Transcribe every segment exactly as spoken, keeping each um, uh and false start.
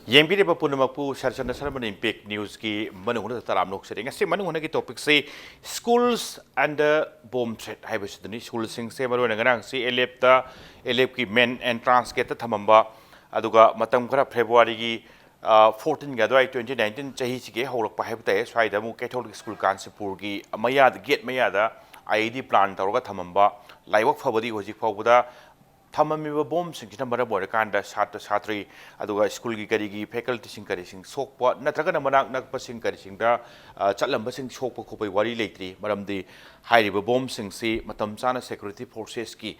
ꯌꯦꯡꯕꯤꯔꯤꯕ ꯄꯨꯝꯅꯃꯛꯄꯨ ꯁꯔꯆꯟꯗ ꯁꯔꯃꯅ ꯏꯝꯄꯦꯛ ꯅ꯭ꯌꯨꯁꯀꯤ ꯃꯅꯨꯡ ꯍꯨꯠꯅ ꯇꯔꯥꯝꯅ ꯑꯣꯛꯆꯔꯤ꯫ ꯉꯁꯤ ꯃꯅꯨꯡ ꯍꯨꯠꯅꯒꯤ ꯇꯣꯄꯤꯛꯁꯤ schools under bomb threat ꯍꯥꯏꯕꯁꯤꯗꯅꯤ꯫ ꯁ꯭ꯀꯨꯜꯁꯤꯡꯁꯦ ꯃꯔꯨꯑꯣꯏꯅ ꯉꯔꯥꯡꯁꯤ ꯑꯦꯜ ꯑꯦꯞꯇ, ꯑꯦꯜ ꯑꯦꯞꯀꯤ ꯃꯦꯟ ꯑꯦꯟꯇ꯭ꯔꯥꯟꯁ ꯒꯦꯠꯇ ꯊꯝꯃꯝꯕ, ꯑꯗꯨꯒ ꯃꯇꯝ ꯈꯔ ꯐꯦꯕ꯭ꯔꯨꯋꯥꯔꯤꯒꯤ ꯐꯣꯔꯇꯤꯟꯒꯤ ꯑꯗꯨꯋꯥꯏ, ꯇ꯭ꯋꯦꯟꯇꯤ ꯅꯥꯏꯟꯇꯤꯟ ꯆꯍꯤꯁꯤꯒꯤ ꯍꯧꯔꯛꯄ ꯍꯥꯏꯕ ꯇꯥꯏ, ꯁ꯭ꯋꯥꯏꯗ ꯑꯃꯨꯛ ꯀꯦꯊꯣꯂꯤꯛ ꯁ꯭ꯀꯨꯜ ꯀꯥꯟꯆꯤꯄꯨꯔꯒꯤ ꯃꯌꯥꯗ, ꯒꯦꯠ ꯃꯌꯥꯗ ꯑꯥꯏ ꯏ ꯗꯤ ꯄ꯭ꯂꯥꯟ ꯇꯧꯔꯒ ꯊꯝꯃꯝꯕ꯫ ꯂꯥꯏꯕꯛ ꯐꯕꯗꯤ ꯍꯧꯖꯤꯛ ꯐꯥꯎꯕꯗ ꯊꯝꯃꯝꯃꯤꯕ ꯕꯣꯝꯁꯤꯡꯁꯤꯅ ꯃꯔꯝ ꯑꯣꯏꯔꯀꯥꯟꯗ ꯁꯥꯇ꯭ꯔ ꯁꯥꯇ꯭ꯔꯤ, ꯑꯗꯨꯒ ꯁ꯭ꯀꯨꯜꯒꯤ ꯀꯔꯤꯒꯤ ꯐꯦꯀꯜꯇꯤꯁꯤꯡ ꯀꯔꯤꯁꯤꯡ ꯁꯣꯛꯄ ꯅꯠꯇ꯭ꯔꯒꯅ ꯃꯅꯥꯛ ꯅꯛꯄꯁꯤꯡ ꯀꯔꯤꯁꯤꯡꯗ, ꯑ, ꯆꯠꯂꯝꯕꯁꯤꯡ ꯁꯣꯛꯄ ꯈꯣꯠꯄꯒꯤ ꯋꯥꯔꯤ ꯂꯩꯇ꯭ꯔꯤ꯫ ꯃꯔꯝꯗꯤ ꯍꯥꯏꯔꯤꯕ ꯕꯣꯝꯁꯤꯡꯁꯤ ꯃꯇꯝ ꯆꯥꯅ ꯁꯦꯀ꯭ꯌꯨꯔꯤꯇꯤ ꯐꯣꯔꯁꯦꯁꯀꯤ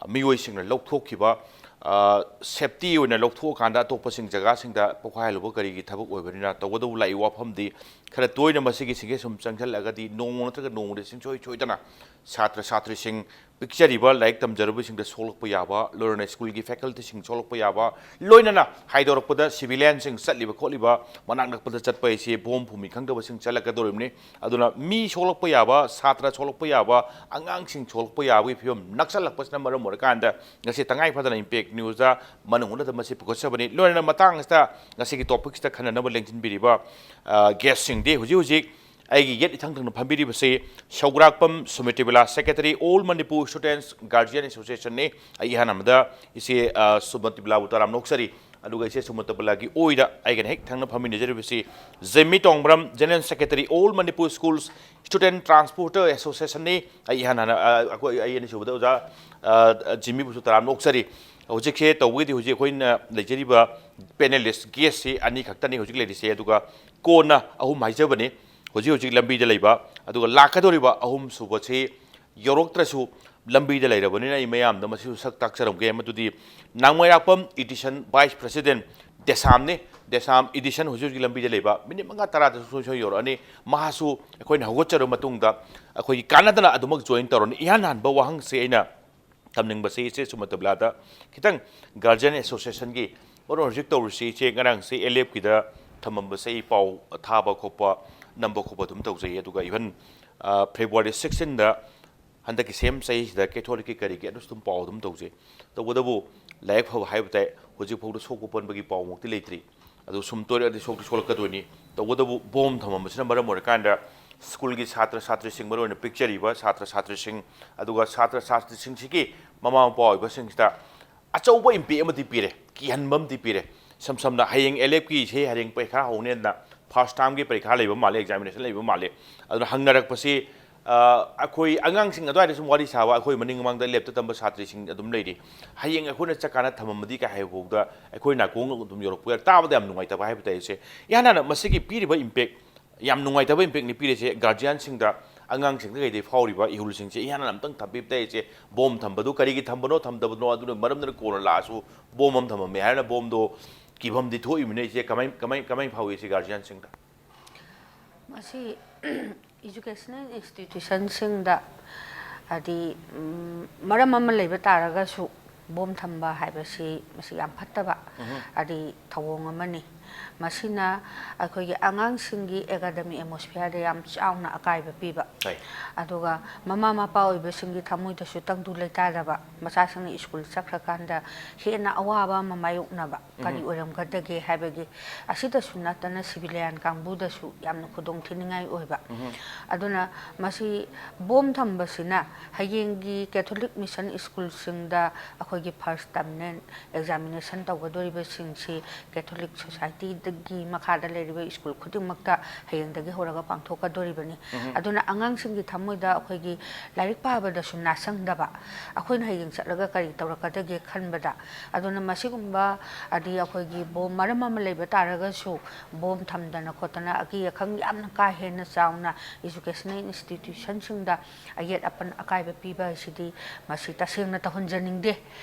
ꯃꯤꯑꯣꯏꯁꯤꯡꯅ ꯂꯧꯊꯣꯛꯈꯤꯕ, ꯑ, ꯁꯦꯞꯇꯤ ꯑꯣꯏꯅ ꯂꯧꯊꯣꯛꯑꯀꯥꯟꯗ ꯑꯇꯣꯞꯄꯁꯤꯡ ꯖꯒꯥꯁꯤꯡꯗ ꯄꯣꯈꯥꯏꯍꯜꯂꯨꯕ ꯀꯔꯤꯒꯤ ꯊꯕꯛ ꯑꯣꯏꯕꯅꯤꯅ꯫ ꯇꯧꯕꯇꯕꯨ ꯂꯥꯛꯏꯕ ꯋꯥꯐꯝꯗꯤ ꯈꯔ ꯇꯣꯏꯅ ꯃꯁꯤꯒꯤꯁꯤꯡꯁꯦ ꯁꯨꯝ ꯆꯪꯁꯤꯜꯂꯒꯗꯤ ꯅꯣꯡꯃ ꯅꯠꯇ꯭ꯔꯒ ꯅꯣꯡꯃꯗꯤ ꯁꯨꯡꯁꯣꯏ ꯁꯣꯏꯗꯅ ꯁꯥꯇ꯭ꯔ ꯁꯥꯇ꯭ꯔꯤꯁꯤꯡ, ꯄꯤꯛꯆꯔꯤꯕ ꯂꯥꯏꯔꯤꯛ ꯇꯝꯖꯔꯨꯕꯁꯤꯡꯗ ꯁꯣꯛꯂꯛꯄ ꯌꯥꯕ, ꯂꯣꯏꯅꯅ ꯁ꯭ꯀꯨꯜꯒꯤ ꯐꯦꯀꯜꯇꯤꯁꯤꯡ ꯁꯣꯛꯂꯛꯄ ꯌꯥꯕ, ꯂꯣꯏꯅꯅ ꯍꯥꯏꯗꯣꯔꯛꯄꯗ ꯁꯤꯚꯤꯂꯤꯌꯟꯁꯤꯡ ꯆꯠꯂꯤꯕ ꯈꯣꯠꯂꯤꯕ ꯃꯅꯥꯛ ꯅꯛꯄꯗ ꯆꯠꯄ ꯍꯥꯏꯁꯤ ꯕꯣꯝ ꯐꯨꯝꯃꯤ ꯈꯪꯗꯕꯁꯤꯡ ꯆꯠꯂꯛꯀꯗꯧꯔꯤꯕꯅꯤ꯫ ꯑꯗꯨꯅ ꯃꯤ ꯁꯣꯛꯂꯛꯄ ꯌꯥꯕ, ꯁꯥꯇ꯭ꯔ ꯁꯣꯛꯂꯛꯄ ꯌꯥꯕ, ꯑꯉꯥꯡꯁꯤꯡ ꯁꯣꯛꯂꯛꯄ ꯌꯥꯕꯒꯤ ꯐꯤꯕꯝ ꯅꯛꯁꯜꯂꯛꯄꯁꯤꯅ ꯃꯔꯝ ꯑꯣꯏꯔꯀꯥꯟꯗ ꯉꯁꯤ ꯇꯉꯥꯏ ꯐꯗꯅ ꯏꯝꯄꯦꯛ ꯅ꯭ꯌꯨꯁꯇ ꯃꯅꯨꯡ ꯍꯨꯠꯅꯗ ꯃꯁꯤ ꯄꯨꯈꯠꯆꯕꯅꯤ꯫ ꯂꯣꯏꯅꯅ ꯃꯇꯥꯡ ꯑꯁꯤꯗ ꯉꯁꯤꯒꯤ ꯇꯣꯄꯤꯛꯁꯤꯗ ꯈꯟꯅꯅꯕ ꯂꯦꯡꯁꯤꯟꯕꯤꯔꯤꯕ, ꯑ, ꯒꯦꯁꯁꯤꯡꯗꯤ ꯍꯧꯖꯤꯛ ꯍꯧꯖꯤꯛ ꯑꯩꯒꯤ ꯌꯦꯠ ꯏꯊꯪ ꯊꯪꯅ ꯐꯝꯕꯤꯔꯤꯕꯁꯤ ꯁꯧꯒ꯭ꯔꯥꯛꯄꯝ ꯁꯨꯃꯇꯤꯕꯂꯥ, ꯁꯦꯀ꯭ꯔꯦꯇꯔꯤ, ꯑꯣꯜ ꯃꯅꯤꯄꯨꯔ ꯁ꯭ꯇꯨꯗꯦꯟꯠꯁ ꯒꯥꯔꯖꯤꯌꯟ ꯑꯦꯁꯣꯁꯤꯌꯦꯁꯟꯅꯤ꯫ ꯑꯩ ꯏꯍꯥꯟ ꯍꯥꯟꯕꯗ ꯏꯆꯦ, ꯑ, ꯁꯨꯃꯇꯤꯕꯂꯥꯕꯨ ꯇꯔꯥꯝꯅ ꯑꯣꯛꯆꯔꯤ꯫ ꯑꯗꯨꯒ ꯏꯆꯦ ꯁꯨꯃꯇꯤꯕꯂꯥꯒꯤ ꯑꯣꯏꯗ ꯑꯩꯒꯅ ꯍꯦꯛ ꯊꯪꯅ ꯐꯝꯃꯤꯟꯅꯖꯔꯤꯕꯁꯤ Jimmy Tongbram, general secretary, all Manipur schools student transporter ꯑꯦꯁꯣꯁꯤꯌꯦꯁꯟꯅꯤ꯫ ꯑꯩ ꯏꯍꯥꯟ ꯍꯥꯟꯅ, ꯑ, ꯑꯩꯈꯣꯏ, ꯑꯩ ꯑꯅꯤꯁꯨꯕꯗ ꯑꯣꯖꯥ, ꯑ, ꯖꯤꯝꯃꯤꯕꯨꯁꯨ ꯇꯔꯥꯝꯅ ꯑꯣꯛꯆꯔꯤ꯫ ꯍꯧꯖꯤꯛꯁꯦ ꯇꯧꯕꯒꯤꯗꯤ ꯍꯧꯖꯤꯛ ꯑꯩꯈꯣꯏꯅ ꯂꯩꯖꯔꯤꯕ ꯄꯦꯅꯦꯂꯤꯁ ꯒꯦꯁꯁꯤ ꯑꯅꯤ ꯈꯛꯇꯅꯤ ꯍꯧꯖꯤꯛ ꯂꯩꯔꯤꯁꯦ, ꯑꯗꯨꯒ ꯀꯣꯟꯅ ꯑꯍꯨꯝ ꯍꯥꯏꯖꯕꯅꯤ꯫ ꯍꯧꯖꯤꯛ ꯍꯧꯖꯤꯛ ꯂꯝꯕꯤꯗ ꯂꯩꯕ, ꯑꯗꯨꯒ ꯂꯥꯛꯀꯗꯧꯔꯤꯕ ꯑꯍꯨꯝ ꯁꯨꯕꯁꯤ ꯌꯧꯔꯛꯇ꯭ꯔꯁꯨ ꯂꯝꯕꯤꯗ ꯂꯩꯔꯕꯅꯤꯅ ꯑꯩ ꯃꯌꯥꯝꯗ ꯃꯁꯤꯁꯨ ꯁꯛ ꯇꯥꯛꯆꯔꯝꯒꯦ꯫ ꯃꯗꯨꯗꯤ ꯅꯥꯡꯃꯩꯔꯥꯛꯄꯝ ꯏꯗꯤꯁꯟ ꯚꯥꯏꯁ ꯄ꯭ꯔꯦꯁꯤꯗꯦꯟꯠ ꯗꯦꯁꯥꯝꯅꯤ꯫ ꯗꯦꯁꯥꯝ ꯏꯗꯤꯁꯟ ꯍꯧꯖꯤꯛ ꯍꯧꯖꯤꯛ ꯂꯝꯕꯤꯗ ꯂꯩꯕ, ꯃꯤꯅꯤꯠ ꯃꯉꯥ ꯇꯔꯥꯗꯁꯨ ꯁꯣꯏ ꯁꯣꯏ ꯌꯧꯔꯛꯑꯅꯤ꯫ ꯃꯍꯥꯛꯁꯨ ꯑꯩꯈꯣꯏꯅ ꯍꯧꯒꯠꯆꯔꯕ ꯃꯇꯨꯡꯗ ꯑꯩꯈꯣꯏꯒꯤ ꯀꯥꯟꯅꯗꯅ ꯑꯗꯨꯃꯛ ꯖꯣꯏꯟ ꯇꯧꯔꯅꯤ꯫ ꯏꯍꯥꯟ ꯍꯥꯟꯕ ꯋꯥꯍꯪꯁꯤ ꯑꯩꯅ ꯊꯝꯅꯤꯡꯕꯁꯤ ꯏꯆꯦ ꯁꯨꯃꯇꯤꯕꯂꯥꯗ ꯈꯤꯇꯪ, ꯒꯥꯔꯖꯤꯌꯟ ꯑꯦꯁꯣꯁꯤꯌꯦꯁꯟꯒꯤ ꯃꯔꯨ ꯍꯧꯖꯤꯛ ꯇꯧꯔꯤꯁꯤ, ꯏꯆꯦ ꯉꯔꯥꯡꯁꯤ ꯑꯦꯜ ꯑꯦꯞꯀꯤꯗ ꯊꯝꯃꯝꯕꯁꯦ ꯑꯩ ꯄꯥꯎ ꯊꯥꯕ ꯈꯣꯠꯄ, ꯅꯝꯕ ꯈꯣꯠꯄ ꯑꯗꯨꯝ ꯇꯧꯖꯩ꯫ ꯑꯗꯨꯒ ꯏꯚꯟ, ꯑ, ꯐꯦꯕ꯭ꯔꯨꯋꯥꯔꯤ ꯁꯤꯛꯁꯇꯤꯟꯗ ꯍꯟꯗꯛꯀꯤ ꯁꯦꯝ ꯆꯍꯤꯁꯤꯗ ꯀꯦꯊꯣꯂꯤꯛꯀꯤ ꯀꯔꯤꯒꯤ ꯑꯗꯨꯁꯨ ꯑꯗꯨꯝ ꯄꯥꯎ ꯑꯗꯨꯝ ꯇꯧꯖꯩ꯫ ꯇꯧꯕꯇꯕꯨ ꯂꯥꯏꯕꯛ ꯐꯕ ꯍꯥꯏꯕ ꯇꯥꯏ, ꯍꯧꯖꯤꯛ ꯐꯥꯎꯗ ꯁꯣꯛꯄ ꯄꯟꯕꯒꯤ ꯄꯥꯎꯃꯛꯇꯤ ꯂꯩꯇ꯭ꯔꯤ꯫ ꯑꯗꯨ ꯁꯨꯝ ꯇꯣꯏꯔꯛꯑꯗꯤ ꯁꯣꯛꯇꯤ ꯁꯣꯛꯂꯛꯀꯗꯣꯏꯅꯤ꯫ ꯇꯧꯕꯇꯕꯨ ꯕꯣꯝ ꯊꯝꯃꯝꯕꯁꯤꯅ ꯃꯔꯝ ꯑꯣꯏꯔꯀꯥꯟꯗ ꯁ꯭ꯀꯨꯜꯒꯤ ꯁꯥꯇ꯭ꯔ ꯁꯥꯇ꯭ꯔꯤꯁꯤꯡ, ꯃꯔꯨꯑꯣꯏꯅ ꯄꯤꯛꯆꯔꯤꯕ ꯁꯥꯇ꯭ꯔ ꯁꯥꯇ꯭ꯔꯤꯁꯤꯡ, ꯑꯗꯨꯒ ꯁꯥꯇ꯭ꯔ ꯁꯥꯇ꯭ꯔꯤꯁꯤꯡꯁꯤꯒꯤ ꯃꯃꯥ ꯃꯄꯥ ꯑꯣꯏꯕꯁꯤꯡꯁꯤꯗ ꯑꯆꯧꯕ ꯏꯝꯄꯦꯛ ꯑꯃꯗꯤ ꯄꯤꯔꯦ, ꯀꯤꯍꯟꯕ ꯑꯃꯗꯤ ꯄꯤꯔꯦ꯫ ꯏꯁꯝ ꯁꯝꯅ ꯍꯌꯦꯡ ꯑꯦꯜ ꯑꯦꯐꯀꯤꯁꯦ ꯍꯌꯦꯡ ꯄꯔꯤꯈꯥ ꯍꯧꯅꯦꯅ, ꯐꯥꯔꯁ ꯇꯥꯔꯝꯒꯤ ꯄꯔꯤꯈꯥ ꯂꯩꯕ ꯃꯥꯜꯂꯦ, ꯑꯦꯛꯖꯥꯃꯤꯅꯦꯁꯟ ꯂꯩꯕ ꯃꯥꯜꯂꯦ꯫ ꯑꯗꯨꯅ ꯍꯪꯅꯔꯛꯄꯁꯤ, ꯑ, ꯑꯩꯈꯣꯏ ꯑꯉꯥꯡꯁꯤꯡ ꯑꯗꯨꯋꯥꯏꯗ ꯁꯨꯝ ꯋꯥꯔꯤ ꯁꯥꯕ, ꯑꯩꯈꯣꯏ ꯃꯅꯤꯡ ꯃꯃꯥꯡꯗ ꯂꯦꯞꯇ ꯇꯝꯕ ꯁꯥꯇ꯭ꯔꯤꯁꯤꯡ ꯑꯗꯨꯝ ꯂꯩꯔꯤ꯫ ꯍꯌꯦꯡ ꯑꯩꯈꯣꯏꯅ ꯆꯠꯀꯥꯟꯗ ꯊꯝꯃꯝꯃꯗꯤ ꯀꯥꯏ ꯍꯥꯏꯕ ꯐꯥꯎꯗ ꯑꯩꯈꯣꯏ ꯅꯥꯀꯣꯡ ꯑꯗꯨꯝ ꯌꯧꯔꯛꯄ ꯌꯥꯏ꯫ ꯇꯥꯕꯗ ꯌꯥꯝ ꯅꯨꯡꯉꯥꯏꯇꯕ ꯍꯥꯏꯕ ꯇꯥꯏ꯫ ꯁꯦ ꯏꯍꯥꯟ ꯍꯥꯟꯅ ꯃꯁꯤꯒꯤ ꯄꯤꯔꯤꯕ ꯏꯝꯄꯦꯛ, ꯌꯥꯝ ꯅꯨꯡꯉꯥꯏꯇꯕ ꯏꯝꯄꯦꯛꯅꯤ ꯄꯤꯔꯤꯁꯦ꯫ ꯒꯥꯔꯖꯤꯌꯥꯟꯁꯤꯡꯗ, ꯑꯉꯥꯡꯁꯤꯡꯗ ꯀꯩꯗꯩ ꯐꯥꯎꯔꯤꯕ ꯏꯍꯨꯜꯁꯤꯡꯁꯦ ꯏꯍꯥꯟ ꯍꯥꯟꯅ ꯑꯝꯇꯪ ꯊꯝꯕꯤꯕ ꯇꯥꯏ꯫ ꯏꯆꯦ, ꯕꯣꯝ ꯊꯝꯕꯗꯨ ꯀꯔꯤꯒꯤ ꯊꯝꯕꯅꯣ, ꯊꯝꯗꯕꯅꯣ, ꯑꯗꯨꯅ ꯃꯔꯝꯗꯨꯅ ꯀꯣꯟꯅ ꯂꯥꯛꯑꯁꯨ ꯕꯣꯝ ꯑꯃ ꯊꯝꯃꯝꯃꯦ ꯍꯥꯏꯔꯅ ꯕꯣꯝꯗꯣ ꯀꯤꯐꯝꯗꯤ ꯊꯣꯛꯏꯕꯅꯤ꯫ ꯏꯆꯦ, ꯀꯃꯥꯏ, ꯀꯃꯥꯏ, ꯀꯃꯥꯏ ꯐꯥꯎꯏ ꯏꯆꯦ, ꯒꯥꯔꯖꯤꯌꯥꯟꯁꯤꯡꯗ? ꯃꯁꯤ ꯏꯖꯨꯀꯦꯁꯅꯦꯜ ꯏꯟꯁꯇꯤꯇ꯭ꯌꯨꯁꯟꯁꯤꯡꯗ, ꯍꯥꯏꯗꯤ, ꯎꯝ, ꯃꯔꯝ ꯑꯃ ꯂꯩꯕ ꯇꯥꯔꯒꯁꯨ ꯕꯣꯝ ꯊꯝꯕ ꯍꯥꯏꯕꯁꯤ ꯃꯁꯤ ꯌꯥꯝ ꯐꯠꯇꯕ, ꯎꯝꯍꯨꯝ꯫ ꯍꯥꯏꯗꯤ, ꯊꯧꯑꯣꯡ ꯑꯃꯅꯤ꯫ ꯃꯁꯤꯅ ꯑꯩꯈꯣꯏꯒꯤ ꯑꯉꯥꯡꯁꯤꯡꯒꯤ ꯑꯦꯀꯥꯗꯃꯤꯛ ꯑꯦꯠꯃꯣꯁꯐꯤꯌꯔꯗ ꯌꯥꯝ ꯆꯥꯎꯅ ꯑꯀꯥꯏꯕ ꯄꯤꯕ꯫ ꯍꯣꯏ꯫ ꯑꯗꯨꯒ ꯃꯃꯥ ꯃꯄꯥ ꯑꯣꯏꯕꯁꯤꯡꯒꯤ ꯊꯃꯣꯏꯗꯁꯨ ꯇꯪꯗꯨ ꯂꯩꯇꯥꯗꯕ, ꯃꯆꯥꯁꯤꯡꯅ ꯁ꯭ꯀꯨꯜ ꯆꯠꯈ꯭ꯔꯀꯥꯟꯗ ꯍꯦꯟꯅ ꯑꯋꯥꯕ ꯑꯃ ꯃꯥꯌꯣꯛꯅꯕ ꯀꯔꯤ ꯎꯝꯍꯨꯝ꯫ ꯑꯣꯏꯔꯝꯒꯗꯒꯦ ꯍꯥꯏꯕꯒꯤ, ꯑꯁꯤꯗꯁꯨ ꯅꯠꯇꯅ ꯁꯤꯚꯤꯂꯤꯌꯥꯟ ꯀꯥꯡꯕꯨꯗꯁꯨ ꯌꯥꯝꯅ ꯈꯨꯗꯣꯡ ꯊꯤꯅꯤꯡꯉꯥꯏ ꯑꯣꯏꯕ꯫ ꯎꯝꯍꯨꯝ꯫ ꯑꯗꯨꯅ ꯃꯁꯤ ꯕꯣꯝ ꯊꯝꯕꯁꯤꯅ ꯍꯌꯦꯡꯒꯤ ꯀꯦꯊꯣꯂꯤꯛ ꯃꯤꯁꯟ ꯁ꯭ꯀꯨꯜꯁꯤꯡꯗ ꯑꯩꯈꯣꯏꯒꯤ ꯐꯥꯔꯁ ꯇꯔꯃꯤꯅꯦꯜ ꯑꯦꯛꯖꯥꯃꯤꯅꯦꯁꯟ ꯇꯧꯒꯗꯧꯔꯤꯕꯁꯤꯡꯁꯤ ꯀꯦꯊꯣꯂꯤꯛ ꯁꯣꯁꯥꯏꯇꯤꯗꯒꯤ ꯃꯈꯥꯗ ꯂꯩꯔꯤꯕ ꯁ꯭ꯀꯨꯜ ꯈꯨꯗꯤꯡꯃꯛꯇ ꯍꯌꯦꯡꯗꯒꯤ ꯍꯧꯔꯒ ꯄꯥꯡꯊꯣꯛꯀꯗꯧꯔꯤꯕꯅꯤ꯫ ꯎꯝꯍꯨꯝ꯫ ꯑꯗꯨꯅ ꯑꯉꯥꯡꯁꯤꯡꯒꯤ ꯊꯃꯣꯏꯗ ꯑꯩꯈꯣꯏꯒꯤ ꯂꯥꯏꯔꯤꯛ ꯄꯥꯕꯗꯁꯨ ꯅꯥꯁꯪꯗꯕ, ꯑꯩꯈꯣꯏꯅ ꯍꯌꯦꯡ ꯆꯠꯂꯒ ꯀꯔꯤ ꯇꯧꯔꯛꯀꯗꯒꯦ ꯈꯟꯕꯗ꯫ ꯑꯗꯨꯅ ꯃꯁꯤꯒꯨꯝꯕ, ꯍꯥꯏꯗꯤ, ꯑꯩꯈꯣꯏꯒꯤ ꯕꯣꯝ ꯃꯔꯝ ꯑꯃ ꯂꯩꯕ ꯇꯥꯔꯒꯁꯨ ꯕꯣꯝ ꯊꯝꯗꯅ ꯈꯣꯠꯇꯅ ꯑꯀꯤ ꯑꯈꯪ ꯌꯥꯝꯅ ꯀꯥ ꯍꯦꯟꯅ ꯆꯥꯎꯅ ꯏꯖꯨꯀꯦꯁꯅꯦꯜ ꯏꯟꯁꯇꯤꯇ꯭ꯌꯨꯁꯟꯁꯤꯡꯗ ꯑꯌꯦꯠ ꯑꯄꯟ ꯑꯀꯥꯏꯕ ꯄꯤꯕ ꯍꯥꯏꯁꯤꯗꯤ ꯃꯁꯤ ꯇꯁꯦꯡꯅ ꯇꯧꯍꯟꯖꯅꯤꯡꯗꯦ꯫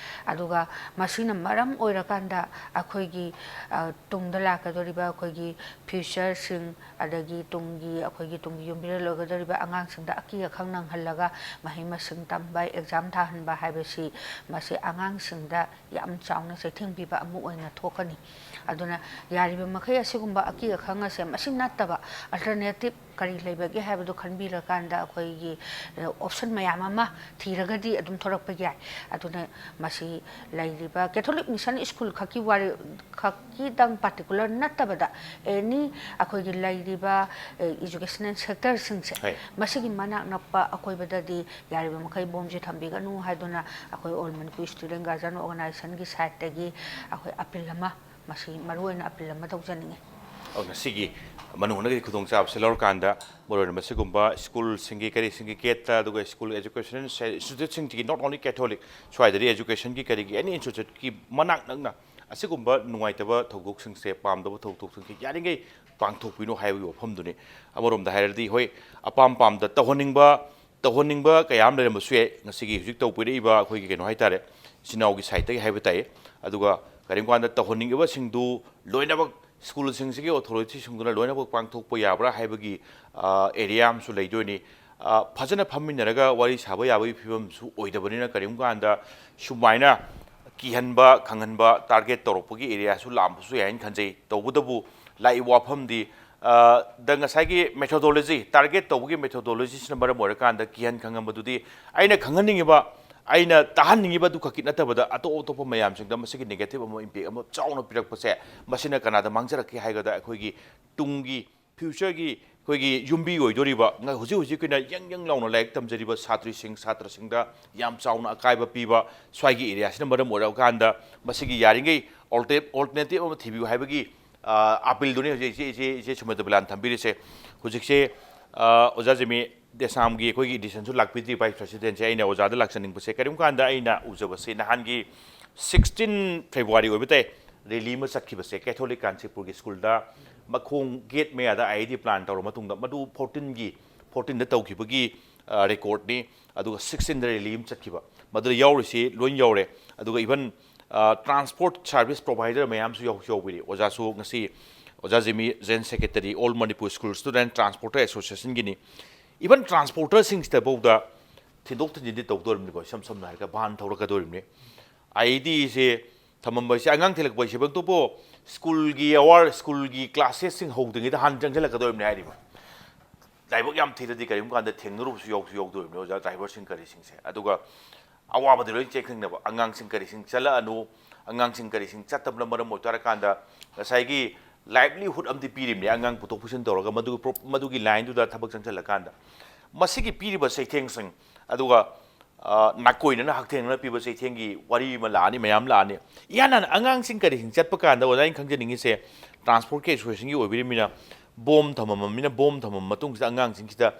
ꯑꯗꯨꯒ ꯃꯁꯤꯅ ꯃꯔꯝ ꯑꯣꯏꯔꯀꯥꯟꯗ ꯑꯩꯈꯣꯏꯒꯤ, ꯑ, ꯇꯨꯡꯗ ꯂꯥꯛꯀꯗꯧꯔꯤꯕ ꯑꯩꯈꯣꯏꯒꯤ ꯐ꯭ꯌꯨꯆꯔꯁꯤꯡ, ꯑꯗꯒꯤ ꯇꯨꯡꯒꯤ, ꯑꯩꯈꯣꯏꯒꯤ ꯇꯨꯡꯒꯤ ꯌꯨꯝꯕꯤꯔꯦꯜ ꯑꯣꯏꯒꯗꯧꯔꯤꯕ ꯑꯉꯥꯡꯁꯤꯡꯗ ꯑꯀꯤ ꯑꯈꯪ ꯅꯪꯍꯜꯂꯒ ꯃꯍꯩ ꯃꯁꯤꯡ ꯇꯝꯕ, ꯑꯦꯛꯖꯥꯝ ꯊꯥꯍꯟꯕ ꯍꯥꯏꯕꯁꯤ ꯃꯁꯤ ꯑꯉꯥꯡꯁꯤꯡꯗ ꯌꯥꯝ ꯆꯥꯎꯅ ꯆꯩꯊꯦꯡ ꯄꯤꯕ ꯑꯃ ꯑꯣꯏꯅ ꯊꯣꯛꯀꯅꯤ꯫ ꯑꯗꯨꯅ ꯌꯥꯔꯤꯕ ꯃꯈꯩ ꯑꯁꯤꯒꯨꯝꯕ ꯑꯀꯤ ꯑꯈꯪ ꯑꯁꯦ ꯃꯁꯤ ꯅꯠꯇꯕ ꯑꯜꯇꯔꯅꯦꯇꯤꯞ ꯀꯔꯤ ꯂꯩꯕꯒꯦ ꯍꯥꯏꯕꯗꯨ ꯈꯟꯕꯤꯔꯀꯥꯟꯗ ꯑꯩꯈꯣꯏꯒꯤ, ꯑ, ꯑꯣꯞꯁꯟ ꯃꯌꯥꯝ ꯑꯃ ꯊꯤꯔꯒꯗꯤ ꯑꯗꯨꯝ ꯊꯣꯔꯛꯄ ꯌꯥꯏ꯫ ꯑꯗꯨꯅ ꯃꯁꯤ ꯁꯤ ꯂꯩꯔꯤꯕ ꯀꯦꯊꯣꯂꯤꯛ ꯃꯤꯁꯟ ꯁ꯭ꯀꯨꯜ ꯈꯛꯀꯤ ꯋꯥꯔꯤ ꯈꯛꯀꯤꯗꯪ ꯄꯥꯔꯇꯤꯀꯨꯂꯔ ꯅꯠꯇꯕꯗ, ꯑꯦꯅꯤ ꯑꯩꯈꯣꯏꯒꯤ ꯂꯩꯔꯤꯕ ꯑꯦꯖꯨꯀꯦꯁꯅꯦꯜ ꯁꯦꯛꯇꯔꯁꯤꯡꯁꯦ, ꯍꯣꯏ꯫ ꯃꯁꯤꯒꯤ ꯃꯅꯥꯛ ꯅꯛꯄ ꯑꯀꯣꯏꯕꯗꯗꯤ ꯌꯥꯔꯤꯕ ꯃꯈꯩ ꯕꯣꯝꯁꯦ ꯊꯝꯕꯤꯒꯅꯨ ꯍꯥꯏꯗꯨꯅ ꯑꯩꯈꯣꯏ ꯑꯣꯜ ꯃꯅꯤꯄꯨꯔ ꯁ꯭ꯇꯨꯗꯦꯟ ꯒꯥꯔꯖꯤꯌꯟ ꯑꯣꯔꯒꯅꯥꯏꯖꯦꯁꯟꯒꯤ ꯁꯥꯏꯠꯇꯒꯤ ꯑꯩꯈꯣꯏ ꯑꯄꯤꯜ ꯑꯃ, ꯃꯁꯤ ꯃꯔꯨꯑꯣꯏꯅ ꯑꯄꯤꯜ ꯑꯃ ꯇꯧꯖꯅꯤꯡꯉꯤ꯫ ꯑꯗꯨꯅ ꯁꯤꯒꯤ ꯃꯅꯨꯡ ꯍꯨꯠꯅꯒꯤ ꯈꯨꯗꯣꯡꯆꯥꯕꯁꯦ ꯂꯧꯔꯀꯥꯟꯗ, ꯃꯔꯨꯑꯣꯏꯅ ꯃꯁꯤꯒꯨꯝꯕ ꯁ꯭ꯀꯨꯜꯁꯤꯡꯒꯤ, ꯀꯔꯤꯁꯤꯡꯒꯤ ꯒꯦꯠꯇ, ꯑꯗꯨꯒ ꯁ꯭ꯀꯨꯜ ꯑꯦꯖꯨꯀꯦꯁꯟ ꯏꯟꯁꯇꯤꯇ꯭ꯌꯨꯠꯁꯤꯡꯁꯤꯒꯤ, not only Catholic, ꯁ꯭ꯋꯥꯏꯗꯗꯤ ꯑꯦꯖꯨꯀꯦꯁꯟꯒꯤ ꯀꯔꯤꯒꯤ ꯑꯦꯅꯤ ꯏꯟꯁꯇꯤꯇ꯭ꯌꯨꯠꯀꯤ ꯃꯅꯥꯛ ꯅꯛꯅ ꯑꯁꯤꯒꯨꯝꯕ ꯅꯨꯡꯉꯥꯏꯇꯕ ꯊꯧꯗꯣꯛꯁꯤꯡꯁꯦ, ꯄꯥꯝꯗꯕ ꯊꯧꯗꯣꯛꯁꯤꯡꯁꯦ ꯌꯥꯔꯤꯉꯩ ꯄꯥꯡꯊꯣꯛꯄꯤꯅꯨ ꯍꯥꯏꯕꯒꯤ ꯋꯥꯐꯝꯗꯨꯅꯤ꯫ ꯑꯃꯔꯣꯝꯗ ꯍꯥꯏꯔꯗꯤ, ꯍꯣꯏ, ꯑꯄꯥꯝ ꯄꯥꯝꯗ ꯇꯧꯍꯟꯅꯤꯡꯕ, ꯇꯧꯍꯟꯅꯤꯡꯕ ꯀꯌꯥ ꯑꯃ ꯂꯩꯔꯝꯕꯁꯨ ꯌꯥꯏ꯫ ꯉꯁꯤꯒꯤ ꯍꯧꯖꯤꯛ ꯇꯧꯕꯤꯔꯛꯏꯕ ꯑꯩꯈꯣꯏꯒꯤ ꯀꯩꯅꯣ ꯍꯥꯏꯇꯥꯔꯦ, ꯏꯆꯤꯟ ꯏꯅꯥꯎꯒꯤ ꯁꯥꯏꯠꯇꯒꯤ ꯍꯥꯏꯕ ꯇꯥꯏ꯫ ꯑꯗꯨꯒ ꯀꯔꯤꯒꯨꯝꯕ ꯀꯥꯟꯗ ꯇꯧꯍꯟꯅꯤꯡꯉꯤꯕꯁꯤꯡꯗꯨ ꯂꯣꯏꯅꯃꯛ ꯁ꯭ꯀꯨꯜꯁꯤꯡꯁꯤꯒꯤ ꯑꯣꯊꯣꯔꯤꯇꯤꯁꯤꯡꯗꯨꯅ ꯂꯣꯏꯅꯃꯛ ꯄꯥꯡꯊꯣꯛꯄ ꯌꯥꯕ꯭ꯔꯥ ꯍꯥꯏꯕꯒꯤ, ꯑ, ꯑꯦꯔꯤꯌꯥ ꯑꯃꯁꯨ ꯂꯩꯗꯣꯏꯅꯤ꯫ ꯑ, ꯐꯖꯅ ꯐꯝꯃꯤꯟꯅꯔꯒ ꯋꯥꯔꯤ ꯁꯥꯕ ꯌꯥꯕꯒꯤ ꯐꯤꯕꯝꯁꯨ ꯑꯣꯏꯗꯕꯅꯤꯅ, ꯀꯔꯤꯒꯨꯝꯕ ꯀꯥꯟꯗ ꯁꯨꯃꯥꯏꯅ ꯀꯤꯍꯟꯕ, ꯈꯪꯍꯟꯕ, ꯇꯥꯔꯒꯦꯠ ꯇꯧꯔꯛꯄꯒꯤ ꯑꯦꯔꯤꯌꯥꯁꯨ ꯂꯥꯛꯑꯝꯕꯁꯨ ꯌꯥꯏꯅ ꯈꯟꯖꯩ꯫ ꯇꯧꯕꯇꯕꯨ ꯂꯥꯛꯏꯕ ꯋꯥꯐꯝꯗꯤ, ꯑ, ꯗ ꯉꯁꯥꯏꯒꯤ ꯃꯦꯊꯣꯗꯣꯂꯣꯖꯤ, ꯇꯥꯔꯒꯦꯠ ꯇꯧꯕꯒꯤ ꯃꯦꯊꯣꯗꯣꯂꯣꯖꯤꯁꯤꯅ ꯃꯔꯝ ꯑꯣꯏꯔꯀꯥꯟꯗ ꯀꯤꯍꯟ ꯈꯪꯍꯟꯕꯗꯨꯗꯤ ꯑꯩꯅ ꯈꯪꯍꯟꯅꯤꯡꯉꯤꯕ, ꯑꯩꯅ ꯇꯥꯍꯟꯅꯤꯡꯉꯤꯕ ꯑꯗꯨ ꯈꯛꯀꯤ ꯅꯠꯇꯕꯗ, ꯑꯇꯣꯞ ꯑꯇꯣꯞꯄ ꯃꯌꯥꯝꯁꯤꯡꯗ ꯃꯁꯤꯒꯤ ꯅꯦꯒꯦꯇꯤꯚ ꯑꯃ, ꯏꯝꯄꯦꯛ ꯑꯃ ꯆꯥꯎꯅ ꯄꯤꯔꯛꯄꯁꯦ, ꯃꯁꯤꯅ ꯀꯅꯥꯗ ꯃꯥꯡꯖꯔꯛꯀꯦ ꯍꯥꯏꯒꯗ, ꯑꯩꯈꯣꯏꯒꯤ ꯇꯨꯡꯒꯤ ꯐ꯭ꯌꯨꯆꯔꯒꯤ ꯑꯩꯈꯣꯏꯒꯤ ꯌꯨꯝꯕꯤ ꯑꯣꯏꯗꯣꯔꯤꯕ, ꯉ-, ꯍꯧꯖꯤꯛ ꯍꯧꯖꯤꯛ ꯑꯩꯈꯣꯏꯅ ꯌꯪ ꯌꯪ ꯂꯥꯎꯅ ꯂꯥꯏꯔꯤꯛ ꯇꯝꯖꯔꯤꯕ ꯁꯥꯇ꯭ꯔꯤꯁꯤꯡ, ꯁꯥꯇ꯭ꯔꯁꯤꯡꯗ ꯌꯥꯝ ꯆꯥꯎꯅ ꯑꯀꯥꯏꯕ ꯄꯤꯕ ꯁ꯭ꯋꯥꯏꯒꯤ ꯑꯦꯔꯤꯌꯥꯁꯤꯅ ꯃꯔꯝ ꯑꯣꯏꯔꯀꯥꯟꯗ, ꯃꯁꯤꯒꯤ ꯌꯥꯔꯤꯉꯩ ꯑꯜꯇꯔꯅꯦꯇꯤꯚ ꯑꯃ ꯊꯤꯕꯤꯌꯨ ꯍꯥꯏꯕꯒꯤ, ꯑ, ꯑꯄꯤꯜꯗꯨꯅꯤ ꯍꯧꯖꯤꯛ ꯏꯆꯦ, ꯏꯆꯦ, ꯏꯆꯦ ꯁꯨꯃꯇꯕꯂꯥꯅ ꯊꯝꯕꯤꯔꯤꯁꯦ꯫ ꯍꯧꯖꯤꯛꯁꯦ, ꯑ, ꯑꯣꯖꯥ ꯖꯤꯃꯤ ꯗꯦꯁꯥꯝꯒꯤ ꯑꯩꯈꯣꯏꯒꯤ ꯏꯗꯤꯁꯟꯁꯨ ꯂꯥꯛꯄꯤꯗ꯭ꯔꯤ, ꯚꯥꯏꯁ ꯄ꯭ꯔꯦꯁꯤꯗꯦꯟꯁꯦ꯫ ꯑꯩꯅ ꯑꯣꯖꯥꯗ ꯂꯥꯛꯆꯅꯤꯡꯕꯁꯦ, ꯀꯔꯤꯒꯨꯝꯕ ꯀꯥꯟꯗ ꯑꯩꯅ ꯎꯖꯕꯁꯦ, ꯅꯍꯥꯟꯒꯤ ꯁꯤꯛꯁꯇꯤꯟ ꯐꯦꯕ꯭ꯔꯨꯋꯥꯔꯤ ꯑꯣꯏꯕ ꯇꯥꯏ, ꯔꯦꯂꯤ ꯑꯃ ꯆꯠꯈꯤꯕꯁꯦ, ꯀꯦꯊꯣꯂꯤꯛ ꯀꯥꯟꯆꯤꯄꯨꯔꯒꯤ ꯁ꯭ꯀꯨꯜꯗ ꯃꯈꯣꯡ ꯒꯦꯠ ꯃꯌꯥꯗ ꯑꯥꯏ ꯏ ꯗꯤ ꯄ꯭ꯂꯥꯟ ꯇꯧꯔ ꯃꯇꯨꯡꯗ, ꯃꯗꯨ ꯐꯣꯔꯇꯤꯟꯒꯤ, ꯐꯣꯔꯇꯤꯟꯗ ꯇꯧꯈꯤꯕꯒꯤ, ꯑ, ꯔꯦꯀꯣꯔꯗꯅꯤ꯫ ꯑꯗꯨꯒ ꯁꯤꯛꯁꯇꯤꯟꯗ ꯔꯦꯂꯤ ꯑꯃ ꯆꯠꯈꯤꯕ, ꯃꯗꯨꯗ ꯌꯥꯎꯔꯤꯁꯤ ꯂꯣꯏ ꯌꯥꯎꯔꯦ꯫ ꯑꯗꯨꯒ ꯏꯚꯟ, ꯑ, ꯇ꯭ꯔꯥꯟꯁꯄꯣꯔꯠ ꯁꯥꯔꯚꯤꯁ ꯄ꯭ꯔꯣꯚꯥꯏꯗꯔ ꯃꯌꯥꯝꯁꯨ ꯌꯥꯎ-, ꯌꯥꯎꯕꯤꯔꯤ꯫ ꯑꯣꯖꯥꯁꯨ ꯉꯁꯤ, ꯑꯣꯖꯥ Jimmy, general secretary, all Manipur school student transporter ꯑꯦꯁꯣꯁꯤꯌꯦꯁꯟꯒꯤꯅꯤ꯫ ꯏꯚꯟ ꯇ꯭ꯔꯥꯟꯁꯄꯣꯔꯇꯔꯁꯤꯡꯁꯤꯗꯐꯥꯎꯗ ꯊꯤꯟꯗꯣꯛ ꯊꯤꯟꯖꯤꯟꯗꯤ ꯇꯧꯗꯣꯔꯤꯕꯅꯤꯀꯣ, ꯏꯁꯝ ꯁꯝꯅ ꯍꯥꯏꯔꯒ ꯚꯥꯟ ꯊꯧꯔꯛꯀꯗꯣꯔꯤꯕꯅꯤ꯫ ꯑꯥꯏ ꯏ ꯗꯤꯁꯦ ꯊꯝꯃꯝꯕ ꯍꯥꯏꯁꯦ, ꯑꯉꯥꯡ ꯊꯤꯜꯂꯛꯄ ꯍꯥꯏꯁꯦ, ꯕꯦꯡꯇꯣꯞꯄꯨ ꯁ꯭ꯀꯨꯜꯒꯤ ꯑꯋꯥꯔ, ꯁ꯭ꯀꯨꯜꯒꯤ ꯀ꯭ꯂꯥꯁꯦꯁꯁꯤꯡ ꯍꯧꯗ꯭ꯔꯤꯉꯩꯗ ꯍꯥꯟꯅ ꯆꯪꯁꯤꯜꯂꯛꯀꯗꯧꯔꯤꯕꯅꯤ ꯍꯥꯏꯔꯤꯕ꯫ ꯂꯥꯏꯕꯛ ꯌꯥꯝ ꯊꯤꯔꯗꯤ ꯀꯔꯤꯒꯨꯝꯕ ꯀꯥꯟꯗ ꯊꯦꯡꯅꯔꯨꯕꯁꯨ ꯌꯥꯎꯁꯨ ꯌꯥꯎꯗꯣꯔꯤꯕꯅꯤ ꯑꯣꯖꯥ, ꯗ꯭ꯔꯥꯏꯚꯔꯁꯤꯡ ꯀꯔꯤꯁꯤꯡꯁꯦ꯫ ꯑꯗꯨꯒ ꯑꯋꯥꯕꯗꯤ ꯂꯣꯏ ꯆꯦꯟꯈꯪꯅꯕ꯫ ꯑꯉꯥꯡꯁꯤꯡ ꯀꯔꯤꯁꯤꯡ ꯆꯠꯂꯛꯑꯅꯨ, ꯑꯉꯥꯡꯁꯤꯡ ꯀꯔꯤꯁꯤꯡ ꯆꯠꯇꯕꯅ ꯃꯔꯝ ꯑꯣꯏꯇꯥꯔꯀꯥꯟꯗ ꯉꯁꯥꯏꯒꯤ livelihood ꯑꯃꯗꯤ ꯄꯤꯔꯤꯕꯅꯤ꯫ ꯑꯉꯥꯡ ꯄꯨꯊꯣꯛ ꯄꯨꯁꯤꯟ ꯇꯧꯔꯒ ꯃꯗꯨꯒꯤ ꯄ꯭ꯔꯣ-, ꯃꯗꯨꯒꯤ lineꯗꯨꯗ ꯊꯕꯛ ꯆꯪꯁꯤꯜꯂꯀꯥꯟꯗ ꯃꯁꯤꯒꯤ ꯄꯤꯔꯤꯕ ꯆꯩꯊꯦꯡꯁꯤꯡ, ꯑꯗꯨꯒ, ꯑ, ꯅꯥꯀꯣꯏꯅꯅ ꯍꯛꯊꯦꯡꯅꯅ ꯄꯤꯕ ꯆꯩꯊꯦꯡꯒꯤ ꯋꯥꯔꯤ ꯑꯃ ꯂꯥꯛꯑꯅꯤ, ꯃꯌꯥꯝ ꯂꯥꯛꯑꯅꯤ꯫ ꯏꯍꯥꯟ ꯍꯥꯟꯅ ꯑꯉꯥꯡꯁꯤꯡ ꯀꯔꯤꯁꯤꯡ ꯆꯠꯄ ꯀꯥꯟꯗ ꯑꯣꯖꯥ, ꯑꯩꯅ ꯈꯪꯖꯅꯤꯡꯉꯤꯁꯦ, transportꯀꯤ associationꯒꯤ ꯑꯣꯏꯕꯤꯔꯤꯕꯅꯤꯅ, ꯕꯣꯝ ꯊꯝꯃꯝꯃꯤꯅ, ꯕꯣꯝ ꯊꯝꯃꯝꯕ ꯃꯇꯨꯡꯁꯤꯗ ꯑꯉꯥꯡꯁꯤꯡꯁꯤꯗ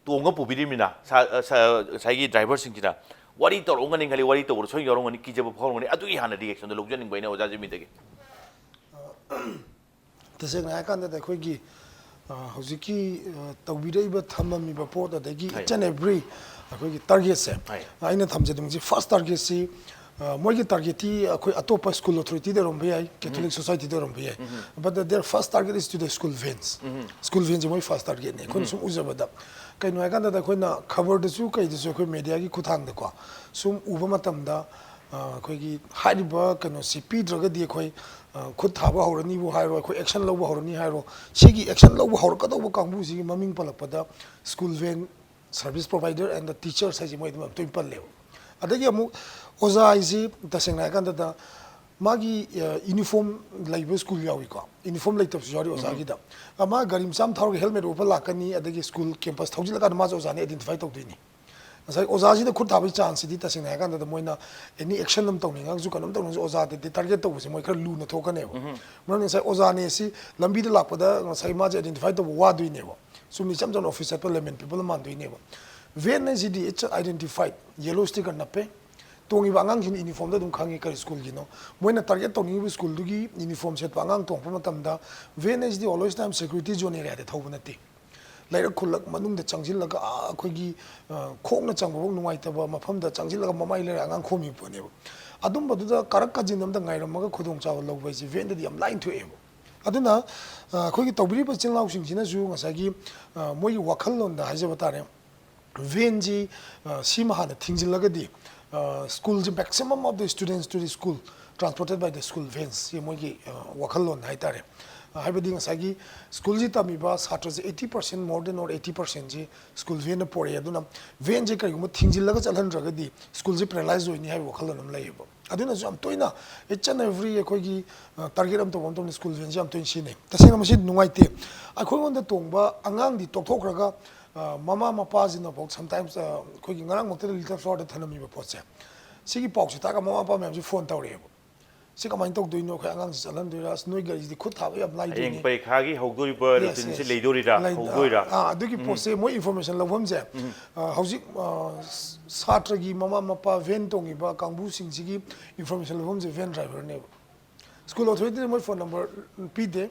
ꯇꯣꯡꯉ ꯄꯨꯕꯤꯔꯤꯕꯅꯤꯅ, ꯁꯥ-, ꯁꯥ-, ꯉꯁꯥꯏꯒꯤ driverꯁꯤꯡꯁꯤꯅ ꯋꯥꯔꯤ ꯇꯧꯔꯝꯒꯅꯤ ꯈꯜꯂꯤ, ꯋꯥꯔꯤ ꯇꯧꯕꯗ ꯁꯣꯏ ꯌꯥꯎꯔꯝꯒꯅꯤ, ꯀꯤꯖꯕ ꯐꯥꯎꯔꯝꯒꯅꯤ꯫ ꯑꯗꯨꯒꯤ ꯍꯥꯟꯅ reactionꯗꯣ ꯂꯧꯖꯅꯤꯡꯕ ꯑꯩꯅ ꯑꯣꯖꯥ ꯖꯤꯃꯤꯗꯒꯤ꯫ ꯇꯁꯦꯡꯅ ꯍꯥꯏꯔꯀꯥꯟꯗꯗꯤ ꯑꯩꯈꯣꯏꯒꯤ, ꯑ, ꯍꯧꯖꯤꯛꯀꯤ, ꯑ, ꯇꯧꯕꯤꯔꯛꯏꯕ, ꯊꯝꯃꯝꯃꯤꯕ ꯄꯣꯠ, ꯑꯗꯒꯤ ꯍꯣꯏ꯫ Each and every ꯑꯩꯈꯣꯏꯒꯤ targetꯁꯦ, ꯍꯣꯏ꯫ ꯑꯩꯅ ꯊꯝꯖꯅꯤꯡꯕꯁꯤ first targetꯁꯤ, ꯑ, ꯃꯣꯏꯒꯤ targetꯇꯤ ꯑꯩꯈꯣꯏ ꯑꯇꯣꯞꯄ school authorityꯗ ꯑꯣꯏꯔꯝꯕ ꯌꯥꯏ, Catholic Societyꯗ ꯑꯣꯏꯔꯝꯕ ꯌꯥꯏ, but their first target is to the school vans꯫ School vanꯁꯦ ꯃꯣꯏ first targetꯅꯤ꯫ ꯑꯩꯈꯣꯏꯅ ꯁꯨꯝ ꯎꯖꯕꯗ, ꯀꯩꯅꯣ ꯍꯥꯏꯀꯥꯟꯗꯗ, ꯑꯩꯈꯣꯏꯅ ꯈꯕꯔꯗꯁꯨ ꯀꯩꯗꯁꯨ ꯑꯩꯈꯣꯏ mediaꯒꯤ ꯈꯨꯠꯊꯥꯡꯗꯀꯣ ꯁꯨꯝ ꯎꯕ ꯃꯇꯝꯗ, ꯑ, ꯑꯩꯈꯣꯏꯒꯤ ꯍꯥꯏꯔꯤꯕ ꯀꯩꯅꯣꯁꯤ ꯄꯤꯗ꯭ꯔꯒꯗꯤ ꯑꯩꯈꯣꯏ, ꯑ, ꯈꯨꯠ ꯊꯥꯕ ꯍꯧꯔꯅꯤꯕꯨ ꯍꯥꯏꯔꯣ, ꯑꯩꯈꯣꯏ action ꯂꯧꯕ ꯍꯧꯔꯅꯤ ꯍꯥꯏꯔꯣ, ꯁꯤꯒꯤ action ꯂꯧꯕ ꯍꯧꯔꯛꯀꯗꯧꯕ ꯀꯥꯡꯕꯨꯁꯤꯒꯤ ꯃꯃꯤꯡ ꯄꯜꯂꯛꯄꯗ school van service provider and the teachers ꯍꯥꯏꯁꯦ ꯃꯣꯏ ꯑꯗꯨꯝ ꯌꯥꯝ ꯇꯣꯏꯅ ꯄꯜꯂꯦꯕ꯫ ꯑꯗꯒꯤ ꯑꯃꯨꯛ ꯑꯣꯖꯥ ꯍꯥꯏꯁꯤ ꯇꯁꯦꯡꯅ ꯍꯥꯏꯀꯥꯟꯗꯗ ꯃꯥꯒꯤ, ꯑ, uniform ꯂꯩꯕ school ꯌꯥꯎꯏꯀꯣ, uniform ꯂꯩꯇꯕꯁꯨ ꯌꯥꯎꯔꯤ ꯑꯣꯖꯥꯒꯤꯗ꯫ ꯑ, ꯃꯥ ꯒꯥꯔꯤ ꯃꯆꯥ ꯑꯃ ꯊꯧꯔꯒ helmet ꯎꯞꯄ ꯂꯥꯛꯀꯅꯤ, ꯑꯗꯒꯤ school campus ꯊꯧꯖꯤꯜꯂꯀꯥꯟꯗ ꯃꯥꯁꯦ ꯑꯣꯖꯥꯅꯤ identify ꯇꯧꯗꯣꯏꯅꯤ꯫ ꯉꯁꯥꯏ ꯑꯣꯖꯥꯁꯤꯗ ꯈꯨꯠ ꯊꯥꯕꯒꯤ chanceꯁꯤꯗꯤ ꯇꯁꯦꯡꯅ ꯍꯥꯏꯔꯀꯥꯟꯗ ꯃꯣꯏꯅ any action ꯑꯃ ꯇꯧꯅꯤꯡꯉꯒꯁꯨ, ꯀꯩꯅꯣꯝ ꯇꯧꯅꯤꯡꯉꯁꯨ, ꯑꯣꯖꯥꯗꯗꯤ target ꯇꯧꯕꯁꯦ ꯃꯣꯏ ꯈꯔ ꯂꯨꯅ ꯊꯣꯛꯀꯅꯦꯕ꯫ ꯃꯔꯝꯗꯤ ꯉꯁꯥꯏ ꯑꯣꯖꯥꯅꯦ ꯁꯤ ꯂꯝꯕꯤꯗ ꯂꯥꯛꯄꯗ ꯉꯁꯥꯏ ꯃꯥꯁꯦ identify ꯇꯧꯕ ꯋꯥꯗꯣꯏꯅꯦꯕ꯫ ꯆꯨꯝꯅ ꯏꯆꯝ ꯆꯝꯅ office ꯆꯠꯄ layman people ꯃꯥꯟꯗꯣꯏꯅꯦꯕ꯫ Van ꯍꯥꯏꯁꯤꯗꯤ it's identified, yellow sticker ꯅꯞꯄꯦ, ꯇꯣꯡꯉꯤꯕ ꯑꯉꯥꯡꯁꯤꯡ uniformꯗ ꯑꯗꯨꯝ ꯈꯪꯉꯤ ꯀꯔꯤ schoolꯒꯤꯅꯣ꯫ ꯃꯣꯏꯅ target ꯇꯧꯅꯤꯡꯉꯤꯕ schoolꯗꯨꯒꯤ uniform ꯁꯦꯠꯄ ꯑꯉꯥꯡ ꯇꯣꯡꯉꯛꯄ ꯃꯇꯝꯗ, van ꯍꯥꯏꯁꯤꯗꯤ always time security zone areaꯗ ꯊꯧꯕ ꯅꯠꯇꯦ꯫ ꯂꯩꯔꯛ ꯈꯨꯜꯂꯛ ꯃꯅꯨꯡꯗ ꯆꯪꯁꯤꯜꯂꯒ, ꯑꯥ, ꯑꯩꯈꯣꯏꯒꯤ, ꯑ, ꯈꯣꯡꯅ ꯆꯪꯕꯐꯥꯎ ꯅꯨꯡꯉꯥꯏꯇꯕ ꯃꯐꯝꯗ ꯆꯪꯁꯤꯜꯂꯒ ꯃꯃꯥꯏ ꯂꯩꯔ ꯑꯉꯥꯡ ꯈꯣꯝꯃꯤꯕ ꯄꯣꯠꯅꯦꯕ꯫ ꯑꯗꯨꯝꯕꯗꯨꯗ ꯀꯥꯔꯛ ꯀꯥꯖꯤꯟ ꯑꯃꯗ ꯉꯥꯏꯔꯝꯃꯒ ꯈꯨꯗꯣꯡꯆꯥꯕ ꯂꯧꯕ ꯍꯥꯏꯁꯦ vanꯗꯗꯤ ꯌꯥꯝ ꯂꯥꯏꯅ ꯊꯣꯛꯑꯦꯕ꯫ ꯑꯗꯨꯅ, ꯑ, ꯑꯩꯈꯣꯏꯒꯤ ꯇꯧꯕꯤꯔꯤꯕ ꯏꯆꯤꯜ ꯏꯅꯥꯎꯁꯤꯡꯁꯤꯅꯁꯨ ꯉꯁꯥꯏꯒꯤ, ꯑ, ꯃꯣꯏꯒꯤ ꯋꯥꯈꯜꯂꯣꯟꯗ ꯍꯥꯏꯖꯕ ꯇꯥꯔꯦ, vanꯁꯤ, ꯑ, ꯁꯤꯃ ꯍꯥꯟꯅ ꯊꯤꯡꯖꯤꯜꯂꯒꯗꯤ, ꯑ, schoolꯁꯤ maximum of the students to the school transported by the school vans, ꯁꯤ ꯃꯣꯏꯒꯤ ꯋꯥꯈꯜꯂꯣꯟ ꯍꯥꯏꯇꯥꯔꯦ꯫ ꯍꯥꯏꯕꯗꯤ ꯉꯁꯥꯏꯒꯤ ꯁ꯭ꯀꯨꯜꯁꯤ ꯇꯝꯃꯤꯕ ꯁꯥꯇ꯭ꯔꯁꯦ eighty percent, more than or eighty percent ꯁꯤ ꯁ꯭ꯀꯨꯜ ꯚꯦꯟꯅ ꯄꯣꯔꯛꯑꯦ꯫ ꯑꯗꯨꯅ ꯚꯦꯟꯁꯦ ꯀꯔꯤꯒꯨꯝꯕ ꯊꯤꯡꯖꯤꯜꯂꯒ ꯆꯠꯍꯟꯗ꯭ꯔꯒꯗꯤ ꯁ꯭ꯀꯨꯜꯁꯦ ꯄꯦꯔꯥꯂꯥꯏꯁ ꯑꯣꯏꯅꯤ ꯍꯥꯏꯕ ꯋꯥꯈꯜꯂꯣꯟ ꯑꯃ ꯂꯩꯌꯦꯕ꯫ ꯑꯗꯨꯅꯁꯨ ꯌꯥꯝ ꯇꯣꯏꯅ each and every ꯑꯩꯈꯣꯏꯒꯤ ꯇꯥꯔꯒꯦꯠ ꯑꯃ ꯇꯧꯕ ꯃꯇꯝꯗ ꯁ꯭ꯀꯨꯜ ꯚꯦꯟꯁꯦ ꯌꯥꯝ ꯇꯣꯏꯅ ꯁꯤꯖꯤꯟꯅꯩ꯫ ꯇꯁꯦꯡꯅ ꯃꯁꯤ ꯅꯨꯡꯉꯥꯏꯇꯦ꯫ ꯑꯩꯈꯣꯏꯉꯣꯟꯗ ꯇꯣꯡꯕ ꯑꯉꯥꯡꯗꯤ ꯇꯣꯛꯊꯣꯛꯈ꯭ꯔꯒ, ꯃꯃꯥ ꯃꯄꯥꯁꯤꯅꯐꯥꯎ sometimes, ꯑꯩꯈꯣꯏꯒꯤ ꯉꯔꯥꯡꯃꯛꯇꯗ ꯂꯤꯇꯜ ꯐ꯭ꯂꯥꯋꯔꯗ ꯊꯅꯝꯃꯤꯕ ꯄꯣꯠꯁꯦ, ꯁꯤꯒꯤ ꯄꯥꯎꯁꯦ ꯇꯥꯔꯒ ꯃꯃꯥ ꯃꯄꯥ ꯃꯌꯥꯝꯁꯤ ꯐꯣꯟ ꯇꯧꯔꯛꯑꯦꯕ꯫ "ꯁꯤ ꯀꯃꯥꯏꯅ ꯇꯧꯗꯣꯏꯅꯣ? ꯑꯩꯈꯣꯏ ꯑꯉꯥꯡꯁꯤ ꯆꯠꯍꯟꯗꯣꯏꯔꯥ? ꯑꯁ, ꯅꯣꯏ ꯒꯥꯔꯤꯁꯤꯗꯤ ꯈꯨꯠ ꯊꯥꯕ ꯌꯥꯝ ꯂꯥꯏꯗꯣꯏꯅꯤ꯫" ꯍꯌꯦꯡ ꯄꯔꯤꯈꯥꯒꯤ ꯍꯧꯗꯣꯔꯤꯕ Yes, ꯔꯨꯇꯤꯟꯁꯦ yes. ꯂꯩꯗꯣꯔꯤꯔꯥ? ꯂꯩ-, ꯍꯧꯗꯣꯏꯔꯥ? ꯑꯥ, ꯑꯗꯨꯒꯤ ꯄꯣꯠꯁꯦ ꯃꯣꯏ ꯏꯟꯐꯣꯔꯃꯦꯁꯟ ꯂꯧꯐꯝꯁꯦ, ꯑ, ꯍꯧꯖꯤꯛ, ꯑ, ꯁꯥꯇ꯭ꯔꯒꯤ ꯃꯃꯥ ꯃꯄꯥ, ꯚꯦꯟ ꯇꯣꯡꯉꯤꯕ ꯀꯥꯡꯕꯨꯁꯤꯡꯁꯤꯒꯤ ꯏꯟꯐꯣꯔꯃꯦꯁꯟ ꯂꯧꯐꯝꯁꯦ ꯚꯦꯟ ꯗ꯭ꯔꯥꯏꯚꯔꯅꯦꯕ꯫ ꯁ꯭ꯀꯨꯜ ꯑꯣꯊꯣꯔꯤꯇꯤꯗ ꯃꯣꯏ ꯐꯣꯟ ꯅꯝꯕꯔ ꯄꯤꯗꯦ꯫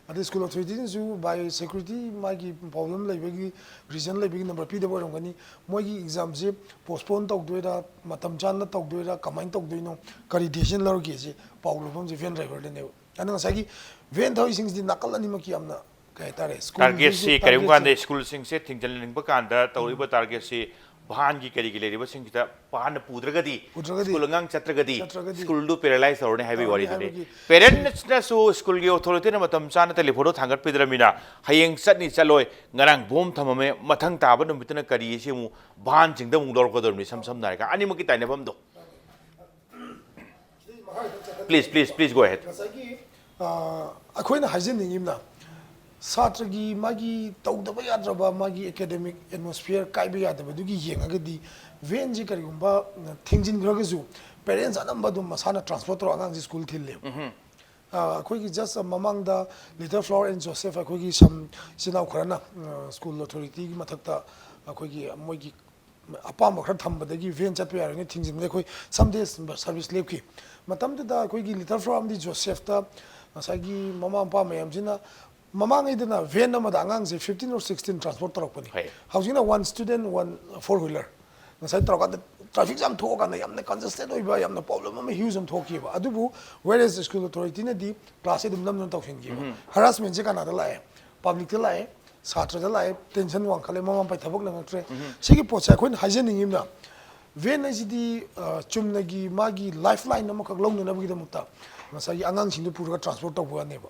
ꯑꯗꯩ ꯁ꯭ꯀꯨꯜ ꯑꯣꯊꯣꯔꯤꯇꯤꯅꯁꯨ by security ꯃꯥꯒꯤ ꯄ꯭ꯔꯣꯕ꯭ꯂꯦꯝ ꯂꯩꯕꯒꯤ, ꯔꯤꯖꯟ ꯂꯩꯕꯒꯤ ꯅꯝꯕꯔ ꯄꯤꯗꯕ ꯑꯣꯏꯔꯝꯒꯅꯤ꯫ ꯃꯣꯏꯒꯤ ꯑꯦꯛꯖꯥꯝꯁꯦ ꯄꯣꯁꯄꯣꯟ ꯇꯧꯗꯣꯏꯔꯥ, ꯃꯇꯝ ꯆꯥꯅ ꯇꯧꯗꯣꯏꯔꯥ, ꯀꯃꯥꯏꯅ ꯇꯧꯗꯣꯏꯅꯣ, ꯀꯔꯤ ꯗꯤꯁꯤꯖꯟ ꯂꯧꯔꯒꯦꯁꯦ ꯄꯥꯎ ꯂꯧꯐꯝꯁꯦ ꯚꯦꯟ ꯗ꯭ꯔꯥꯏꯚꯔꯗꯅꯦꯕ꯫ ꯑꯗꯨꯅ ꯉꯁꯥꯏꯒꯤ ꯚꯦꯟ ꯊꯧꯔꯤꯁꯤꯡꯁꯤꯗꯤ ꯅꯥꯀꯜ ꯑꯅꯤꯃꯛꯀꯤ ꯌꯥꯝꯅ, ꯀꯩ ꯍꯥꯏꯇꯥꯔꯦ, ꯁ꯭ꯀꯨꯜꯒꯤꯁꯨ ꯇꯥꯔꯒꯦꯠꯁꯤ ꯀꯔꯤꯒꯨꯝꯕ ꯀꯥꯟꯗ ꯇꯥꯔꯒꯦꯠꯁꯦ ꯁ꯭ꯀꯨꯜꯁꯤꯡꯁꯦ ꯊꯤꯡꯖꯤꯟꯅꯤꯡꯕ ꯀꯥꯟꯗ ꯇꯧꯔꯤꯕ ꯇꯥꯔꯒꯦꯠꯁꯤ ꯚꯥꯟꯒꯤ ꯀꯔꯤꯒꯤ ꯂꯩꯔꯤꯕꯁꯤꯡꯁꯤꯗ ꯚꯥꯟꯅ ꯄꯨꯗ꯭ꯔꯒꯗꯤ, ꯄꯨꯗ꯭ꯔꯒꯗꯤ, ꯁ꯭ꯀꯨꯜ ꯑꯉꯥꯡ ꯆꯠꯇ꯭ꯔꯒꯗꯤ, ꯆꯠꯇ꯭ꯔꯒꯗꯤ, ꯁ꯭ꯀꯨꯜꯗꯨ ꯄꯦꯔꯥꯂꯥꯏꯁ ꯇꯧꯔꯅꯤ ꯍꯥꯏꯕꯒꯤ ꯇꯧꯔꯅꯤ ꯋꯥꯔꯤꯗꯨꯅꯤ꯫ ꯍꯥꯏꯕꯒꯤ ꯄꯦꯔꯦꯟꯠꯁꯅꯁꯨ ꯁ꯭ꯀꯨꯜꯒꯤ ꯑꯣꯊꯣꯔꯤꯇꯤꯅ ꯃꯇꯝ ꯆꯥꯅ ꯇꯦꯂꯤꯐꯣꯟꯗꯣ ꯊꯥꯡꯒꯠꯄꯤꯗ꯭ꯔꯕꯅꯤꯅ ꯍꯌꯦꯡ ꯆꯠꯅꯤ ꯆꯠꯂꯣꯏ, ꯉꯔꯥꯡ ꯕꯣꯝ ꯊꯝꯃꯝꯃꯦ, ꯃꯊꯪ ꯇꯥꯕ ꯅꯨꯃꯤꯠꯇꯅ ꯀꯔꯤ ꯑꯁꯤ ꯑꯃꯨꯛ ꯚꯥꯟꯁꯤꯡꯗ ꯑꯃꯨꯛ ꯂꯧꯔꯛꯀꯗꯧꯔꯤꯕꯅꯤ꯫ ꯏꯁꯝ ꯁꯝꯅ ꯍꯥꯏꯔꯒ ꯑꯅꯤꯃꯛꯀꯤ ꯇꯥꯏꯅꯐꯝꯗꯣ꯫ Please, please, please go ahead. ꯉꯁꯥꯏꯒꯤ, ꯑ, ꯑꯩꯈꯣꯏꯅ ꯍꯥꯏꯖꯅꯤꯡꯉꯤꯕꯅ, ꯁꯥꯇ꯭ꯔꯒꯤ ꯃꯥꯒꯤ ꯇꯧꯗꯕ ꯌꯥꯗ꯭ꯔꯕ ꯃꯥꯒꯤ ꯑꯦꯀꯥꯗꯦꯃꯤꯛ ꯑꯦꯠꯃꯣꯁꯐꯤꯌꯔ ꯀꯥꯏꯕ ꯌꯥꯗꯕꯗꯨꯒꯤ ꯌꯦꯡꯉꯒꯗꯤ ꯚꯦꯟꯁꯤ ꯀꯔꯤꯒꯨꯝꯕ ꯊꯤꯡꯖꯤꯟꯈ꯭ꯔꯒꯁꯨ ꯄꯦꯔꯦꯟꯁ ꯑꯅꯝꯕ ꯑꯗꯨꯝ ꯃꯁꯥꯅ ꯇ꯭ꯔꯥꯟꯁꯄꯣꯔꯠ ꯇꯧꯔꯒ ꯑꯉꯥꯡꯁꯤ ꯁ꯭ꯀꯨꯜ ꯊꯤꯜꯂꯦꯕ꯫ ꯑ, ꯑꯩꯈꯣꯏꯒꯤ just ꯃꯃꯥꯡꯗ ꯂꯤꯇꯜ ꯐ꯭ꯂꯥꯋꯔ ꯑꯦꯟ ꯖꯣꯁꯦꯐ ꯑꯩꯈꯣꯏꯒꯤ ꯁꯝ ꯏꯆꯤꯜ ꯏꯅꯥꯎ ꯈꯔꯅ, ꯑ, ꯁ꯭ꯀꯨꯜ ꯑꯣꯊꯣꯔꯤꯇꯤꯒꯤ ꯃꯊꯛꯇ ꯑꯩꯈꯣꯏꯒꯤ ꯃꯣꯏꯒꯤ ꯑꯄꯥꯝꯕ ꯈꯔ ꯊꯝꯕꯗꯒꯤ ꯚꯦꯟ ꯆꯠꯄ ꯌꯥꯔꯣꯏꯅ ꯊꯤꯡꯖꯤꯟꯕꯗ ꯑꯩꯈꯣꯏ ꯁꯝ ꯗꯦꯁ ꯁꯔꯚꯤꯁ ꯂꯦꯞꯈꯤ꯫ ꯃꯇꯝꯗꯨꯗ ꯑꯩꯈꯣꯏꯒꯤ ꯂꯤꯇꯜ ꯐ꯭ꯂꯥꯋꯔ ꯑꯃꯗꯤ ꯖꯣꯁꯦꯐꯇ ꯉꯁꯥꯏꯒꯤ ꯃꯃꯥ ꯃꯄꯥ ꯃꯌꯥꯝꯁꯤꯅ, ꯃꯃꯥꯡꯉꯩꯗꯅ ꯚꯦꯟ ꯑꯃꯗ ꯑꯉꯥꯡꯁꯦ fifteen or sixteen ꯇ꯭ꯔꯥꯟꯁꯄꯣꯔꯠ ꯇꯧꯔꯛꯄꯅꯤ꯫ ꯍꯣꯏ꯫ ꯍꯧꯖꯤꯛꯅ one student, one four wheeler꯫ ꯉꯁꯥꯏ ꯇꯧꯔꯀꯥꯟꯗ ꯇ꯭ꯔꯥꯐꯤꯛ ꯌꯥꯝ ꯊꯣꯛꯑꯀꯥꯟꯗ ꯌꯥꯝꯅ ꯀꯟꯖꯦꯁꯇꯦꯠ ꯑꯣꯏꯕ, ꯌꯥꯝꯅ ꯄ꯭ꯔꯣꯕ꯭ꯂꯦꯝ ꯑꯃ ꯍ꯭ꯌꯨꯖ ꯑꯃ ꯊꯣꯛꯈꯤꯕ꯫ ꯑꯗꯨꯕꯨ where is ꯁ꯭ꯀꯨꯜ ꯑꯣꯊꯣꯔꯤꯇꯤꯅꯗꯤ ꯀ꯭ꯂꯥꯁꯁꯦ ꯑꯗꯨꯝ ꯅꯝꯗꯨꯅ ꯇꯧꯁꯤꯟꯈꯤꯕ꯫ ꯍꯔꯥꯁꯃꯦꯟꯁꯦ ꯀꯅꯥꯗ ꯂꯥꯛꯑꯦ? ꯄꯕ꯭ꯂꯤꯛꯇ ꯂꯥꯛꯑꯦ, ꯁꯥꯇ꯭ꯔꯗ ꯂꯥꯛꯑꯦ, ꯇꯦꯟꯁꯟ ꯋꯥꯡꯈꯠꯂꯦ, ꯃꯃꯥ ꯃꯄꯥꯒꯤ ꯊꯕꯛ ꯅꯪꯉꯛꯇ꯭ꯔꯦ꯫ ꯁꯤꯒꯤ ꯄꯣꯠꯁꯦ ꯑꯩꯈꯣꯏꯅ ꯍꯥꯏꯖꯅꯤꯡꯉꯤꯕꯅ, Van ꯍꯥꯏꯁꯤꯗꯤ ꯑ, ꯆꯨꯝꯅꯒꯤ ꯃꯥꯒꯤ lifeline ꯑꯃꯈꯛ ꯂꯧꯅꯅꯕꯒꯤꯗꯃꯛꯇ ꯉꯁꯥꯏꯒꯤ ꯑꯉꯥꯡꯁꯤꯡꯗꯨ ꯄꯨꯔꯒ transport ꯇꯧꯕ ꯋꯥꯅꯦꯕ꯫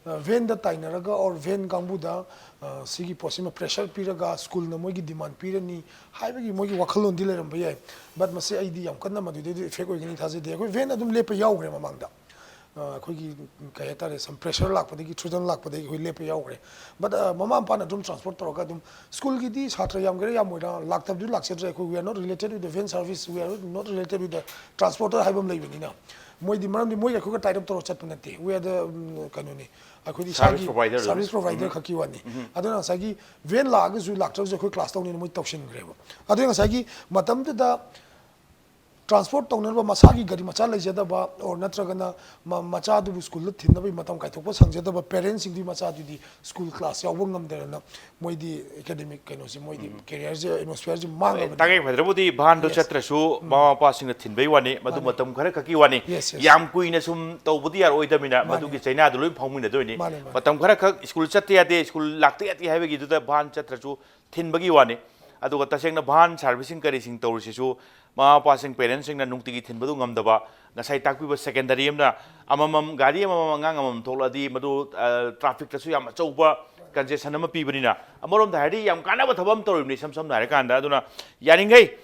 ꯑ, vanꯗ ꯇꯥꯏꯅꯔꯒ or van ꯀꯥꯡꯕꯨꯗ ꯑ, ꯁꯤꯒꯤ ꯄꯣꯠꯁꯤꯃ pressure ꯄꯤꯔꯒ ꯁ꯭ꯀꯨꯜꯅ ꯃꯣꯏꯒꯤ demand ꯄꯤꯔꯅꯤ ꯍꯥꯏꯕꯒꯤ ꯃꯣꯏꯒꯤ ꯋꯥꯈꯜꯂꯣꯟꯗꯤ ꯂꯩꯔꯝꯕ ꯌꯥꯏ꯫ But ꯃꯁꯤ ꯑꯩꯗꯤ ꯌꯥꯝ ꯀꯟꯅ ꯃꯗꯨꯗꯩꯗ effect ꯑꯣꯏꯒꯅꯤ ꯊꯥꯖꯗꯦ꯫ ꯑꯩꯈꯣꯏ van ꯑꯗꯨꯝ ꯂꯦꯞꯄ ꯌꯥꯎꯈ꯭ꯔꯦ ꯃꯃꯥꯡꯗ꯫ ꯑ, ꯑꯩꯈꯣꯏꯒꯤ ꯀꯩ ꯍꯥꯏꯇꯥꯔꯦ, some pressure ꯂꯥꯛꯄꯗꯒꯤ, ꯊ꯭ꯔꯨꯗꯟ ꯂꯥꯛꯄꯗꯒꯤ ꯑꯩꯈꯣꯏ ꯂꯦꯞꯄ ꯌꯥꯎꯈ꯭ꯔꯦ꯫ But ꯑ, ꯃꯃꯥ ꯃꯄꯥꯅ ꯑꯗꯨꯝ transport ꯇꯧꯔꯒ ꯑꯗꯨꯝ ꯁ꯭ꯀꯨꯜꯒꯤꯗꯤ ꯁꯥꯇ꯭ꯔ ꯌꯥꯝꯒꯦꯔꯥ ꯌꯥꯝꯃꯣꯏꯔꯥ ꯂꯥꯛꯇꯕꯗꯨ ꯂꯥꯛꯆꯗ꯭ꯔꯦ꯫ ꯑꯩꯈꯣꯏ we are not related with the van service, we are not related with the transporter ꯍꯥꯏꯕ ꯑꯃ ꯂꯩꯕꯅꯤꯅ ꯃꯣꯏꯗꯤ, ꯃꯔꯝꯗꯤ ꯃꯣꯏꯒ ꯑꯩꯈꯣꯏꯒ tie up ꯇꯧꯔꯒ ꯆꯠꯄ ꯅꯠꯇꯦ꯫ We are the ꯎꯝ, ꯀꯩꯅꯣꯅꯤ, ꯑꯩꯈꯣꯏꯗꯤ service ꯏꯁꯥꯒꯤ provider service provider ꯈꯛꯀꯤ ꯋꯥꯅꯤ꯫ ꯑꯗꯨꯅ ꯉꯁꯥꯏꯒꯤ van ꯂꯥꯛꯑꯒꯁꯨ ꯂꯥꯛꯇ꯭ꯔꯒꯁꯨ ꯑꯩꯈꯣꯏ class ꯇꯧꯅꯤꯅ ꯃꯣꯏ ꯇꯧꯁꯤꯟꯈ꯭ꯔꯦꯕ꯫ ꯑꯗꯨꯅ ꯉꯁꯥꯏꯒꯤ ꯃꯇꯝꯗꯨꯗ transport ꯇꯧꯅꯅꯕ ꯃꯁꯥꯒꯤ ꯒꯥꯔꯤ ꯃꯆꯥ ꯂꯩꯖꯗꯕ or ꯅꯠꯇ꯭ꯔꯒꯅ ꯃ- ꯃꯆꯥꯗꯨꯕꯨ ꯁ꯭ꯀꯨꯜꯗ ꯊꯤꯟꯅꯕꯒꯤ ꯃꯇꯝ ꯀꯥꯏꯊꯣꯛꯄ ꯁꯪꯖꯗꯕ parentꯁꯤꯡꯗꯨꯒꯤ ꯃꯆꯥꯗꯨꯗꯤ ꯁ꯭ꯀꯨꯜ class ꯌꯥꯎꯕ ꯉꯝꯗꯅ ꯃꯣꯏꯗꯤ academic ꯀꯩꯅꯣꯁꯦ, ꯃꯣꯏꯗꯤ careerꯁꯦ, atmosphereꯁꯦ ꯃꯥꯡꯉꯕꯅꯤ꯫ ꯇꯉꯥꯏ ꯐꯗ꯭ꯔꯕꯨꯗꯤ vanꯗꯣ Yes. ꯆꯠꯇ꯭ꯔꯁꯨ ꯃꯃꯥ ꯃꯄꯥꯁꯤꯡꯅ ꯊꯤꯟꯕꯩ ꯋꯥꯅꯤ, ꯃꯗꯨ ꯃꯥꯅꯦ꯫ ꯃꯇꯝ ꯈꯔ ꯈꯛꯀꯤ ꯋꯥꯅꯤ꯫ Yes, yes. ꯌꯥꯝ ꯀꯨꯏꯅ ꯁꯨꯝ ꯇꯧꯕꯗꯤ ꯌꯥꯔꯣꯏꯗꯕꯅꯤꯅ ꯃꯥꯅꯦ꯫ ꯃꯗꯨꯒꯤ ꯆꯩꯅꯥꯗꯨ ꯂꯣꯏ ꯐꯥꯎꯃꯤꯟꯅꯗꯣꯏꯅꯤ꯫ ꯃꯥꯅꯦ, ꯃꯥꯅꯦ꯫ ꯃꯇꯝ ꯈꯔ ꯈꯛ ꯁ꯭ꯀꯨꯜ ꯆꯠꯇ ꯌꯥꯗꯦ, ꯁ꯭ꯀꯨꯜ ꯂꯥꯛꯇ ꯌꯥꯗꯦ ꯍꯥꯏꯕꯒꯤꯗꯨꯗ van ꯆꯠꯇ꯭ꯔꯁꯨ ꯊꯤꯟꯕꯒꯤ ꯋꯥꯅꯤ꯫ ꯑꯗꯨꯒ ꯇꯁꯦꯡꯅ van serviceꯁꯤꯡ ꯀꯔꯤꯁꯤꯡ ꯇꯧꯔꯤꯁꯤꯁꯨ ꯃꯃꯥ ꯃꯄꯥꯁꯤꯡ, parentꯁꯤꯡꯅ ꯅꯨꯡꯇꯤꯒꯤ ꯊꯤꯟꯕꯗꯨ ꯉꯝꯗꯕ, ꯉꯁꯥꯏ ꯇꯥꯛꯄꯤꯕ secondary ꯑꯃꯅ ꯑꯃꯃꯝ, ꯒꯥꯔꯤ ꯑꯃꯃꯝ, ꯑꯉꯥꯡ ꯑꯃꯃꯝ ꯊꯣꯛꯂꯛꯑꯗꯤ ꯃꯗꯨ ꯑ, trafficꯇꯁꯨ ꯌꯥꯝ ꯑꯆꯧꯕ congestion ꯑꯃ ꯄꯤꯕꯅꯤꯅ, ꯑꯃꯔꯣꯝꯗ ꯍꯥꯏꯔꯗꯤ ꯌꯥꯝ ꯀꯥꯟꯅꯕ ꯊꯕꯛ ꯑꯃ ꯇꯧꯔꯤꯕꯅꯤ ꯏꯁꯝ ꯁꯝꯅ ꯍꯥꯏꯔꯀꯥꯟꯗ꯫ ꯑꯗꯨꯅ ꯌꯥꯔꯤꯈꯩ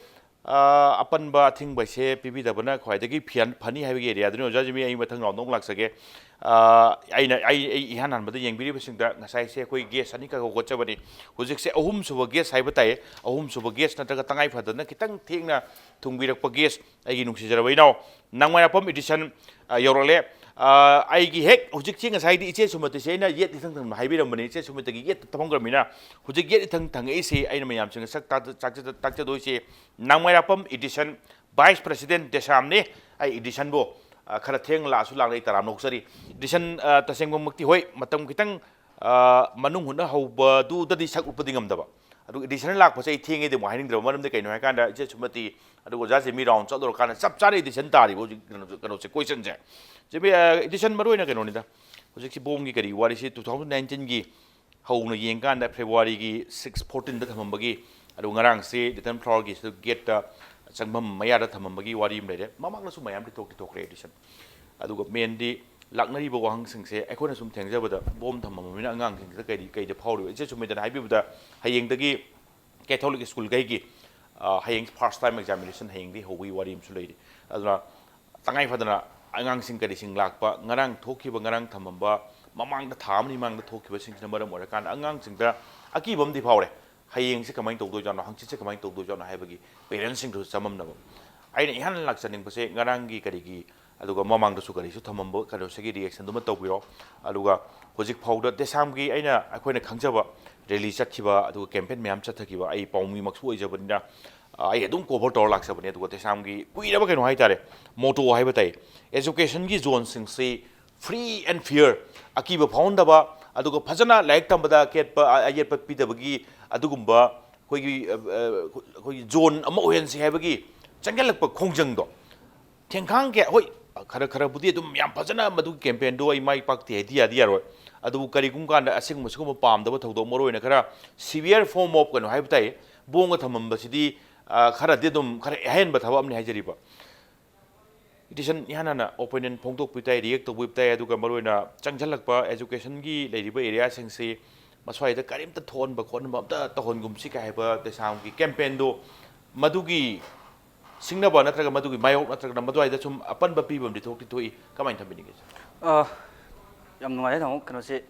ꯑ, ꯑꯄꯟꯕ ꯑꯊꯤꯡꯕꯁꯦ ꯄꯤꯕꯤꯗꯕꯅ ꯈ꯭ꯋꯥꯏꯗꯒꯤ ꯐꯤꯌꯥꯟ-, ꯐꯅꯤ ꯍꯥꯏꯕꯒꯤ areaꯗꯨꯅꯤ꯫ ꯑꯣꯖꯥ ꯖꯤꯃꯤ, ꯑꯩ ꯃꯊꯪ round ꯑꯃꯨꯛ ꯂꯥꯛꯆꯒꯦ꯫ ꯑ, ꯑꯩꯅ, ꯑꯩ, ꯑꯩ ꯏꯍꯥꯟ ꯍꯥꯟꯕꯗ ꯌꯦꯡꯕꯤꯔꯤꯕꯁꯤꯡꯗ ꯉꯁꯥꯏꯁꯦ ꯑꯩꯈꯣꯏ guest ꯑꯅꯤꯈꯛ ꯍꯧꯒꯠꯆꯕꯅꯤ꯫ ꯍꯧꯖꯤꯛꯁꯦ ꯑꯍꯨꯝꯁꯨꯕ guest ꯍꯥꯏꯕ ꯇꯥꯏꯌꯦ꯫ ꯑꯍꯨꯝꯁꯨꯕ guest ꯅꯠꯇ꯭ꯔꯒ ꯇꯉꯥꯏ ꯐꯗꯅ ꯈꯤꯇꯪ ꯊꯦꯡꯅ ꯊꯨꯡꯕꯤꯔꯛꯄ guest, ꯑꯩꯒꯤ ꯅꯨꯡꯁꯤꯖꯔꯕ ꯏꯅꯥꯎ ꯅꯥꯡꯃꯩꯔꯥꯛꯄꯝ Edison, ꯑ, ꯌꯧꯔꯛꯂꯦ꯫ ꯑ, ꯑꯩꯒꯤ ꯍꯦꯛ ꯍꯧꯖꯤꯛꯁꯤ, ꯉꯁꯥꯏꯗꯤ ꯏꯆꯦ ꯁꯨꯃꯇꯤꯁꯦ ꯑꯩꯅ ꯌꯦꯠ ꯏꯊꯪ ꯊꯪꯅ ꯍꯥꯏꯕꯤꯔꯝꯕꯅꯤ, ꯏꯆꯦ ꯁꯨꯃꯇꯤꯒꯤ ꯌꯦꯠꯇ ꯊꯝꯈ꯭ꯔꯃꯤꯅ ꯍꯧꯖꯤꯛ ꯌꯦꯠ ꯏꯊꯪ ꯊꯪꯉꯛꯏꯁꯤ ꯑꯩꯅ ꯃꯌꯥꯝꯁꯤꯡ ꯉꯁꯛ ꯇꯥꯛ-, ꯇꯥꯛꯆ-, ꯇꯥꯛꯆꯗꯣꯏꯁꯤ ꯅꯥꯡꯃꯩꯔꯥꯛꯄꯝ Edison, vice president ꯗꯦꯁꯥꯝꯅꯤ꯫ ꯑꯩ Edisonꯕꯨ, ꯑ, ꯈꯔ ꯊꯦꯡꯅ ꯂꯥꯛꯑꯁꯨ ꯂꯥꯛꯂꯦ, ꯑꯩ ꯇꯔꯥꯝꯅ ꯑꯣꯛꯆꯔꯤ꯫ Edison, ꯑ, ꯇꯁꯦꯡꯕꯃꯛꯇꯤ ꯍꯣꯏ, ꯃꯇꯝ ꯈꯤꯇꯪ, ꯑ, ꯃꯅꯨꯡ ꯍꯨꯠꯅ ꯍꯧꯕꯗꯨꯗꯗꯤ ꯁꯛ ꯎꯠꯄꯗꯤ ꯉꯝꯗꯕ꯫ ꯑꯗꯨꯒ Edisonꯅ ꯂꯥꯛꯄꯁꯦ ꯑꯩ ꯊꯦꯡꯉꯦꯗꯤ ꯑꯃꯨꯛ ꯍꯥꯏꯅꯤꯡꯗ꯭ꯔꯕ, ꯃꯔꯝꯗꯤ ꯀꯩꯅꯣ ꯍꯥꯏꯀꯥꯟꯗ ꯏꯆꯦ ꯁꯨꯃꯇꯤ ꯑꯗꯨꯒ ꯑꯣꯖꯥ ꯖꯤꯃꯤ round ꯆꯠꯂꯨꯔꯀꯥꯟꯗ ꯆꯞ ꯆꯥꯅ Edison ꯇꯥꯔꯤꯕ ꯍꯧꯖꯤꯛ ꯀꯩꯅꯣꯁꯦ, ꯀꯩꯅꯣꯁꯦ, questionꯁꯦ꯫ ꯖꯤꯃꯤ, ꯑ, Edison ꯃꯔꯨ ꯑꯣꯏꯅ ꯀꯩꯅꯣꯅꯤꯗ, ꯍꯧꯖꯤꯛꯁꯤ ꯕꯣꯝꯒꯤ ꯀꯔꯤ ꯋꯥꯔꯤꯁꯤ two thousand nineteenꯒꯤ ꯍꯧꯅ ꯌꯦꯡꯀꯥꯟꯗ Februaryꯒꯤ six fourteenꯗ ꯊꯝꯃꯝꯕꯒꯤ, ꯑꯗꯨ ꯉꯔꯥꯡꯁꯤ Little Flowerꯒꯤ ꯁꯤꯗ gateꯇ ꯆꯪꯐꯝ ꯃꯌꯥꯗ ꯊꯝꯃꯝꯕꯒꯤ ꯋꯥꯔꯤ ꯑꯃ ꯂꯩꯔꯦ꯫ ꯃꯃꯥꯡꯗꯁꯨ ꯃꯌꯥꯝꯗꯤ ꯊꯣꯛꯇꯤ ꯊꯣꯛꯈ꯭ꯔꯦ ꯑꯦꯗꯤꯁꯟ꯫ ꯑꯗꯨꯒ ꯃꯦꯟꯗꯤ ꯂꯥꯛꯅꯔꯤꯕ ꯋꯥꯍꯪꯁꯤꯡꯁꯦ ꯑꯩꯈꯣꯏꯅ ꯁꯨꯝ ꯊꯦꯡꯖꯕꯗ ꯕꯣꯝ ꯊꯝꯃꯝꯃꯤꯅ ꯑꯉꯥꯡꯁꯤꯡꯁꯤꯗ ꯀꯩꯗꯤ ꯀꯩꯗ ꯐꯥꯎꯔꯤꯕ? ꯏꯆꯦ ꯁꯨꯃꯤꯇꯅ ꯍꯥꯏꯕꯤꯕꯗ ꯍꯌꯦꯡꯗꯒꯤ ꯀꯦꯊꯣꯂꯤꯛ ꯁ꯭ꯀꯨꯜꯈꯩꯒꯤ ꯍꯌꯦꯡ ꯐꯥꯔꯁ ꯇꯥꯏꯝ ꯑꯦꯛꯖꯥꯃꯤꯅꯦꯁꯟ ꯍꯌꯦꯡꯗꯒꯤ ꯍꯧꯕꯒꯤ ꯋꯥꯔꯤ ꯑꯃꯁꯨ ꯂꯩꯔꯤ꯫ ꯑꯗꯨꯅ ꯇꯉꯥꯏ ꯐꯗꯅ ꯑꯉꯥꯡꯁꯤꯡ ꯀꯔꯤꯁꯤꯡ ꯂꯥꯛꯄ, ꯉꯔꯥꯡ ꯊꯣꯛꯈꯤꯕ, ꯉꯔꯥꯡ ꯊꯝꯃꯝꯕ, ꯃꯃꯥꯡꯗ ꯊꯥ ꯑꯃꯅꯤ ꯃꯃꯥꯡꯗ ꯊꯣꯛꯈꯤꯕꯁꯤꯡꯁꯤꯅ ꯃꯔꯝ ꯑꯣꯏꯔꯀꯥꯟꯗ ꯑꯉꯥꯡꯁꯤꯡꯗ ꯑꯀꯤꯕ ꯑꯃꯗꯤ ꯐꯥꯎꯔꯦ꯫ ꯍꯌꯦꯡꯁꯦ ꯀꯃꯥꯏꯅ ꯇꯧꯗꯣꯏꯖꯥꯠꯅꯣ, ꯍꯪꯆꯤꯠꯁꯦ ꯀꯃꯥꯏꯅ ꯇꯧꯗꯣꯏꯖꯥꯠꯅꯣ ꯍꯥꯏꯕꯒꯤ ꯄꯦꯔꯦꯟꯁꯁꯤꯡꯗꯁꯨ ꯆꯃꯝꯅꯕ꯫ ꯑꯩꯅ ꯏꯍꯥꯟ ꯂꯥꯛꯆꯅꯤꯡꯕꯁꯦ ꯉꯔꯥꯡꯒꯤ ꯀꯔꯤꯒꯤ, ꯑꯗꯨꯒ ꯃꯃꯥꯡꯗꯁꯨ ꯀꯔꯤꯁꯨ ꯊꯝꯃꯝꯕ ꯀꯩꯅꯣꯁꯤꯒꯤ ꯔꯤꯌꯦꯛꯁꯟꯗꯨꯃ ꯇꯧꯕꯤꯔꯣ꯫ ꯑꯗꯨꯒ ꯍꯧꯖꯤꯛ ꯐꯥꯎꯗ ꯗꯦꯁꯥꯝꯒꯤ ꯑꯩꯅ, ꯑꯩꯈꯣꯏꯅ ꯈꯪꯖꯕ ꯔꯦꯂꯤ ꯆꯠꯈꯤꯕ, ꯑꯗꯨꯒ ꯀꯦꯝꯄꯦꯟ ꯃꯌꯥꯝ ꯆꯠꯊꯈꯤꯕ, ꯑꯩ ꯄꯥꯎꯃꯤꯃꯛꯁꯨ ꯑꯣꯏꯖꯕꯅꯤꯅ, ꯑ, ꯑꯩ ꯑꯗꯨꯝ ꯀꯣꯚꯔ ꯇꯧꯔ ꯂꯥꯛꯆꯕꯅꯦ꯫ ꯑꯗꯨꯒ ꯗꯦꯁꯥꯝꯒꯤ ꯀꯨꯏꯔꯕ ꯀꯩꯅꯣ ꯍꯥꯏꯇꯥꯔꯦ, ꯃꯣꯇꯣ ꯍꯥꯏꯕ ꯇꯥꯏ, ꯑꯦꯖꯨꯀꯦꯁꯟꯒꯤ ꯖꯣꯟꯁꯤꯡꯁꯤ free and fair, ꯑꯀꯤꯕ ꯐꯥꯎꯍꯟꯗꯕ, ꯑꯗꯨꯒ ꯐꯖꯅ ꯂꯥꯏꯔꯤꯛ ꯇꯝꯕꯗ ꯑꯀꯦꯠꯄ, ꯑ-, ꯑꯌꯦꯠꯄ ꯄꯤꯗꯕꯒꯤ ꯑꯗꯨꯒꯨꯝꯕ ꯑꯩꯈꯣꯏꯒꯤ, ꯑ, ꯑ, ꯑꯩꯈꯣꯏꯒꯤ ꯖꯣꯟ ꯑꯃ ꯑꯣꯏꯍꯟꯁꯤ ꯍꯥꯏꯕꯒꯤ ꯆꯪꯁꯤꯜꯂꯛꯄ ꯈꯣꯡꯖꯪꯗꯣ, ꯊꯦꯡꯈꯥꯡ ꯀꯌꯥ, ꯍꯣꯏ, ꯈꯔ ꯈꯔꯕꯨꯗꯤ ꯑꯗꯨꯝ ꯌꯥꯝ ꯐꯖꯅ ꯃꯗꯨꯒꯤ ꯀꯦꯝꯄꯦꯟꯗꯣ ꯑꯩ ꯃꯥꯏ ꯄꯥꯛꯇꯦ ꯍꯥꯏꯗꯤ ꯌꯥꯗꯤ ꯌꯥꯔꯣꯏ꯫ ꯑꯗꯨꯕꯨ ꯀꯔꯤꯒꯨꯝꯕ ꯀꯥꯟꯗ ꯑꯁꯤꯒꯨꯝꯕ, ꯁꯤꯒꯨꯝꯕ ꯄꯥꯝꯗꯕ ꯊꯧꯗꯣꯛ, ꯃꯔꯨꯑꯣꯏꯅ ꯈꯔ severe form of ꯀꯩꯅꯣ ꯍꯥꯏꯕ ꯇꯥꯏ, ꯕꯣꯝꯒ ꯊꯝꯃꯝꯕꯁꯤꯗꯤ, ꯑ, ꯈꯔꯗꯤ ꯑꯗꯨꯝ ꯈꯔ ꯑꯍꯦꯟꯕ ꯊꯕꯛ ꯑꯃꯅꯤ ꯍꯥꯏꯖꯔꯤꯕ꯫ ꯏꯗꯤꯁꯟ ꯏꯍꯥꯟ ꯍꯥꯟꯅ ꯑꯣꯄꯤꯅꯤꯌꯟ ꯐꯣꯡꯗꯣꯛꯄꯤ ꯇꯥꯏ, ꯔꯤꯌꯦꯛ ꯇꯧꯕꯤ ꯇꯥꯏ, ꯑꯗꯨꯒ ꯃꯔꯨꯑꯣꯏꯅ ꯆꯪꯁꯤꯜꯂꯛꯄ ꯑꯦꯖꯨꯀꯦꯁꯟꯒꯤ ꯂꯩꯔꯤꯕ ꯑꯦꯔꯤꯌꯥꯁꯤꯡꯁꯤ ꯃꯁ꯭ꯋꯥꯏꯗ ꯀꯔꯤꯝꯇ ꯊꯣꯛꯍꯟꯕ ꯈꯣꯠꯍꯟꯕ ꯑꯝꯇ ꯇꯧꯍꯟꯒꯨꯝꯁꯤ ꯀꯥꯏ ꯍꯥꯏꯕ ꯗꯦꯁꯥꯝꯒꯤ ꯀꯦꯝꯄꯦꯟꯗꯣ, ꯃꯗꯨꯒꯤ ꯁꯤꯡꯅꯕ ꯅꯠꯇ꯭ꯔꯒ ꯃꯗꯨꯒꯤ ꯃꯥꯌꯣꯛ ꯅꯠꯇ꯭ꯔꯒꯅ ꯃꯗꯨꯋꯥꯏꯗ ꯁꯨꯝ ꯑꯄꯟꯕ ꯄꯤꯕ ꯑꯃꯗꯤ ꯊꯣꯛꯇꯤ ꯊꯣꯛꯏ꯫ ꯀꯃꯥꯏꯅ ꯊꯝꯕꯤꯅꯤꯡꯒꯦ? ꯑ, ꯌꯥꯝ ꯅꯨꯡꯉꯥꯏꯔꯦ ꯇꯥꯃꯣ꯫ ꯀꯩꯅꯣꯁꯦ,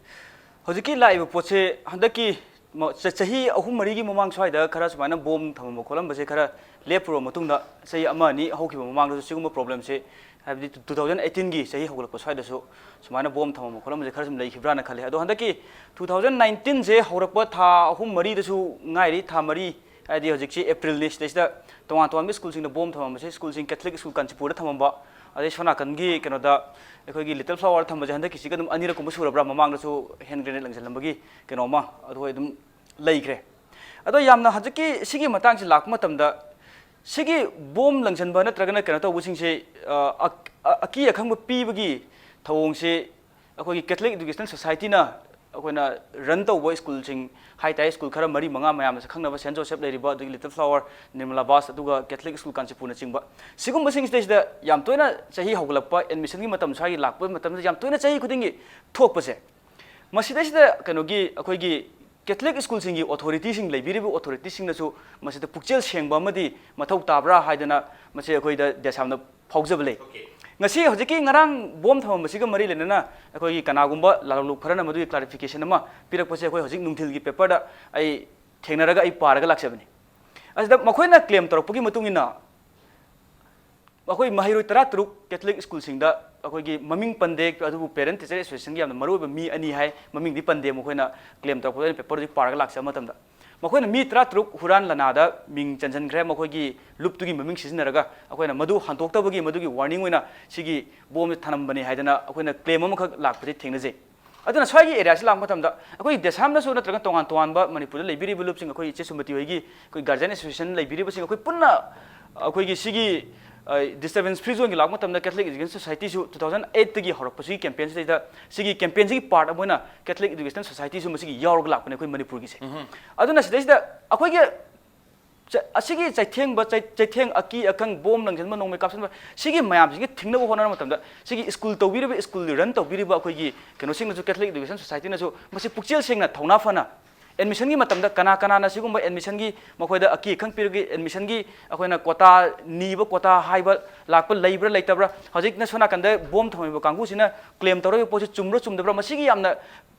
ꯍꯧꯖꯤꯛꯀꯤ ꯂꯥꯛꯏꯕ ꯄꯣꯠꯁꯦ ꯍꯟꯗꯛꯀꯤ ꯃ-, ꯆ-, ꯆꯍꯤ ꯑꯍꯨꯝ ꯃꯔꯤꯒꯤ ꯃꯃꯥꯡ ꯁ꯭ꯋꯥꯏꯗ ꯈꯔ ꯁꯨꯃꯥꯏꯅ ꯕꯣꯝ ꯊꯝꯃꯝꯕ ꯈꯣꯠꯂꯝꯕꯁꯦ ꯈꯔ ꯂꯦꯞꯄꯨꯔꯕ ꯃꯇꯨꯡꯗ, ꯆꯍꯤ ꯑꯃ ꯑꯅꯤ ꯍꯧꯈꯤꯕ ꯃꯃꯥꯡꯗꯁꯨ ꯁꯤꯒꯨꯝꯕ ꯄ꯭ꯔꯣꯕ꯭ꯂꯦꯝꯁꯦ, ꯍꯥꯏꯕꯗꯤ ꯇꯨ ꯊꯥꯎꯖꯟ ꯑꯩꯠꯇꯤꯟꯒꯤ ꯆꯍꯤ ꯍꯧꯒꯠꯂꯛꯄ ꯁ꯭ꯋꯥꯏꯗꯁꯨ ꯁꯨꯃꯥꯏꯅ ꯕꯣꯝ ꯊꯝꯃꯝꯕ ꯈꯣꯠꯂꯝꯕꯁꯦ ꯈꯔ ꯁꯨꯝ ꯂꯩꯈꯤꯕ꯭ꯔꯥꯅ ꯈꯜꯂꯤ꯫ ꯑꯗꯣ ꯍꯟꯗꯛꯀꯤ ꯇꯨ ꯊꯥꯎꯖꯟ ꯅꯥꯏꯟꯇꯤꯟꯁꯦ ꯍꯧꯔꯛꯄ ꯊꯥ ꯑꯍꯨꯝ ꯃꯔꯤꯗꯁꯨ ꯉꯥꯏꯔꯤ, ꯊꯥ ꯃꯔꯤ, ꯍꯥꯏꯗꯤ ꯍꯧꯖꯤꯛꯁꯤ ꯑꯦꯄ꯭ꯔꯤꯜꯅꯤ, ꯁꯤꯗꯩꯁꯤꯗ ꯇꯣꯉꯥꯟ ꯇꯣꯉꯥꯟꯕ ꯁ꯭ꯀꯨꯜꯁꯤꯡꯗ ꯕꯣꯝ ꯊꯝꯃꯝꯕꯁꯦ, ꯁ꯭ꯀꯨꯜꯁꯤꯡ ꯀꯦꯊꯂꯤꯛ ꯁ꯭ꯀꯨꯜ ꯀꯥꯟꯆꯤꯄꯨꯔꯗ ꯊꯝꯃꯝꯕ, ꯑꯗꯩ ꯁꯣꯝ ꯅꯥꯀꯟꯒꯤ ꯀꯩꯅꯣꯗ ꯑꯩꯈꯣꯏꯒꯤ ꯂꯤꯇꯜ ꯐ꯭ꯂꯥꯋꯔ ꯊꯝꯕꯁꯦ ꯍꯟꯗꯛꯀꯤꯁꯤꯒ ꯑꯗꯨꯝ ꯑꯅꯤꯔꯛ ꯀꯨꯝꯕ ꯁꯨꯔꯕ꯭ꯔꯥ? ꯃꯃꯥꯡꯗꯁꯨ ꯍꯦꯟ ꯒ꯭ꯔꯦꯅꯦꯗ ꯂꯪꯁꯤꯜꯂꯝꯕꯒꯤ ꯀꯩꯅꯣ ꯑꯃ, ꯑꯗꯨ ꯑꯗꯨꯝ ꯂꯩꯈ꯭ꯔꯦ꯫ ꯑꯗꯣ ꯌꯥꯝꯅ ꯍꯧꯖꯤꯛꯀꯤ ꯁꯤꯒꯤ ꯃꯇꯥꯡꯁꯤ ꯂꯥꯛꯄ ꯃꯇꯝꯗ, ꯁꯤꯒꯤ ꯕꯣꯝ ꯂꯪꯁꯤꯟꯕ ꯅꯠꯇ꯭ꯔꯒꯅ ꯀꯩꯅꯣ ꯇꯧꯕꯁꯤꯡꯁꯦ, ꯑ, ꯑ-, ꯑꯀꯤ ꯑꯈꯪꯕ ꯄꯤꯕꯒꯤ ꯊꯧꯑꯣꯡꯁꯤ ꯑꯩꯈꯣꯏꯒꯤ ꯀꯦꯊꯂꯤꯛ ꯏꯗꯨꯀꯦꯁꯅꯦꯜ ꯁꯣꯁꯥꯏꯇꯤꯅ ꯑꯩꯈꯣꯏꯅ ꯔꯟ ꯇꯧꯕ ꯁ꯭ꯀꯨꯜꯁꯤꯡ ꯍꯥꯏ ꯇꯥꯔꯦ, ꯁ꯭ꯀꯨꯜ ꯈꯔ ꯃꯔꯤ ꯃꯉꯥ, ꯃꯌꯥꯝꯅꯁꯨ ꯈꯪꯅꯕ ꯁꯦꯟ ꯖꯣꯁꯦꯐ ꯂꯩꯔꯤꯕ, ꯑꯗꯒꯤ ꯂꯤꯇꯜ ꯐ꯭ꯂꯥꯋꯔ, ꯅꯤꯔꯃꯂꯥ ꯕꯥꯁ, ꯑꯗꯨꯒ ꯀꯦꯊꯂꯤꯛ ꯁ꯭ꯀꯨꯜ ꯀꯥꯟꯆꯤꯄꯨꯔꯅꯆꯤꯡꯕ, ꯁꯤꯒꯨꯝꯕꯁꯤꯡꯁꯤꯗꯩꯁꯤꯗ ꯌꯥꯝ ꯇꯣꯏꯅ ꯆꯍꯤ ꯍꯧꯒꯠꯂꯛꯄ, ꯑꯦꯗꯃꯤꯁꯟꯒꯤ ꯃꯇꯝ ꯁ꯭ꯋꯥꯏꯒꯤ ꯂꯥꯛꯄ ꯃꯇꯝꯗ ꯌꯥꯝ ꯇꯣꯏꯅ ꯆꯍꯤ ꯈꯨꯗꯤꯡꯒꯤ ꯊꯣꯛꯄꯁꯦ, ꯃꯁꯤꯗꯩꯁꯤꯗ ꯀꯩꯅꯣꯒꯤ ꯑꯩꯈꯣꯏꯒꯤ ꯀꯦꯊꯂꯤꯛ ꯁ꯭ꯀꯨꯜꯁꯤꯡꯒꯤ ꯑꯣꯊꯣꯔꯤꯇꯤꯁꯤꯡ, ꯂꯩꯕꯤꯔꯤꯕ ꯑꯣꯊꯣꯔꯤꯇꯤꯁꯤꯡꯅꯁꯨ ꯃꯁꯤꯗ ꯄꯨꯛꯆꯦꯜ ꯁꯦꯡꯕ ꯑꯃꯗꯤ ꯃꯊꯧ ꯇꯥꯕ꯭ꯔꯥ ꯍꯥꯏꯗꯅ ꯃꯁꯤ ꯑꯩꯈꯣꯏꯗ ꯗꯦꯁꯥꯝꯅ ꯐꯥꯎꯖꯕ ꯂꯩ꯫ ꯉꯁꯤ ꯍꯧꯖꯤꯛꯀꯤ ꯉꯔꯥꯡ ꯕꯣꯝ ꯊꯝꯃꯝꯕꯁꯤꯒ ꯃꯔꯤ ꯂꯩꯅꯅ ꯑꯩꯈꯣꯏꯒꯤ ꯀꯅꯥꯒꯨꯝꯕ ꯂꯥꯂꯣꯡꯂꯨꯞ ꯈꯔꯅ ꯃꯗꯨꯒꯤ ꯀ꯭ꯂꯥꯔꯤꯐꯤꯀꯦꯁꯟ ꯑꯃ ꯄꯤꯔꯛꯄꯁꯦ ꯑꯩꯈꯣꯏ ꯍꯧꯖꯤꯛ ꯅꯨꯡꯊꯤꯜꯒꯤ ꯄꯦꯄꯔꯗ ꯑꯩ ꯊꯦꯡꯅꯔꯒ ꯑꯩ ꯄꯥꯔꯒ ꯂꯥꯛꯆꯕꯅꯤ꯫ ꯑꯁꯤꯗ ꯃꯈꯣꯏꯅ ꯀ꯭ꯂꯦꯝ ꯇꯧꯔꯛꯄꯒꯤ ꯃꯇꯨꯡ ꯏꯟꯅ ꯑꯩꯈꯣꯏ ꯃꯍꯩꯔꯣꯏ ꯇꯔꯥꯇꯔꯨꯛ ꯀꯦꯊꯂꯤꯛ ꯁ꯭ꯀꯨꯜꯁꯤꯡꯗ ꯑꯩꯈꯣꯏꯒꯤ ꯃꯃꯤꯡ ꯄꯟꯗꯦ, ꯑꯗꯨꯕꯨ ꯄꯦꯔꯦꯟ ꯇꯤꯆꯔ ꯑꯦꯁꯣꯁꯤꯌꯦꯁꯟꯒꯤ ꯌꯥꯝꯅ ꯃꯔꯨꯑꯣꯏꯕ ꯃꯤ ꯑꯅꯤ ꯍꯥꯏ, ꯃꯃꯤꯡꯗꯤ ꯄꯟꯗꯦ, ꯃꯈꯣꯏꯅ ꯀ꯭ꯂꯦꯝ ꯇꯧꯔꯛꯄꯗ ꯑꯩꯅ ꯄꯦꯄꯔꯗꯨ ꯄꯥꯔꯒ ꯂꯥꯛꯆꯕ ꯃꯇꯝꯗ ꯃꯈꯣꯏꯅ ꯃꯤ ꯇꯔꯥꯇꯔꯨꯛ ꯍꯨꯔꯥꯟ ꯂꯅꯥꯗ ꯃꯤꯡ ꯆꯟꯁꯤꯟꯈ꯭ꯔꯦ, ꯃꯈꯣꯏꯒꯤ ꯂꯨꯞꯇꯨꯒꯤ ꯃꯃꯤꯡ ꯁꯤꯖꯤꯟꯅꯔꯒ ꯑꯩꯈꯣꯏꯅ ꯃꯗꯨ ꯍꯟꯗꯣꯛꯇꯕꯒꯤ ꯃꯗꯨꯒꯤ ꯋꯥꯔꯅꯤꯡ ꯑꯣꯏꯅ ꯁꯤꯒꯤ ꯕꯣꯝꯁꯦ ꯊꯅꯝꯕꯅꯤ ꯍꯥꯏꯗꯅ ꯑꯩꯈꯣꯏꯅ ꯀ꯭ꯂꯦꯝ ꯑꯃꯈꯛ ꯂꯥꯛꯄꯁꯤ ꯊꯦꯡꯅꯖꯩ꯫ ꯑꯗꯨꯅ ꯁ꯭ꯋꯥꯏꯒꯤ ꯑꯦꯔꯤꯌꯥꯁꯤ ꯂꯥꯛꯄ ꯃꯇꯝꯗ ꯑꯩꯈꯣꯏ ꯗꯦꯁꯥꯝꯅꯁꯨ ꯅꯠꯇ꯭ꯔꯒ ꯇꯣꯉꯥꯟ ꯇꯣꯉꯥꯟꯕ ꯃꯅꯤꯄꯨꯔꯗ ꯂꯩꯕꯤꯔꯤꯕ ꯂꯨꯞꯁꯤꯡ, ꯑꯩꯈꯣꯏ ꯏꯆꯦ ꯁꯨꯃꯇꯤ ꯍꯣꯏꯒꯤ ꯑꯩꯈꯣꯏ ꯒꯥꯔꯖꯤꯌꯟ ꯑꯦꯁꯣꯁꯤꯌꯦꯁꯟ ꯂꯩꯕꯤꯔꯤꯕꯁꯤꯡ ꯑꯩꯈꯣꯏ ꯄꯨꯟꯅ ꯑꯩꯈꯣꯏꯒꯤ ꯁꯤꯒꯤ ꯗꯤꯁꯇꯔꯕꯦꯟꯁ ꯐ꯭ꯔꯤ ꯖꯣꯟꯒꯤ ꯂꯥꯛꯄ ꯃꯇꯝꯗ ꯀꯦꯊꯂꯤꯛ ꯏꯗꯨꯀꯦꯁꯟ ꯁꯣꯁꯥꯏꯇꯤꯁꯨ ꯇꯨ ꯊꯥꯎꯖꯟ ꯑꯩꯠꯇꯒꯤ ꯍꯧꯔꯛꯄꯁꯤꯒꯤ ꯀꯦꯝꯄꯦꯟꯁꯤꯗꯩꯗ ꯁꯤꯒꯤ ꯀꯦꯝꯄꯦꯟꯁꯤꯒꯤ ꯄꯥꯔꯠ ꯑꯃ ꯑꯣꯏꯅ ꯀꯦꯊꯂꯤꯛ ꯏꯗꯨꯀꯦꯁꯟ ꯁꯣꯁꯥꯏꯇꯤꯁꯨ ꯃꯁꯤꯒꯤ ꯌꯥꯎꯔꯒ ꯂꯥꯛꯄꯅꯦ ꯑꯩꯈꯣꯏ ꯃꯅꯤꯄꯨꯔꯒꯤꯁꯦ꯫ ꯑꯗꯨꯅ ꯁꯤꯗꯩꯁꯤꯗ ꯑꯩꯈꯣꯏꯒꯤ ꯆ-, ꯑꯁꯤꯒꯤ ꯆꯩꯊꯦꯡꯕ, ꯆꯩ-, ꯆꯩꯊꯦꯡ, ꯑꯀꯤ ꯑꯈꯪ, ꯕꯣꯝ ꯂꯪꯁꯤꯟꯕ, ꯅꯣꯡꯃꯩ ꯀꯥꯞꯁꯤꯟꯕ, ꯁꯤꯒꯤ ꯃꯌꯥꯝꯁꯤꯒꯤ ꯊꯤꯡꯅꯕ ꯍꯣꯠꯅꯕ ꯃꯇꯝꯗ ꯁꯤꯒꯤ ꯁ꯭ꯀꯨꯜ ꯇꯧꯕꯤꯔꯤꯕ, ꯁ꯭ꯀꯨꯜ ꯔꯟ ꯇꯧꯕꯤꯔꯤꯕ ꯑꯩꯈꯣꯏꯒꯤ ꯀꯩꯅꯣꯁꯤꯡꯅꯁꯨ, ꯀꯦꯊꯂꯤꯛ ꯏꯗꯨꯀꯦꯁꯟ ꯁꯣꯁꯥꯏꯇꯤꯅꯁꯨ ꯃꯁꯤ ꯄꯨꯛꯆꯦꯜ ꯁꯦꯡꯅ, ꯊꯧꯅꯥ ꯐꯅ ꯑꯦꯗꯃꯤꯁꯟꯒꯤ ꯃꯇꯝꯗ ꯀꯅꯥ ꯀꯅꯥꯅ ꯁꯤꯒꯨꯝꯕ ꯑꯦꯗꯃꯤꯁꯟꯒꯤ ꯃꯈꯣꯏꯗ ꯑꯀꯤ ꯑꯈꯪ ꯄꯤꯔꯒꯦ, ꯑꯦꯗꯃꯤꯁꯟꯒꯤ ꯑꯩꯈꯣꯏꯅ ꯀꯣꯇꯥ ꯅꯤꯕ, ꯀꯣꯇꯥ ꯍꯥꯏꯕ ꯂꯥꯛꯄ ꯂꯩꯕ꯭ꯔꯥ ꯂꯩꯇꯕ꯭ꯔꯥ, ꯍꯧꯖꯤꯛꯅ ꯁꯣꯝ ꯅꯥꯀꯟꯗ ꯕꯣꯝ ꯊꯝꯃꯤꯕ ꯀꯥꯡꯕꯨꯁꯤꯅ ꯀ꯭ꯂꯦꯝ ꯇꯧꯔꯤꯕ ꯄꯣꯠꯁꯤ ꯆꯨꯝꯕ꯭ꯔꯥ ꯆꯨꯝꯗꯕ꯭ꯔꯥ, ꯃꯁꯤꯒꯤ ꯌꯥꯝꯅ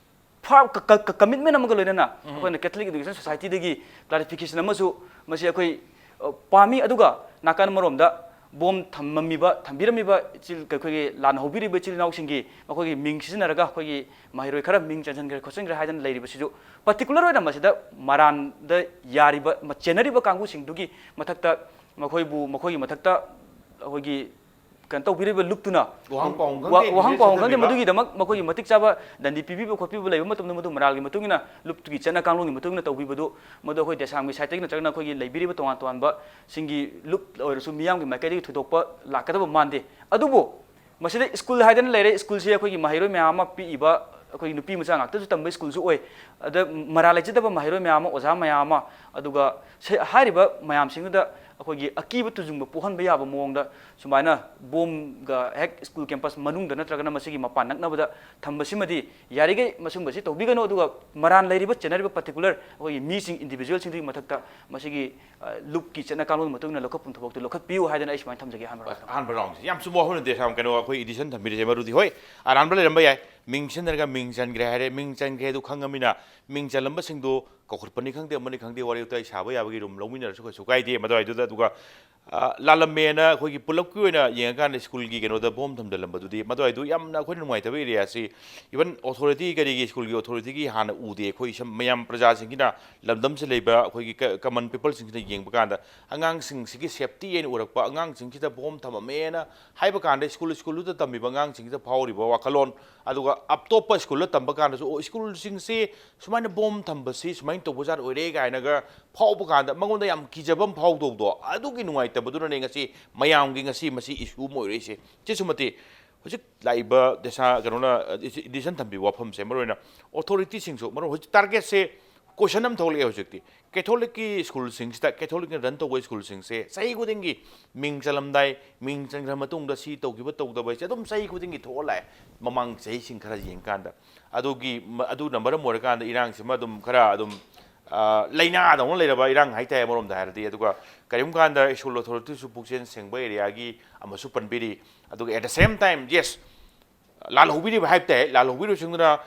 ꯐꯥꯔ ꯀ-, ꯀ-, ꯀ-, ꯀꯃꯤꯠꯃꯦꯟ ꯑꯃꯒ ꯂꯣꯏꯅꯅ ꯑꯩꯈꯣꯏꯅ ꯀꯦꯊꯂꯤꯛ ꯏꯗꯨꯀꯦꯁꯟ ꯁꯣꯁꯥꯏꯇꯤꯗꯒꯤ ꯀ꯭ꯂꯥꯔꯤꯐꯤꯀꯦꯁꯟ ꯑꯃꯁꯨ ꯃꯁꯤ ꯑꯩꯈꯣꯏ, ꯑ, ꯄꯥꯝꯃꯤ꯫ ꯑꯗꯨꯒ ꯅꯥꯀꯟ ꯑꯃꯔꯣꯝꯗ ꯕꯣꯝ ꯊꯝꯃꯝꯃꯤꯕ, ꯊꯝꯕꯤꯔꯝꯃꯤꯕ ꯏꯆꯤꯜ-, ꯑꯩꯈꯣꯏꯒꯤ ꯂꯥꯟ ꯍꯧꯕꯤꯔꯤꯕ ꯏꯆꯤꯜ ꯏꯅꯥꯎꯁꯤꯡꯒꯤ ꯃꯈꯣꯏꯒꯤ ꯃꯤꯡ ꯁꯤꯖꯤꯟꯅꯔꯒ ꯑꯩꯈꯣꯏꯒꯤ ꯃꯍꯩꯔꯣꯏ ꯈꯔ ꯃꯤꯡ ꯆꯟꯁꯤꯟꯈ꯭ꯔꯦ ꯈꯣꯠꯆꯤꯟꯈ꯭ꯔꯦ ꯍꯥꯏꯗꯅ ꯂꯩꯔꯤꯕꯁꯤꯁꯨ, ꯄꯥꯔꯇꯤꯀꯨꯂꯔ ꯑꯣꯏꯅ ꯃꯁꯤꯗ ꯃꯔꯥꯟꯗ ꯌꯥꯔꯤꯕ, ꯃ-, ꯆꯦꯟꯅꯔꯤꯕ ꯀꯥꯡꯕꯨꯁꯤꯡꯗꯨꯒꯤ ꯃꯊꯛꯇ ꯃꯈꯣꯏꯕꯨ, ꯃꯈꯣꯏꯒꯤ ꯃꯊꯛꯇ ꯑꯩꯈꯣꯏꯒꯤ ꯀꯩꯅꯣ ꯇꯧꯕꯤꯔꯤꯕ ꯂꯨꯞꯇꯨꯅ ꯋꯥꯍꯪ ꯄꯥꯎꯍꯪ ꯋꯥ-, ꯈꯪꯗꯦ, ꯋꯥꯍꯪ ꯄꯥꯎꯍꯪ ꯈꯪꯗꯦ, ꯁꯣꯟꯊꯕꯤꯕ꯫ ꯃꯗꯨꯒꯤꯗꯃꯛ ꯃꯈꯣꯏꯒꯤ ꯃꯇꯤꯛ ꯆꯥꯕ ꯗꯟꯗꯤ ꯄꯤꯕꯤꯕ ꯈꯣꯠꯄꯤꯕ ꯂꯩꯕ ꯃꯇꯝꯗ ꯃꯗꯨ ꯃꯔꯥꯜꯒꯤ ꯃꯇꯨꯡ ꯏꯟꯅ ꯂꯨꯞꯇꯨꯒꯤ ꯆꯠꯅ ꯀꯥꯡꯂꯣꯟꯒꯤ ꯃꯇꯨꯡ ꯏꯟꯅ ꯇꯧꯕꯤꯕꯗꯨ, ꯃꯗꯨ ꯑꯩꯈꯣꯏ ꯗꯦꯁꯥꯝꯒꯤ ꯁꯥꯏꯠꯇꯒꯤ ꯅꯠꯇ꯭ꯔꯒꯅ ꯑꯩꯈꯣꯏꯒꯤ ꯂꯩꯕꯤꯔꯤꯕ ꯇꯣꯉꯥꯟ ꯇꯣꯉꯥꯟꯕꯁꯤꯡꯒꯤ ꯂꯨꯞ ꯑꯣꯏꯔꯁꯨ ꯃꯤꯌꯥꯝꯒꯤ ꯃꯥꯏꯀꯩꯗꯒꯤ ꯊꯣꯏꯗꯣꯛꯄ ꯂꯥꯛꯀꯗꯕ ꯃꯥꯟꯗꯦ꯫ ꯑꯗꯨꯕꯨ ꯃꯁꯤꯗ ꯁ꯭ꯀꯨꯜ ꯍꯥꯏꯗꯅ ꯂꯩꯔꯦ, ꯁ꯭ꯀꯨꯜꯁꯤ ꯑꯩꯈꯣꯏꯒꯤ ꯃꯍꯩꯔꯣꯏ ꯃꯌꯥꯝ ꯑꯃ ꯄꯤꯛꯏꯕ ꯑꯩꯈꯣꯏꯒꯤ ꯅꯨꯄꯤ ꯃꯆꯥ ꯉꯥꯛꯇꯁꯨ ꯇꯝꯕ ꯁ꯭ꯀꯨꯜꯁꯨ ꯑꯣꯏ꯫ ꯑꯗ ꯃꯔꯥꯜ ꯂꯩꯖꯗꯕ ꯃꯍꯩꯔꯣꯏ ꯃꯌꯥꯝ ꯑꯃ, ꯑꯣꯖꯥ ꯃꯌꯥꯝ ꯑꯃ, ꯑꯗꯨꯒ ꯁꯦ-, ꯍꯥꯏꯔꯤꯕ ꯃꯌꯥꯝꯁꯤꯡꯗꯨꯗ ꯑꯩꯈꯣꯏꯒꯤ ꯑꯀꯤꯕ ꯇꯨꯖꯨꯡꯕ ꯄꯣꯛꯍꯟꯕ ꯌꯥꯕ ꯃꯑꯣꯡꯗ ꯁꯨꯃꯥꯏꯅ ꯕꯣꯝꯒ ꯍꯦꯛ ꯁ꯭ꯀꯨꯜ ꯀꯦꯝꯄꯁ ꯃꯅꯨꯡꯗ ꯅꯠꯇ꯭ꯔꯒꯅ ꯃꯁꯤꯒꯤ ꯃꯄꯥꯟ ꯅꯛꯅꯕꯗ ꯊꯝꯕꯁꯤꯃꯗꯤ ꯌꯥꯔꯤꯈꯩ ꯃꯁꯤꯒꯨꯝꯕꯁꯤ ꯇꯧꯕꯤꯒꯅꯨ꯫ ꯑꯗꯨꯒ ꯃꯔꯥꯜ ꯂꯩꯔꯤꯕ, ꯆꯦꯟꯅꯔꯤꯕ ꯄꯥꯔꯇꯤꯀꯨꯂꯔ ꯑꯩꯈꯣꯏꯒꯤ ꯃꯤꯁꯤꯡ, ꯏꯟꯗꯤꯚꯤꯖꯨꯋꯦꯜꯁꯤꯡꯗꯨꯒꯤ ꯃꯊꯛꯇ ꯃꯁꯤꯒꯤ, ꯑ, ꯂꯨꯞꯀꯤ ꯆꯠꯅ ꯀꯥꯡꯂꯣꯟ ꯃꯇꯨꯡ ꯏꯟꯅ ꯂꯧꯈꯠꯐꯝ ꯊꯣꯛꯄꯗꯨ ꯂꯧꯈꯠꯄꯤꯌꯨ ꯍꯥꯏꯗꯅ ꯑꯩ ꯁꯨꯃꯥꯏꯅ ꯊꯝꯖꯒꯦ, ꯑꯍꯥꯟꯕ ꯔꯥꯎꯟꯁꯦ꯫ ꯑꯍꯥꯟꯕ ꯔꯥꯎꯟꯁꯦ ꯌꯥꯝ ꯆꯨꯝꯕ ꯋꯥꯐꯝꯅꯤ ꯗꯦꯁꯥꯝ꯫ ꯀꯩꯅꯣ, ꯑꯩꯈꯣꯏ ꯏꯗꯤꯁꯟ ꯊꯝꯕꯤꯔꯤꯁꯦ ꯃꯔꯨꯗꯤ, ꯍꯣꯏ, ꯑꯔꯥꯟꯕ ꯂꯩꯔꯝꯕ ꯌꯥꯏ, ꯃꯤꯡ ꯆꯟꯗ꯭ꯔꯒ ꯃꯤꯡ ꯆꯟꯈ꯭ꯔꯦ ꯍꯥꯏꯔꯦ, ꯃꯤꯡ ꯆꯟꯈ꯭ꯔꯦ ꯑꯗꯨ ꯈꯪꯉꯃꯤꯅ ꯃꯤꯡ ꯆꯜꯂꯝꯕꯁꯤꯡꯗꯣ ꯀꯧꯈꯠꯄꯅꯤ ꯈꯪꯗꯦ, ꯑꯃꯅꯤ ꯈꯪꯗꯦ, ꯋꯥꯔꯤ ꯋꯥꯇꯥꯏ ꯁꯥꯕ ꯌꯥꯕꯒꯤ ꯔꯨꯝ ꯂꯧꯃꯤꯟꯅꯔꯁꯨ ꯀꯩꯁꯨ ꯀꯥꯏꯗꯦ ꯃꯗꯨꯋꯥꯏꯗꯨꯗ꯫ ꯑꯗꯨꯒ, ꯑ, ꯂꯥꯜꯂꯝꯃꯦꯅ ꯑꯩꯈꯣꯏꯒꯤ ꯄꯨꯂꯞꯀꯤ ꯑꯣꯏꯅ ꯌꯦꯡꯉꯀꯥꯟꯗ ꯁ꯭ꯀꯨꯜꯒꯤ ꯀꯩꯅꯣꯗ ꯕꯣꯝ ꯊꯝꯖꯤꯜꯂꯝꯕꯗꯨꯗꯤ ꯃꯗꯨꯋꯥꯏꯗꯨ ꯌꯥꯝꯅ ꯑꯩꯈꯣꯏꯅ ꯅꯨꯡꯉꯥꯏꯇꯕ ꯑꯦꯔꯤꯌꯥꯁꯤ, ꯏꯚꯟ ꯑꯣꯊꯣꯔꯤꯇꯤ ꯀꯔꯤꯒꯤ ꯁ꯭ꯀꯨꯜꯒꯤ ꯑꯣꯊꯣꯔꯤꯇꯤꯒꯤ ꯍꯥꯟꯅ ꯎꯗꯦ꯫ ꯑꯩꯈꯣꯏ ꯏꯁꯝ-, ꯃꯌꯥꯝ ꯄ꯭ꯔꯖꯥꯁꯤꯡꯒꯤꯅ ꯂꯝꯗꯝꯁꯤꯗ ꯂꯩꯕ ꯑꯩꯈꯣꯏꯒꯤ ꯀ-, ꯀꯃꯟ ꯄꯤꯄꯜꯁꯤꯡꯁꯤꯅ ꯌꯦꯡꯕ ꯀꯥꯟꯗ ꯑꯉꯥꯡꯁꯤꯡꯁꯤꯒꯤ ꯁꯦꯞꯇꯤ ꯑꯣꯏꯅ ꯎꯔꯛꯄ, ꯑꯉꯥꯡꯁꯤꯡꯁꯤꯗ ꯕꯣꯝ ꯊꯝꯃꯝꯃꯦꯅ ꯍꯥꯏꯕ ꯀꯥꯟꯗ ꯁ꯭ꯀꯨꯜ, ꯁ꯭ꯀꯨꯜꯗꯨꯗ ꯇꯝꯃꯤꯕ ꯑꯉꯥꯡꯁꯤꯡꯁꯤꯗ ꯐꯥꯎꯔꯤꯕ ꯋꯥꯈꯜꯂꯣꯟ, ꯑꯗꯨꯒ ꯑꯇꯣꯞꯄ ꯁ꯭ꯀꯨꯜꯗ ꯇꯝꯕ ꯀꯥꯟꯗꯁꯨ, "ꯑꯣ, ꯁ꯭ꯀꯨꯜꯁꯤꯡꯁꯤ ꯁꯨꯃꯥꯏꯅ ꯕꯣꯝ ꯊꯝꯕꯁꯤ ꯁꯨꯃꯥꯏꯅ ꯇꯧꯕ ꯖꯥꯠ ꯑꯣꯏꯔꯦ" ꯀꯥꯏꯅꯒ ꯐꯥꯎꯕ ꯀꯥꯟꯗ ꯃꯉꯣꯟꯗ ꯌꯥꯝ ꯀꯤꯖꯕ ꯑꯃ ꯐꯥꯎꯗꯧꯕꯗꯣ, ꯑꯗꯨꯒꯤ ꯅꯨꯡꯉꯥꯏꯇꯕꯗꯨꯅꯅꯦ ꯉꯁꯤ ꯃꯌꯥꯝꯒꯤ ꯉꯁꯤ ꯃꯁꯤ ꯏꯁꯨ ꯑꯃ ꯑꯣꯏꯔꯛꯏꯁꯦ꯫ ꯁꯤꯁꯨ ꯃꯇꯤꯛ ꯍꯧꯖꯤꯛ ꯂꯥꯛꯏꯕ ꯗꯦꯁꯥ, ꯀꯩꯅꯣꯅ, ꯏꯗꯤꯁꯟ ꯊꯝꯕꯤꯕ ꯋꯥꯐꯝꯁꯦ, ꯃꯔꯨꯑꯣꯏꯅ ꯑꯣꯊꯣꯔꯤꯇꯤꯁꯤꯡꯁꯨ, ꯃꯔꯨ ꯍꯧꯖꯤꯛ ꯇꯥꯔꯒꯦꯠꯁꯦ ꯀꯣꯏꯁꯟ ꯑꯃ ꯊꯣꯛꯂꯛꯑꯦ ꯍꯧꯖꯤꯛꯇꯤ꯫ ꯀꯦꯊꯣꯂꯤꯛꯀꯤ ꯁ꯭ꯀꯨꯜꯁꯤꯡꯁꯤꯗ, ꯀꯦꯊꯣꯂꯤꯛꯅ ꯔꯟ ꯇꯧꯕ ꯁ꯭ꯀꯨꯜꯁꯤꯡꯁꯦ ꯆꯍꯤ ꯈꯨꯗꯤꯡꯒꯤ ꯃꯤꯡ ꯆꯜꯂꯝꯗꯥꯏ, ꯃꯤꯡ ꯆꯟꯈ꯭ꯔ ꯃꯇꯨꯡꯗ ꯁꯤ ꯇꯧꯈꯤꯕ ꯇꯧꯗꯕ ꯍꯥꯏꯁꯦ ꯑꯗꯨꯝ ꯆꯍꯤ ꯈꯨꯗꯤꯡꯒꯤ ꯊꯣꯛꯑ ꯂꯥꯛꯑꯦ, ꯃꯃꯥꯡ ꯆꯍꯤꯁꯤꯡ ꯈꯔ ꯌꯦꯡꯀꯥꯟꯗ꯫ ꯑꯗꯨꯒꯤ, ꯃ-, ꯑꯗꯨꯅ ꯃꯔꯝ ꯑꯣꯏꯔꯀꯥꯟꯗ ꯏꯔꯥꯡꯁꯤꯃ ꯑꯗꯨꯝ ꯈꯔ ꯑꯗꯨꯝ, ꯑ, ꯂꯥꯏꯅꯥꯗꯧꯅ ꯂꯩꯔꯕ ꯏꯔꯥꯡ ꯍꯥꯏꯇꯥꯔꯦ ꯑꯃꯔꯣꯝꯗ ꯍꯥꯏꯔꯗꯤ꯫ ꯑꯗꯨꯒ ꯀꯔꯤꯒꯨꯝꯕ ꯀꯥꯟꯗ ꯁ꯭ꯀꯨꯜ ꯑꯣꯊꯣꯔꯤꯇꯤꯁꯨ ꯄꯨꯛꯆꯦꯜ ꯁꯦꯡꯕ ꯑꯦꯔꯤꯌꯥꯒꯤ ꯑꯃꯁꯨ ꯄꯟꯕꯤꯔꯤ꯫ ꯑꯗꯨꯒ at the same time, yes, ꯂꯥꯜꯍꯧꯕꯤꯔꯤꯕ ꯍꯥꯏꯕ ꯇꯥꯏ, ꯂꯥꯜꯍꯧꯕꯤꯔꯤꯕꯁꯤꯡꯗꯨꯅ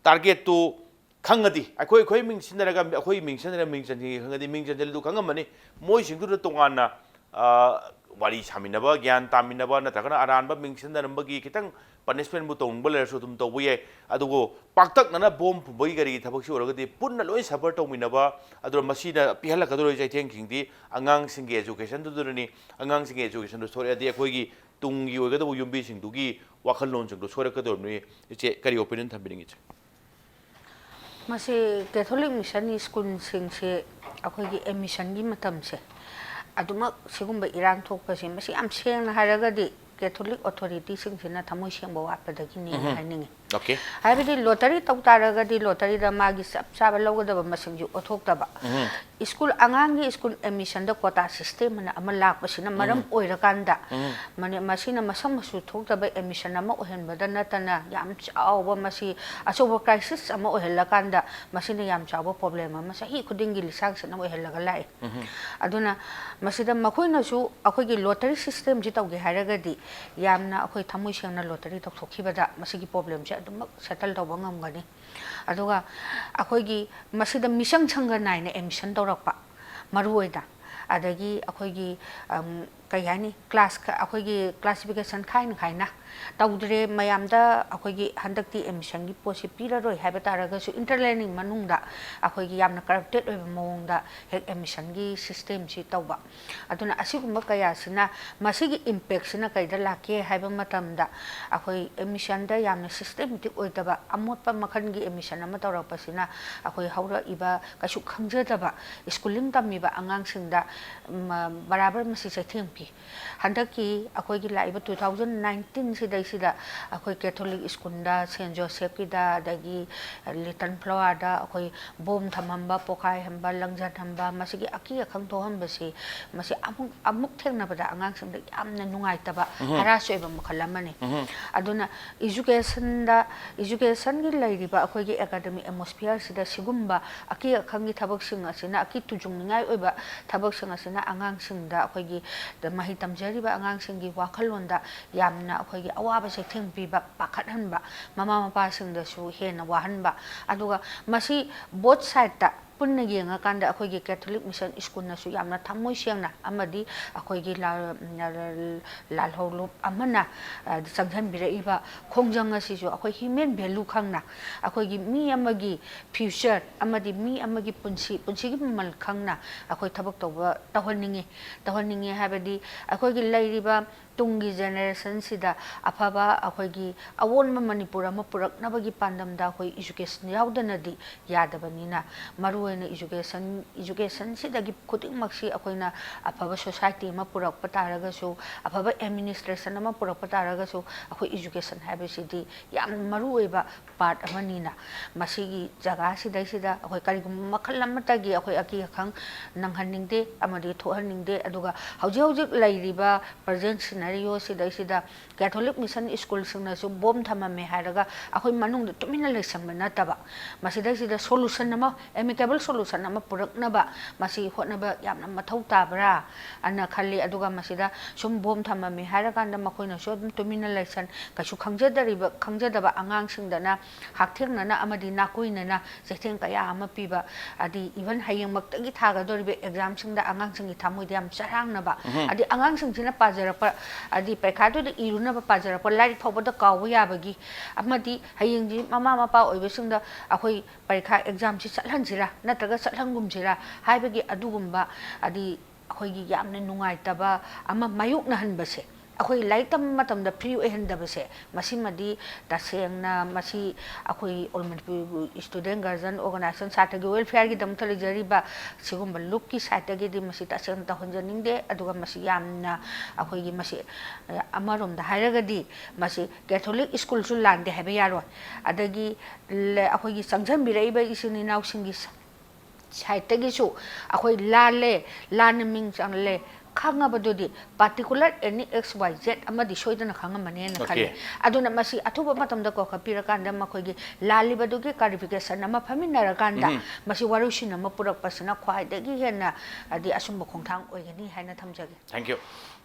ꯇꯥꯔꯒꯦꯠꯇꯨ ꯈꯪꯉꯗꯤ, ꯑꯩꯈꯣꯏ, ꯑꯩꯈꯣꯏ ꯃꯤꯡ ꯁꯤꯖꯤꯟꯅꯔꯒ, ꯑꯩꯈꯣꯏ ꯃꯤꯡ ꯁꯤꯖꯤꯟꯅꯔꯒ ꯃꯤꯡ ꯆꯟꯈꯤꯒꯦ ꯈꯪꯉꯗꯤ, ꯃꯤꯡ ꯆꯟꯁꯤꯜꯂꯤꯗꯨ ꯈꯪꯉꯝꯃꯅꯤ꯫ ꯃꯣꯏꯁꯤꯡꯗꯨꯗ ꯇꯣꯉꯥꯟꯅ, ꯑ, ꯋꯥꯔꯤ ꯁꯥꯃꯤꯟꯅꯕ, ꯒ꯭ꯌꯥꯟ ꯇꯥꯃꯤꯟꯅꯕ, ꯅꯠꯇ꯭ꯔꯒꯅ ꯑꯔꯥꯟꯕ ꯃꯤꯡ ꯁꯤꯖꯤꯟꯅꯔꯝꯕꯒꯤ ꯈꯤꯇꯪ ꯄꯅꯤꯁꯃꯦꯟꯕꯨ ꯇꯧꯅꯤꯡꯕ ꯂꯩꯔꯁꯨ ꯑꯗꯨꯝ ꯇꯧꯕ ꯌꯥꯏ꯫ ꯑꯗꯨꯕꯨ ꯄꯥꯛꯇꯛꯅꯅ ꯕꯣꯝ ꯐꯨꯝꯕꯒꯤ ꯀꯔꯤꯒꯤ ꯊꯕꯛꯁꯤ ꯑꯣꯏꯔꯒꯗꯤ ꯄꯨꯟꯅ ꯂꯣꯏ ꯁꯐꯔ ꯇꯧꯃꯤꯟꯅꯕ, ꯑꯗꯨꯅ ꯃꯁꯤꯅ ꯄꯤꯍꯜꯂꯛꯀꯗꯧꯔꯤꯕ ꯆꯩꯊꯦꯡꯁꯤꯡꯗꯤ ꯑꯉꯥꯡꯁꯤꯡꯒꯤ ꯑꯦꯖꯨꯀꯦꯁꯟꯗꯨꯗꯅꯤ꯫ ꯑꯉꯥꯡꯁꯤꯡꯒꯤ ꯑꯦꯖꯨꯀꯦꯁꯟꯗꯨ ꯁꯣꯏꯔꯛꯑꯗꯤ ꯑꯩꯈꯣꯏꯒꯤ ꯇꯨꯡꯒꯤ ꯑꯣꯏꯒꯗꯧꯕ ꯌꯨꯝꯕꯤꯁꯤꯡꯗꯨꯒꯤ ꯋꯥꯈꯜꯂꯣꯟꯁꯤꯡꯗꯣ ꯁꯣꯏꯔꯛꯀꯗꯧꯔꯤꯕꯅꯤ꯫ ꯏꯆꯦ, ꯀꯔꯤ ꯑꯣꯄꯤꯅꯤꯌꯟ ꯊꯝꯕꯤꯅꯤꯡꯉꯤ, ꯏꯆꯦ? ꯃꯁꯤ ꯀꯦꯊꯣꯂꯤꯛ ꯃꯤꯁꯟꯒꯤ ꯁ꯭ꯀꯨꯜꯁꯤꯡꯁꯤ ꯑꯩꯈꯣꯏꯒꯤ ꯑꯦꯗꯃꯤꯁꯟꯒꯤ ꯃꯇꯝꯁꯦ ꯑꯗꯨꯃꯛ ꯁꯤꯒꯨꯝꯕ ꯏꯔꯥꯡ ꯊꯣꯛꯄꯁꯦ, ꯃꯁꯤ ꯌꯥꯝ ꯁꯦꯡꯅ ꯍꯥꯏꯔꯒꯗꯤ ꯀꯦꯊꯣꯂꯤꯛ ꯑꯣꯊꯣꯔꯤꯇꯤꯁꯤꯡꯁꯤꯅ ꯊꯃꯣꯏ ꯁꯦꯡꯕ ꯋꯥꯠꯄꯗꯒꯤꯅꯦꯅ ꯎꯝꯍꯨꯝ꯫ ꯍꯥꯏꯅꯤꯡꯉꯤ꯫ Okay. ꯍꯥꯏꯕꯗꯤ ꯂꯣꯇꯔꯤ ꯇꯧ ꯇꯥꯔꯒꯗꯤ ꯂꯣꯇꯔꯤꯗ ꯃꯥꯒꯤ ꯆꯞ ꯆꯥꯕ ꯂꯧꯒꯗꯕ ꯃꯁꯤꯡꯁꯨ ꯑꯣꯟꯊꯣꯛꯇꯕ꯫ ꯁ꯭ꯀꯨꯜ ꯑꯉꯥꯡꯒꯤ ꯁ꯭ꯀꯨꯜ ꯑꯦꯗꯃꯤꯁꯟꯗ ꯀꯣꯇꯥ ꯁꯤꯁꯇꯦꯝ ꯑꯅ ꯑꯃ ꯂꯥꯛꯄꯁꯤꯅ ꯃꯔꯝ ꯑꯣꯏꯔꯀꯥꯟꯗ ꯃꯅꯤ- ꯃꯁꯤꯅ ꯃꯁꯛ ꯃꯆꯨ ꯊꯣꯛꯇꯕ ꯑꯦꯗꯃꯤꯁꯟ ꯑꯃ ꯑꯣꯏꯍꯟꯕꯗ ꯅꯠꯇꯅ ꯌꯥꯝ ꯆꯥꯎꯕ, ꯃꯁꯤ ꯑꯆꯧꯕ ꯀ꯭ꯔꯥꯏꯁꯤꯁ ꯑꯃ ꯑꯣꯏꯍꯜꯂꯀꯥꯟꯗ ꯃꯁꯤꯅ ꯌꯥꯝ ꯆꯥꯎꯕ ꯄ꯭ꯔꯣꯕ꯭ꯂꯦꯝ ꯑꯃ ꯆꯍꯤ ꯈꯨꯗꯤꯡꯒꯤ ꯂꯤꯁꯥꯡꯁꯤꯠꯅ ꯑꯣꯏꯍꯜꯂꯒ ꯂꯥꯛꯑꯦ꯫ ꯑꯗꯨꯅ ꯃꯁꯤꯗ ꯃꯈꯣꯏꯅꯁꯨ ꯑꯩꯈꯣꯏꯒꯤ ꯂꯣꯇꯔꯤ ꯁꯤꯁꯇꯦꯝꯁꯤ ꯇꯧꯒꯦ ꯍꯥꯏꯔꯒꯗꯤ ꯌꯥꯝꯅ ꯑꯩꯈꯣꯏ ꯊꯃꯣꯏ ꯁꯦꯡꯅ ꯂꯣꯇꯔꯤ ꯇꯧꯊꯣꯛꯈꯤꯕꯗ ꯃꯁꯤꯒꯤ ꯄ꯭ꯔꯣꯕ꯭ꯂꯦꯝꯁꯦ ꯑꯗꯨꯃꯛ ꯁꯦꯇꯜ ꯇꯧꯕ ꯉꯝꯒꯅꯤ꯫ ꯑꯗꯨꯒ ꯑꯩꯈꯣꯏꯒꯤ ꯃꯁꯤꯗ ꯃꯤꯆꯪ ꯁꯪꯒ ꯅꯥꯏꯅ ꯑꯦꯗꯃꯤꯁꯟ ꯇꯧꯔꯛꯄ ꯃꯔꯨ ꯑꯣꯏꯅ, ꯑꯗꯒꯤ ꯑꯩꯈꯣꯏꯒꯤ, ꯑꯝ, ꯀꯩ ꯍꯥꯏꯅꯤ, ꯀ꯭ꯂꯥꯁ ꯈ- ꯑꯩꯈꯣꯏꯒꯤ ꯀ꯭ꯂꯥꯁꯤꯐꯤꯀꯦꯁꯟ ꯈꯥꯏꯅ ꯈꯥꯏꯅ ꯇꯧꯗ꯭ꯔꯦ ꯃꯌꯥꯝꯗ꯫ ꯑꯩꯈꯣꯏꯒꯤ ꯍꯟꯗꯛꯇꯤ ꯑꯦꯗꯃꯤꯁꯟꯒꯤ ꯄꯣꯠꯁꯤ ꯄꯤꯔꯔꯣꯏ ꯍꯥꯏꯕ ꯇꯥꯔꯒꯁꯨ ꯏꯟꯇꯔꯂꯥꯏꯅꯤꯡ ꯃꯅꯨꯡꯗ ꯑꯩꯈꯣꯏꯒꯤ ꯌꯥꯝꯅ ꯀꯔꯞꯇꯦꯠ ꯑꯣꯏꯕ ꯃꯑꯣꯡꯗ ꯍꯦꯛ ꯑꯦꯗꯃꯤꯁꯟꯒꯤ ꯁꯤꯁꯇꯦꯝꯁꯤ ꯇꯧꯕ꯫ ꯑꯗꯨꯅ ꯑꯁꯤꯒꯨꯝꯕ ꯀꯌꯥꯁꯤꯅ, ꯃꯁꯤꯒꯤ ꯏꯝꯄꯦꯛꯁꯤꯅ ꯀꯩꯗ ꯂꯥꯛꯀꯦ ꯍꯥꯏꯕ ꯃꯇꯝꯗ, ꯑꯩꯈꯣꯏ ꯑꯦꯗꯃꯤꯁꯟꯗ ꯌꯥꯝꯅ ꯁꯤꯁꯇꯦꯃꯦꯇꯤꯛ ꯑꯣꯏꯗꯕ ꯑꯃꯣꯠꯄ ꯃꯈꯜꯒꯤ ꯑꯦꯗꯃꯤꯁꯟ ꯑꯃ ꯇꯧꯔꯛꯄꯁꯤꯅ ꯑꯩꯈꯣꯏ ꯍꯧꯔꯛꯏꯕ ꯀꯩꯁꯨ ꯈꯪꯖꯗꯕ ꯁ꯭ꯀꯨꯂꯤꯡ ꯇꯝꯃꯤꯕ ꯑꯉꯥꯡꯁꯤꯡꯗ ꯃ- ꯕꯔꯥꯕꯔ ꯃꯁꯤ ꯆꯩꯊꯦꯡ ꯄꯤ꯫ ꯍꯟꯗꯛꯀꯤ ꯑꯩꯈꯣꯏꯒꯤ ꯂꯥꯛꯏꯕ ꯇꯨ ꯊꯥꯎꯖꯟ ꯅꯥꯏꯟꯇꯤꯟ ꯁꯤꯗꯩꯁꯤꯗ ꯑꯩꯈꯣꯏ ꯀꯦꯊꯣꯂꯤꯛ ꯁ꯭ꯀꯨꯜꯗ, ꯁꯦꯟ ꯖꯣꯁꯦꯐꯀꯤꯗ, ꯑꯗꯒꯤ ꯂꯤꯇꯜ ꯐ꯭ꯂꯣꯋꯥꯔꯗ ꯑꯩꯈꯣꯏ ꯕꯣꯝ ꯊꯝꯍꯟꯕ, ꯄꯣꯈꯥꯏꯍꯟꯕ, ꯂꯪꯖꯟꯍꯟꯕ, ꯃꯁꯤꯒꯤ ꯑꯀꯤ ꯑꯈꯪ ꯊꯣꯛꯍꯟꯕꯁꯤ, ꯃꯁꯤ ꯑꯃꯨꯛ ꯑꯃꯨꯛ ꯊꯦꯡꯅꯕꯗ ꯑꯉꯥꯡꯁꯤꯡꯗ ꯌꯥꯝꯅ ꯅꯨꯡꯉꯥꯏꯇꯕ, ꯍꯔꯥꯁ ꯑꯣꯏꯕ ꯃꯈꯜ ꯑꯃꯅꯤ꯫ ꯑꯗꯨꯅ ꯏꯖꯨꯀꯦꯁꯟꯗ, ꯏꯖꯨꯀꯦꯁꯟꯒꯤ ꯂꯩꯔꯤꯕ ꯑꯩꯈꯣꯏꯒꯤ ꯑꯦꯀꯥꯗꯃꯤꯛ ꯑꯦꯠꯃꯣꯁꯐꯤꯌꯔꯁꯤꯗ ꯁꯤꯒꯨꯝꯕ ꯑꯀꯤ ꯑꯈꯪꯒꯤ ꯊꯕꯛꯁꯤꯡ ꯑꯁꯤꯅ, ꯑꯀꯤ ꯇꯨꯖꯨꯡꯅꯤꯡꯉꯥꯏ ꯑꯣꯏꯕ ꯊꯕꯛꯁꯤꯡ ꯑꯁꯤꯅ ꯑꯉꯥꯡꯁꯤꯡꯗ, ꯑꯩꯈꯣꯏꯒꯤ ꯃꯍꯩ ꯇꯝꯖꯔꯤꯕ ꯑꯉꯥꯡꯁꯤꯡꯒꯤ ꯋꯥꯈꯜꯂꯣꯟꯗ ꯌꯥꯝꯅ ꯑꯩꯈꯣꯏꯒꯤ ꯑꯋꯥꯕ ꯆꯩꯊꯦꯡ ꯄꯤꯕ, ꯄꯥꯈꯠꯍꯟꯕ, ꯃꯃꯥ ꯃꯄꯥꯁꯤꯡꯗꯁꯨ ꯍꯦꯟꯅ ꯋꯥꯍꯟꯕ꯫ ꯑꯗꯨꯒ ꯃꯁꯤ ꯕꯣꯠ ꯁꯥꯏꯠꯇ ꯄꯨꯟꯅ ꯌꯦꯡꯉꯀꯥꯟꯗ ꯑꯩꯈꯣꯏꯒꯤ ꯀꯦꯊꯣꯂꯤꯛ ꯃꯤꯁꯟ ꯁ꯭ꯀꯨꯜꯅꯁꯨ ꯌꯥꯝꯅ ꯊꯃꯣꯏ ꯁꯦꯡꯅ ꯑꯃꯗꯤ ꯑꯩꯈꯣꯏꯒꯤ ꯂꯥ- ꯂꯥꯜꯍꯧꯂꯨꯞ ꯑꯃꯅ, ꯑ, ꯆꯪꯁꯤꯟꯕꯤꯔꯛꯏꯕ ꯈꯣꯡꯖꯪ ꯑꯁꯤꯁꯨ ꯑꯩꯈꯣꯏ ꯍ꯭ꯌꯨꯃꯦꯟ ꯚꯦꯂꯨ ꯈꯪꯅ, ꯑꯩꯈꯣꯏꯒꯤ ꯃꯤ ꯑꯃꯒꯤ ꯐ꯭ꯌꯨꯆꯔ ꯑꯃꯗꯤ ꯃꯤ ꯑꯃꯒꯤ ꯄꯨꯟꯁꯤ, ꯄꯨꯟꯁꯤꯒꯤ ꯃꯃꯜ ꯈꯪꯅ ꯑꯩꯈꯣꯏ ꯊꯕꯛ ꯇꯧꯕ, ꯇꯧꯍꯟꯅꯤꯡꯉꯤ꯫ ꯇꯧꯍꯟꯅꯤꯡꯉꯤ ꯍꯥꯏꯕꯗꯤ ꯑꯩꯈꯣꯏꯒꯤ ꯂꯩꯔꯤꯕ ꯇꯨꯡꯒꯤ ꯖꯦꯅꯦꯔꯦꯁꯟꯁꯤꯗ ꯑꯐꯕ ꯑꯩꯈꯣꯏꯒꯤ ꯑꯑꯣꯟꯕ ꯃꯅꯤꯄꯨꯔ ꯑꯃ ꯄꯨꯔꯛꯅꯕꯒꯤ ꯄꯥꯟꯗꯝꯗ ꯑꯩꯈꯣꯏ ꯏꯖꯨꯀꯦꯁꯟ ꯌꯥꯎꯗꯅꯗꯤ ꯌꯥꯗꯕꯅꯤꯅ, ꯃꯔꯨ ꯑꯩꯈꯣꯏꯅ ꯏꯖꯨꯀꯦꯁꯟ ꯏꯖꯨꯀꯦꯁꯟꯁꯤꯗꯒꯤ ꯈꯨꯗꯤꯡꯃꯛꯁꯤ ꯑꯩꯈꯣꯏꯅ ꯑꯐꯕ ꯁꯣꯁꯥꯏꯇꯤ ꯑꯃ ꯄꯨꯔꯛꯄ ꯇꯥꯔꯒꯁꯨ, ꯑꯐꯕ ꯑꯦꯗꯃꯤꯅꯤꯁꯇ꯭ꯔꯦꯁꯟ ꯑꯃ ꯄꯨꯔꯛꯄ ꯇꯥꯔꯒꯁꯨ, ꯑꯩꯈꯣꯏ ꯏꯖꯨꯀꯦꯁꯟ ꯍꯥꯏꯕꯁꯤꯗꯤ ꯌꯥꯝ ꯃꯔꯨ ꯑꯣꯏꯕ ꯄꯥꯔꯠ ꯑꯃꯅꯤꯅ, ꯃꯁꯤꯒꯤ ꯖꯒꯥꯁꯤꯗꯩꯁꯤꯗ ꯑꯩꯈꯣꯏ ꯀꯔꯤꯒꯨꯝꯕ ꯃꯈꯜ ꯑꯃꯠꯇꯒꯤ ꯑꯩꯈꯣꯏ ꯑꯀꯤ ꯑꯈꯪ ꯅꯪꯍꯟꯅꯤꯡꯗꯦ ꯑꯃꯗꯤ ꯊꯣꯛꯍꯟꯅꯤꯡꯗꯦ꯫ ꯑꯗꯨꯒ ꯍꯧꯖꯤꯛ ꯍꯧꯖꯤꯛ ꯂꯩꯔꯤꯕ ꯄ꯭ꯔꯖꯦꯟ ꯁꯤꯅꯔꯤꯑꯣ ꯁꯤꯗꯩꯁꯤꯗ ꯀꯦꯊꯣꯂꯤꯛ ꯃꯤꯁꯟ ꯁ꯭ꯀꯨꯜꯁꯤꯡꯅꯁꯨ ꯕꯣꯝ ꯊꯝꯃꯝꯃꯦ ꯍꯥꯏꯔꯒ ꯑꯩꯈꯣꯏ ꯃꯅꯨꯡꯗ ꯇꯨꯃꯤꯟꯅ ꯂꯩꯁꯟꯕ ꯅꯠꯇꯕ, ꯃꯁꯤꯗꯩꯁꯤꯗ ꯁꯣꯂꯨꯁꯟ ꯑꯃ, ꯑꯦꯃꯤꯀꯦꯕꯜ ꯁꯣꯂꯨꯁꯟ ꯑꯃ ꯄꯨꯔꯛꯅꯕ ꯃꯁꯤ ꯍꯣꯠꯅꯕ ꯌꯥꯝꯅ ꯃꯊꯧ ꯇꯥꯕ꯭ꯔꯥ ꯑꯅ ꯈꯜꯂꯤ꯫ ꯑꯗꯨꯒ ꯃꯁꯤꯗ ꯁꯨꯝ ꯕꯣꯝ ꯊꯝꯃꯝꯃꯦ ꯍꯥꯏꯔꯀꯥꯟꯗ ꯃꯈꯣꯏꯅꯁꯨ ꯑꯗꯨꯝ ꯇꯨꯃꯤꯟꯅ ꯂꯩꯁꯟ, ꯀꯩꯁꯨ ꯈꯪꯖꯗꯔꯤꯕ, ꯈꯪꯖꯗꯕ ꯑꯉꯥꯡꯁꯤꯡꯗꯅ ꯍꯛꯊꯦꯡꯅꯅ ꯑꯃꯗꯤ ꯅꯥꯀꯣꯏꯅꯅ ꯆꯩꯊꯦꯡ ꯀꯌꯥ ꯑꯃ ꯄꯤꯕ, ꯑꯗꯤ ꯏꯚꯟ ꯍꯌꯦꯡꯃꯛꯇꯒꯤ ꯊꯥꯒꯗꯧꯔꯤꯕ ꯑꯦꯛꯖꯥꯝꯁꯤꯡꯗ ꯑꯉꯥꯡꯁꯤꯡꯒꯤ ꯊꯃꯣꯏꯗ ꯌꯥꯝ ꯆꯔꯥꯡꯅꯕ, ꯎꯝꯍꯨꯝ꯫ ꯑꯗꯤ ꯑꯉꯥꯡꯁꯤꯡꯁꯤꯅ ꯄꯥꯖꯔꯛꯄ, ꯑꯗꯤ ꯄꯔꯤꯈꯥꯗꯨꯗ ꯏꯔꯨꯅꯕ ꯄꯥꯖꯔꯛꯄ ꯂꯥꯏꯔꯤꯛ ꯐꯥꯎꯕꯗ ꯀꯥꯎꯕ ꯌꯥꯕꯒꯤ, ꯑꯃꯗꯤ ꯍꯌꯦꯡꯁꯤ ꯃꯃꯥ ꯃꯄꯥ ꯑꯣꯏꯕꯁꯤꯡꯗ ꯑꯩꯈꯣꯏ ꯄꯔꯤꯈꯥ ꯑꯦꯛꯖꯥꯝꯁꯤ ꯆꯠꯍꯟꯁꯤꯔꯥ ꯅꯠꯇ꯭ꯔꯒ ꯆꯠꯍꯟꯒꯨꯝꯁꯤꯔꯥ ꯍꯥꯏꯕꯒꯤ ꯑꯗꯨꯒꯨꯝꯕ, ꯑꯗꯤ ꯑꯩꯈꯣꯏꯒꯤ ꯌꯥꯝꯅ ꯅꯨꯡꯉꯥꯏꯇꯕ ꯑꯃ ꯃꯥꯌꯣꯛꯅꯍꯟꯕꯁꯦ, ꯑꯩꯈꯣꯏ ꯂꯥꯏꯔꯤꯛ ꯇꯝꯕ ꯃꯇꯝꯗ ꯐ꯭ꯔꯤ ꯑꯣꯏꯍꯟꯗꯕꯁꯦ, ꯃꯁꯤꯃꯗꯤ ꯇꯁꯦꯡꯅ ꯃꯁꯤ ꯑꯩꯈꯣꯏ ꯑꯣꯜ ꯃꯅꯤꯄꯨꯔ ꯁ꯭ꯇꯨꯗꯦꯟ ꯒꯥꯔꯖꯤꯌꯟ ꯑꯣꯔꯒꯅꯥꯏꯖꯦꯁꯟ, ꯁꯥꯇ꯭ꯔꯒꯤ ꯋꯦꯜꯐꯤꯌꯔꯒꯤꯗꯃꯛꯇ ꯂꯩꯖꯔꯤꯕ ꯁꯤꯒꯨꯝꯕ ꯂꯨꯞꯀꯤ ꯁꯥꯏꯠꯇꯒꯤꯗꯤ ꯃꯁꯤ ꯇꯁꯦꯡꯅ ꯇꯧꯍꯟꯖꯅꯤꯡꯗꯦ꯫ ꯑꯗꯨꯒ ꯃꯁꯤ ꯌꯥꯝꯅ ꯑꯩꯈꯣꯏꯒꯤ ꯃꯁꯤ, ꯑꯃꯔꯣꯝꯗ ꯍꯥꯏꯔꯒꯗꯤ ꯃꯁꯤ ꯀꯦꯊꯣꯂꯤꯛ ꯁ꯭ꯀꯨꯜꯁꯨ ꯂꯥꯟꯗꯦ ꯍꯥꯏꯕ ꯌꯥꯔꯣꯏ꯫ ꯑꯗꯒꯤ ꯂ-, ꯑꯩꯈꯣꯏꯒꯤ ꯆꯪꯁꯤꯟꯕꯤꯔꯛꯏꯕ ꯏꯆꯤꯟ ꯏꯅꯥꯎꯁꯤꯡꯒꯤ ꯁꯥꯏꯠꯇꯒꯤꯁꯨ ꯑꯩꯈꯣꯏ ꯂꯥꯜꯂꯦ, ꯂꯥꯟꯅ ꯃꯤꯡ ꯆꯜꯂꯦ ꯈꯪꯉꯕꯗꯨꯗꯤ particular any X Y Z ꯑꯃꯗꯤ ꯁꯣꯏꯗꯅ ꯈꯪꯉꯝꯃꯅꯦꯅ ꯈꯜꯂꯤ꯫ Okay. ꯑꯗꯨꯅ ꯃꯁꯤ ꯑꯊꯨꯕ ꯃꯇꯝꯗ ꯀꯧꯈꯠꯄꯤꯔꯀꯥꯟꯗ ꯃꯈꯣꯏꯒꯤ ꯂꯥꯜꯂꯤꯕꯗꯨꯒꯤ clarification ꯑꯃ ꯐꯝꯃꯤꯟꯅꯔꯀꯥꯟꯗ ꯎꯝ꯫ ꯃꯁꯤ ꯋꯥꯔꯣꯏꯁꯤꯟ ꯑꯃ ꯄꯨꯔꯛꯄꯁꯤꯅ ꯈ꯭ꯋꯥꯏꯗꯒꯤ ꯍꯦꯟꯅ ꯍꯥꯏꯗꯤ ꯑꯆꯨꯝꯕ ꯈꯣꯡꯊꯥꯡ ꯑꯣꯏꯒꯅꯤ ꯍꯥꯏꯅ ꯊꯝꯖꯒꯦ꯫ Thank you.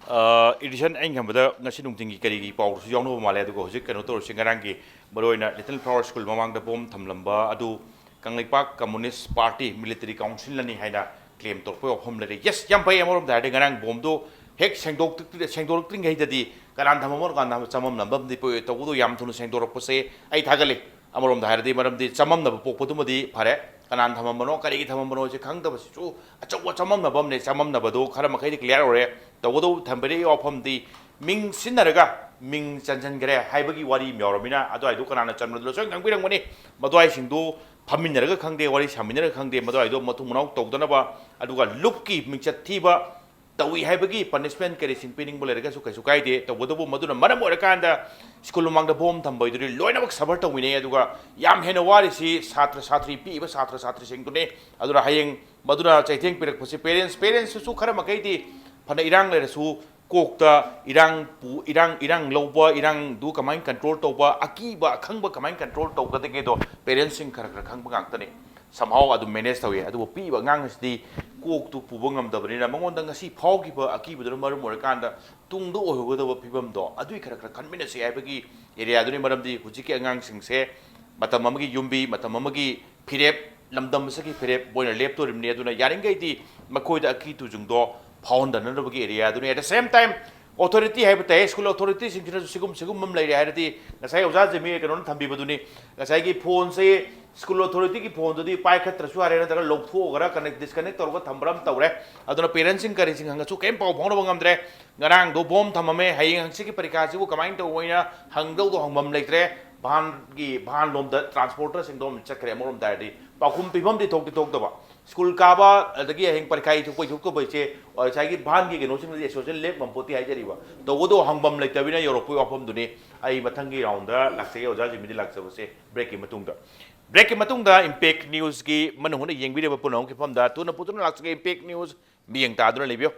ꯑ, ꯏꯗꯤꯁꯟ, ꯑꯩꯅ ꯈꯟꯕꯗ ꯉꯁꯤ ꯅꯨꯡꯊꯤꯟꯒꯤ ꯀꯔꯤꯒꯤ ꯄꯥꯎꯗꯁꯨ ꯌꯥꯎꯅꯕ ꯃꯥꯜꯂꯦ, ꯑꯗꯨꯒ ꯍꯧꯖꯤꯛ ꯀꯩꯅꯣ ꯇꯧꯔꯁꯤ, ꯉꯔꯥꯡꯒꯤ ꯃꯔꯨꯑꯣꯏꯅ Little Flower School ꯃꯃꯥꯡꯗ ꯕꯣꯝ ꯊꯝꯂꯝꯕ ꯑꯗꯨ ꯀꯪꯂꯩꯄꯥꯛ ꯀꯝꯃꯨꯅꯤꯁ ꯄꯥꯔꯇꯤ ꯃꯤꯂꯤꯇꯔꯤ ꯀꯥꯎꯟꯁꯤꯜꯅꯅꯤ ꯍꯥꯏꯅ ꯀ꯭ꯂꯦꯝ ꯇꯧꯔꯛꯄꯒꯤ ꯋꯥꯐꯝ ꯂꯩꯔꯦ꯫ ꯌꯦꯁ, ꯌꯥꯝ ꯐꯩ꯫ ꯑꯃꯔꯣꯝꯗ ꯍꯥꯏꯔꯗꯤ ꯉꯔꯥꯡ ꯕꯣꯝꯗꯣ ꯍꯦꯛ ꯁꯦꯡꯗꯣꯛꯇ꯭ꯔꯤ-, ꯁꯦꯡꯗꯣꯔꯛꯇ꯭ꯔꯤꯉꯩꯗꯗꯤ ꯀꯅꯥꯅ ꯊꯝꯃꯝꯕꯅꯣ, ꯀꯅꯥꯅ ꯆꯃꯝꯅꯕ ꯑꯃꯗꯤ ꯄꯣꯛꯑꯦ꯫ ꯇꯧꯕꯗꯣ ꯌꯥꯝ ꯊꯨꯅ ꯁꯦꯡꯗꯣꯔꯛꯄꯁꯦ ꯑꯩ ꯊꯥꯒꯠꯂꯤ꯫ ꯑꯃꯔꯣꯝꯗ ꯍꯥꯏꯔꯗꯤ, ꯃꯔꯝꯗꯤ ꯆꯃꯝꯅꯕ ꯄꯣꯛꯄꯗꯨꯃꯗꯤ ꯐꯔꯦ꯫ ꯀꯅꯥꯅ ꯊꯝꯃꯝꯕꯅꯣ, ꯀꯔꯤꯒꯤ ꯊꯝꯃꯝꯕꯅꯣ ꯍꯥꯏꯁꯦ ꯈꯪꯗꯕꯁꯤꯁꯨ ꯑꯆꯧꯕ ꯆꯃꯝꯅꯕ ꯑꯃꯅꯦ꯫ ꯆꯃꯝꯅꯕꯗꯣ ꯈꯔ ꯃꯈꯩꯗꯤ clear ꯑꯣꯏꯔꯦ꯫ ꯇꯧꯕꯇꯕꯨ ꯊꯝꯕꯤꯔꯛꯏ ꯋꯥꯐꯝꯗꯤ ꯃꯤꯡ ꯁꯤꯖꯤꯟꯅꯔꯒ ꯃꯤꯡ ꯆꯟꯁꯤꯟꯈ꯭ꯔꯦ ꯍꯥꯏꯕꯒꯤ ꯋꯥꯔꯤ ꯑꯃ ꯌꯥꯎꯔꯕꯅꯤꯅ, ꯑꯗꯨꯋꯥꯏꯗꯣ ꯀꯅꯥꯅ ꯆꯟꯕꯅꯣ ꯂꯣꯏꯅ ꯈꯪꯕꯤꯔꯝꯒꯅꯤ꯫ ꯃꯗꯨꯋꯥꯏꯁꯤꯡꯗꯨ ꯐꯝꯃꯤꯟꯅꯔꯒ ꯈꯪꯗꯦ, ꯋꯥꯔꯤ ꯁꯥꯃꯤꯟꯅꯔꯒ ꯈꯪꯗꯦ, ꯃꯗꯨꯋꯥꯏꯗꯣ ꯃꯊꯨꯡ ꯃꯅꯥꯎ ꯇꯧꯗꯅꯕ, ꯑꯗꯨꯒ ꯂꯨꯞꯀꯤ ꯃꯤꯡꯆꯠ ꯊꯤꯕ ꯇꯧꯏ ꯍꯥꯏꯕꯒꯤ ꯄꯅꯤꯁꯃꯦꯟ ꯀꯔꯤꯁꯤꯡ ꯄꯤꯅꯤꯡꯕ ꯂꯩꯔꯒꯁꯨ ꯀꯩꯁꯨ ꯀꯥꯏꯗꯦ꯫ ꯇꯧꯕꯇꯕꯨ ꯃꯗꯨꯅ ꯃꯔꯝ ꯑꯣꯏꯔꯀꯥꯟꯗ ꯁ꯭ꯀꯨꯜ ꯃꯃꯥꯡꯗ ꯕꯣꯝ ꯊꯝꯕ ꯍꯥꯏꯗꯨꯗꯤ ꯂꯣꯏꯅꯃꯛ ꯁꯐꯔ ꯇꯧꯃꯤꯟꯅꯩ꯫ ꯑꯗꯨꯒ ꯌꯥꯝ ꯍꯦꯟꯅ ꯋꯥꯔꯤꯁꯤ ꯁꯥꯇ꯭ꯔ ꯁꯥꯇ꯭ꯔꯤ, ꯄꯤꯛꯏꯕ ꯁꯥꯇ꯭ꯔ ꯁꯥꯇ꯭ꯔꯤꯁꯤꯡꯗꯨꯅꯤ꯫ ꯑꯗꯨꯅ ꯍꯌꯦꯡ ꯃꯗꯨꯅ ꯆꯩꯊꯦꯡ ꯄꯤꯔꯛꯄꯁꯤ ꯄꯦꯔꯦꯟꯁ, ꯄꯦꯔꯦꯟꯁꯇꯨꯁꯨ ꯈꯔ ꯃꯈꯩꯗꯤ ꯐꯅ ꯏꯔꯥꯡ ꯂꯩꯔꯁꯨ ꯀꯣꯛꯇ ꯏꯔꯥꯡ ꯄꯨ-, ꯏꯔꯥꯡ, ꯏꯔꯥꯡ ꯂꯧꯕ, ꯏꯔꯥꯡꯗꯨ ꯀꯃꯥꯏꯅ ꯀꯟꯇ꯭ꯔꯣꯜ ꯇꯧꯕ, ꯑꯀꯤꯕ ꯑꯈꯪꯕ ꯀꯃꯥꯏꯅ ꯀꯟꯇ꯭ꯔꯣꯜ ꯇꯧꯒꯗꯒꯦꯗꯣ ꯄꯦꯔꯦꯟꯁꯁꯤꯡ ꯈꯔ ꯈꯔ ꯈꯪꯕ ꯉꯥꯛꯇꯅꯤ꯫ Somehow ꯑꯗꯨꯝ ꯃꯦꯅꯦꯖ ꯇꯧꯏ꯫ ꯑꯗꯨꯕꯨ ꯄꯤꯛꯏꯕ ꯑꯉꯥꯡ ꯑꯁꯤꯗꯤ ꯀꯣꯛꯇꯨ ꯄꯨꯕ ꯉꯝꯗꯕꯅꯤꯅ ꯃꯉꯣꯟꯗ ꯉꯁꯤ ꯐꯥꯎꯈꯤꯕ ꯑꯀꯤꯕꯗꯨꯅ ꯃꯔꯝ ꯑꯣꯏꯔꯀꯥꯟꯗ ꯇꯨꯡꯗ ꯑꯣꯏꯍꯧꯒꯗꯕ ꯐꯤꯕꯝꯗꯣ ꯑꯗꯨꯏ ꯈꯔ ꯈꯔ ꯈꯟꯃꯤꯟꯅꯁꯤ ꯍꯥꯏꯕꯒꯤ ꯑꯦꯔꯤꯌꯥꯗꯨꯅꯤ꯫ ꯃꯔꯝꯗꯤ ꯍꯧꯖꯤꯛꯀꯤ ꯑꯉꯥꯡꯁꯤꯡꯁꯦ ꯃꯇꯝ ꯑꯃꯒꯤ ꯌꯨꯝꯕꯤ, ꯃꯇꯝ ꯑꯃꯒꯤ ꯐꯤꯔꯦꯞ, ꯂꯝꯗꯝ ꯑꯁꯤꯒꯤ ꯐꯤꯔꯦꯞ ꯃꯣꯏꯅ ꯂꯦꯞꯇꯣꯔꯤꯕꯅꯤ꯫ ꯑꯗꯨꯅ ꯌꯥꯔꯤꯈꯩꯗꯤ ꯃꯈꯣꯏꯗ ꯑꯀꯤ ꯇꯨꯖꯨꯡꯗꯣ ꯐꯥꯎꯍꯟꯗꯅꯕꯒꯤ ꯑꯦꯔꯤꯌꯥꯗꯨꯅꯤ꯫ At the same time, authority ꯍꯥꯏꯕ ꯇꯥꯏ, ꯁ꯭ꯀꯨꯜ ꯑꯣꯊꯣꯔꯤꯇꯤꯁꯤꯡꯁꯤꯅꯁꯨ ꯁꯤꯒꯨꯝ, ꯁꯤꯒꯨꯝꯕ ꯑꯃ ꯂꯩꯔꯦ ꯍꯥꯏꯔꯗꯤ, ꯉꯁꯥꯏ ꯑꯣꯖꯥ ꯖꯤꯃꯤ ꯀꯩꯅꯣꯅ ꯊꯝꯕꯤꯕꯗꯨꯅꯤ, ꯉꯁꯥꯏꯒꯤ ꯐꯣꯟꯁꯦ ꯁ꯭ꯀꯨꯜ ꯑꯣꯊꯣꯔꯤꯇꯤꯒꯤ ꯐꯣꯟꯗꯨꯗꯤ ꯄꯥꯏꯈꯠꯇ꯭ꯔꯁꯨ ꯌꯥꯔꯦ, ꯅꯠꯇ꯭ꯔꯒ ꯂꯧꯊꯣꯛꯑꯒꯔ ꯀꯅꯦꯛ-, ꯗꯤꯁꯀꯅꯦꯛ ꯇꯧꯔꯒ ꯊꯝꯕ꯭ꯔꯥ ꯑꯃ ꯇꯧꯔꯦ꯫ ꯑꯗꯨꯅ ꯄꯦꯔꯦꯟꯁꯁꯤꯡ ꯀꯔꯤꯁꯤꯡ ꯍꯪꯉꯁꯨ ꯀꯔꯤꯝ ꯄꯥꯎ ꯐꯥꯎꯅꯕ ꯉꯝꯗ꯭ꯔꯦ꯫ ꯉꯔꯥꯡꯗꯣ ꯕꯣꯝ ꯊꯝꯃꯝꯃꯦ, ꯍꯌꯦꯡ ꯍꯪꯆꯤꯠꯀꯤ ꯄꯔꯤꯈꯥꯁꯤꯕꯨ ꯀꯃꯥꯏꯅ ꯇꯧꯕꯅ ꯍꯪꯗꯧꯗꯣ ꯍꯪꯐꯝ ꯂꯩꯇ꯭ꯔꯦ꯫ ꯚꯥꯟꯒꯤ, ꯚꯥꯟ ꯂꯣꯝꯗ, ꯇ꯭ꯔꯥꯟꯁꯄꯣꯔꯇꯔꯁꯤꯡꯗꯣ ꯑꯃꯨꯛ ꯆꯠꯈ꯭ꯔꯦ꯫ ꯑꯃꯔꯣꯝꯗ ꯍꯥꯏꯔꯗꯤ ꯄꯥꯎꯈꯨꯝ ꯄꯤꯐꯝꯗꯤ ꯊꯣꯛꯇꯤ ꯊꯣꯛꯇꯕ꯫ ꯁ꯭ꯀꯨꯜ ꯀꯥꯕ, ꯑꯗꯒꯤ ꯍꯌꯦꯡ ꯄꯔꯤꯈꯥ ꯏꯊꯣꯛꯄ ꯏꯊꯣꯛꯇꯕ ꯍꯥꯏꯁꯦ, ꯉꯁꯥꯏꯒꯤ ꯚꯥꯟꯒꯤ ꯀꯩꯅꯣꯁꯤꯡꯗꯗꯤ ꯑꯦꯁꯣꯁꯤꯌꯦꯁꯟ ꯂꯦꯞ ꯉꯝꯄꯣꯠꯇꯦ ꯍꯥꯏꯖꯔꯤꯕ꯫ ꯇꯧꯕꯗꯣ ꯍꯪꯐꯝ ꯂꯩꯇꯕꯅꯤꯅ ꯌꯧꯔꯛꯄꯒꯤ ꯋꯥꯐꯝꯗꯨꯅꯤ꯫ ꯑꯩ ꯃꯊꯪꯒꯤ ꯔꯥꯎꯟꯗ ꯂꯥꯛꯆꯒꯦ, ꯑꯣꯖꯥ ꯖꯤꯃꯤꯗꯤ ꯂꯥꯛꯆꯕꯁꯦ ꯕ꯭ꯔꯦꯛꯀꯤ ꯃꯇꯨꯡꯗ꯫ ꯕ꯭ꯔꯦꯛꯀꯤ ꯃꯇꯨꯡꯗ ꯏꯝꯄꯦꯛ ꯅ꯭ꯌꯨꯁꯀꯤ ꯃꯅꯨꯡ ꯍꯨꯠꯅ ꯌꯦꯡꯕꯤꯔꯤꯕ ꯄꯨꯝꯅꯃꯛꯀꯤ ꯃꯐꯝꯗ ꯊꯨꯅ ꯄꯨꯊꯨꯅ ꯂꯥꯛꯆꯒꯦ꯫ ꯏꯝꯄꯦꯛ ꯅ꯭ꯌꯨꯁ ꯃꯤꯠꯌꯦꯡ ꯇꯥꯗꯨꯅ ꯂꯩꯕꯤꯌꯨ꯫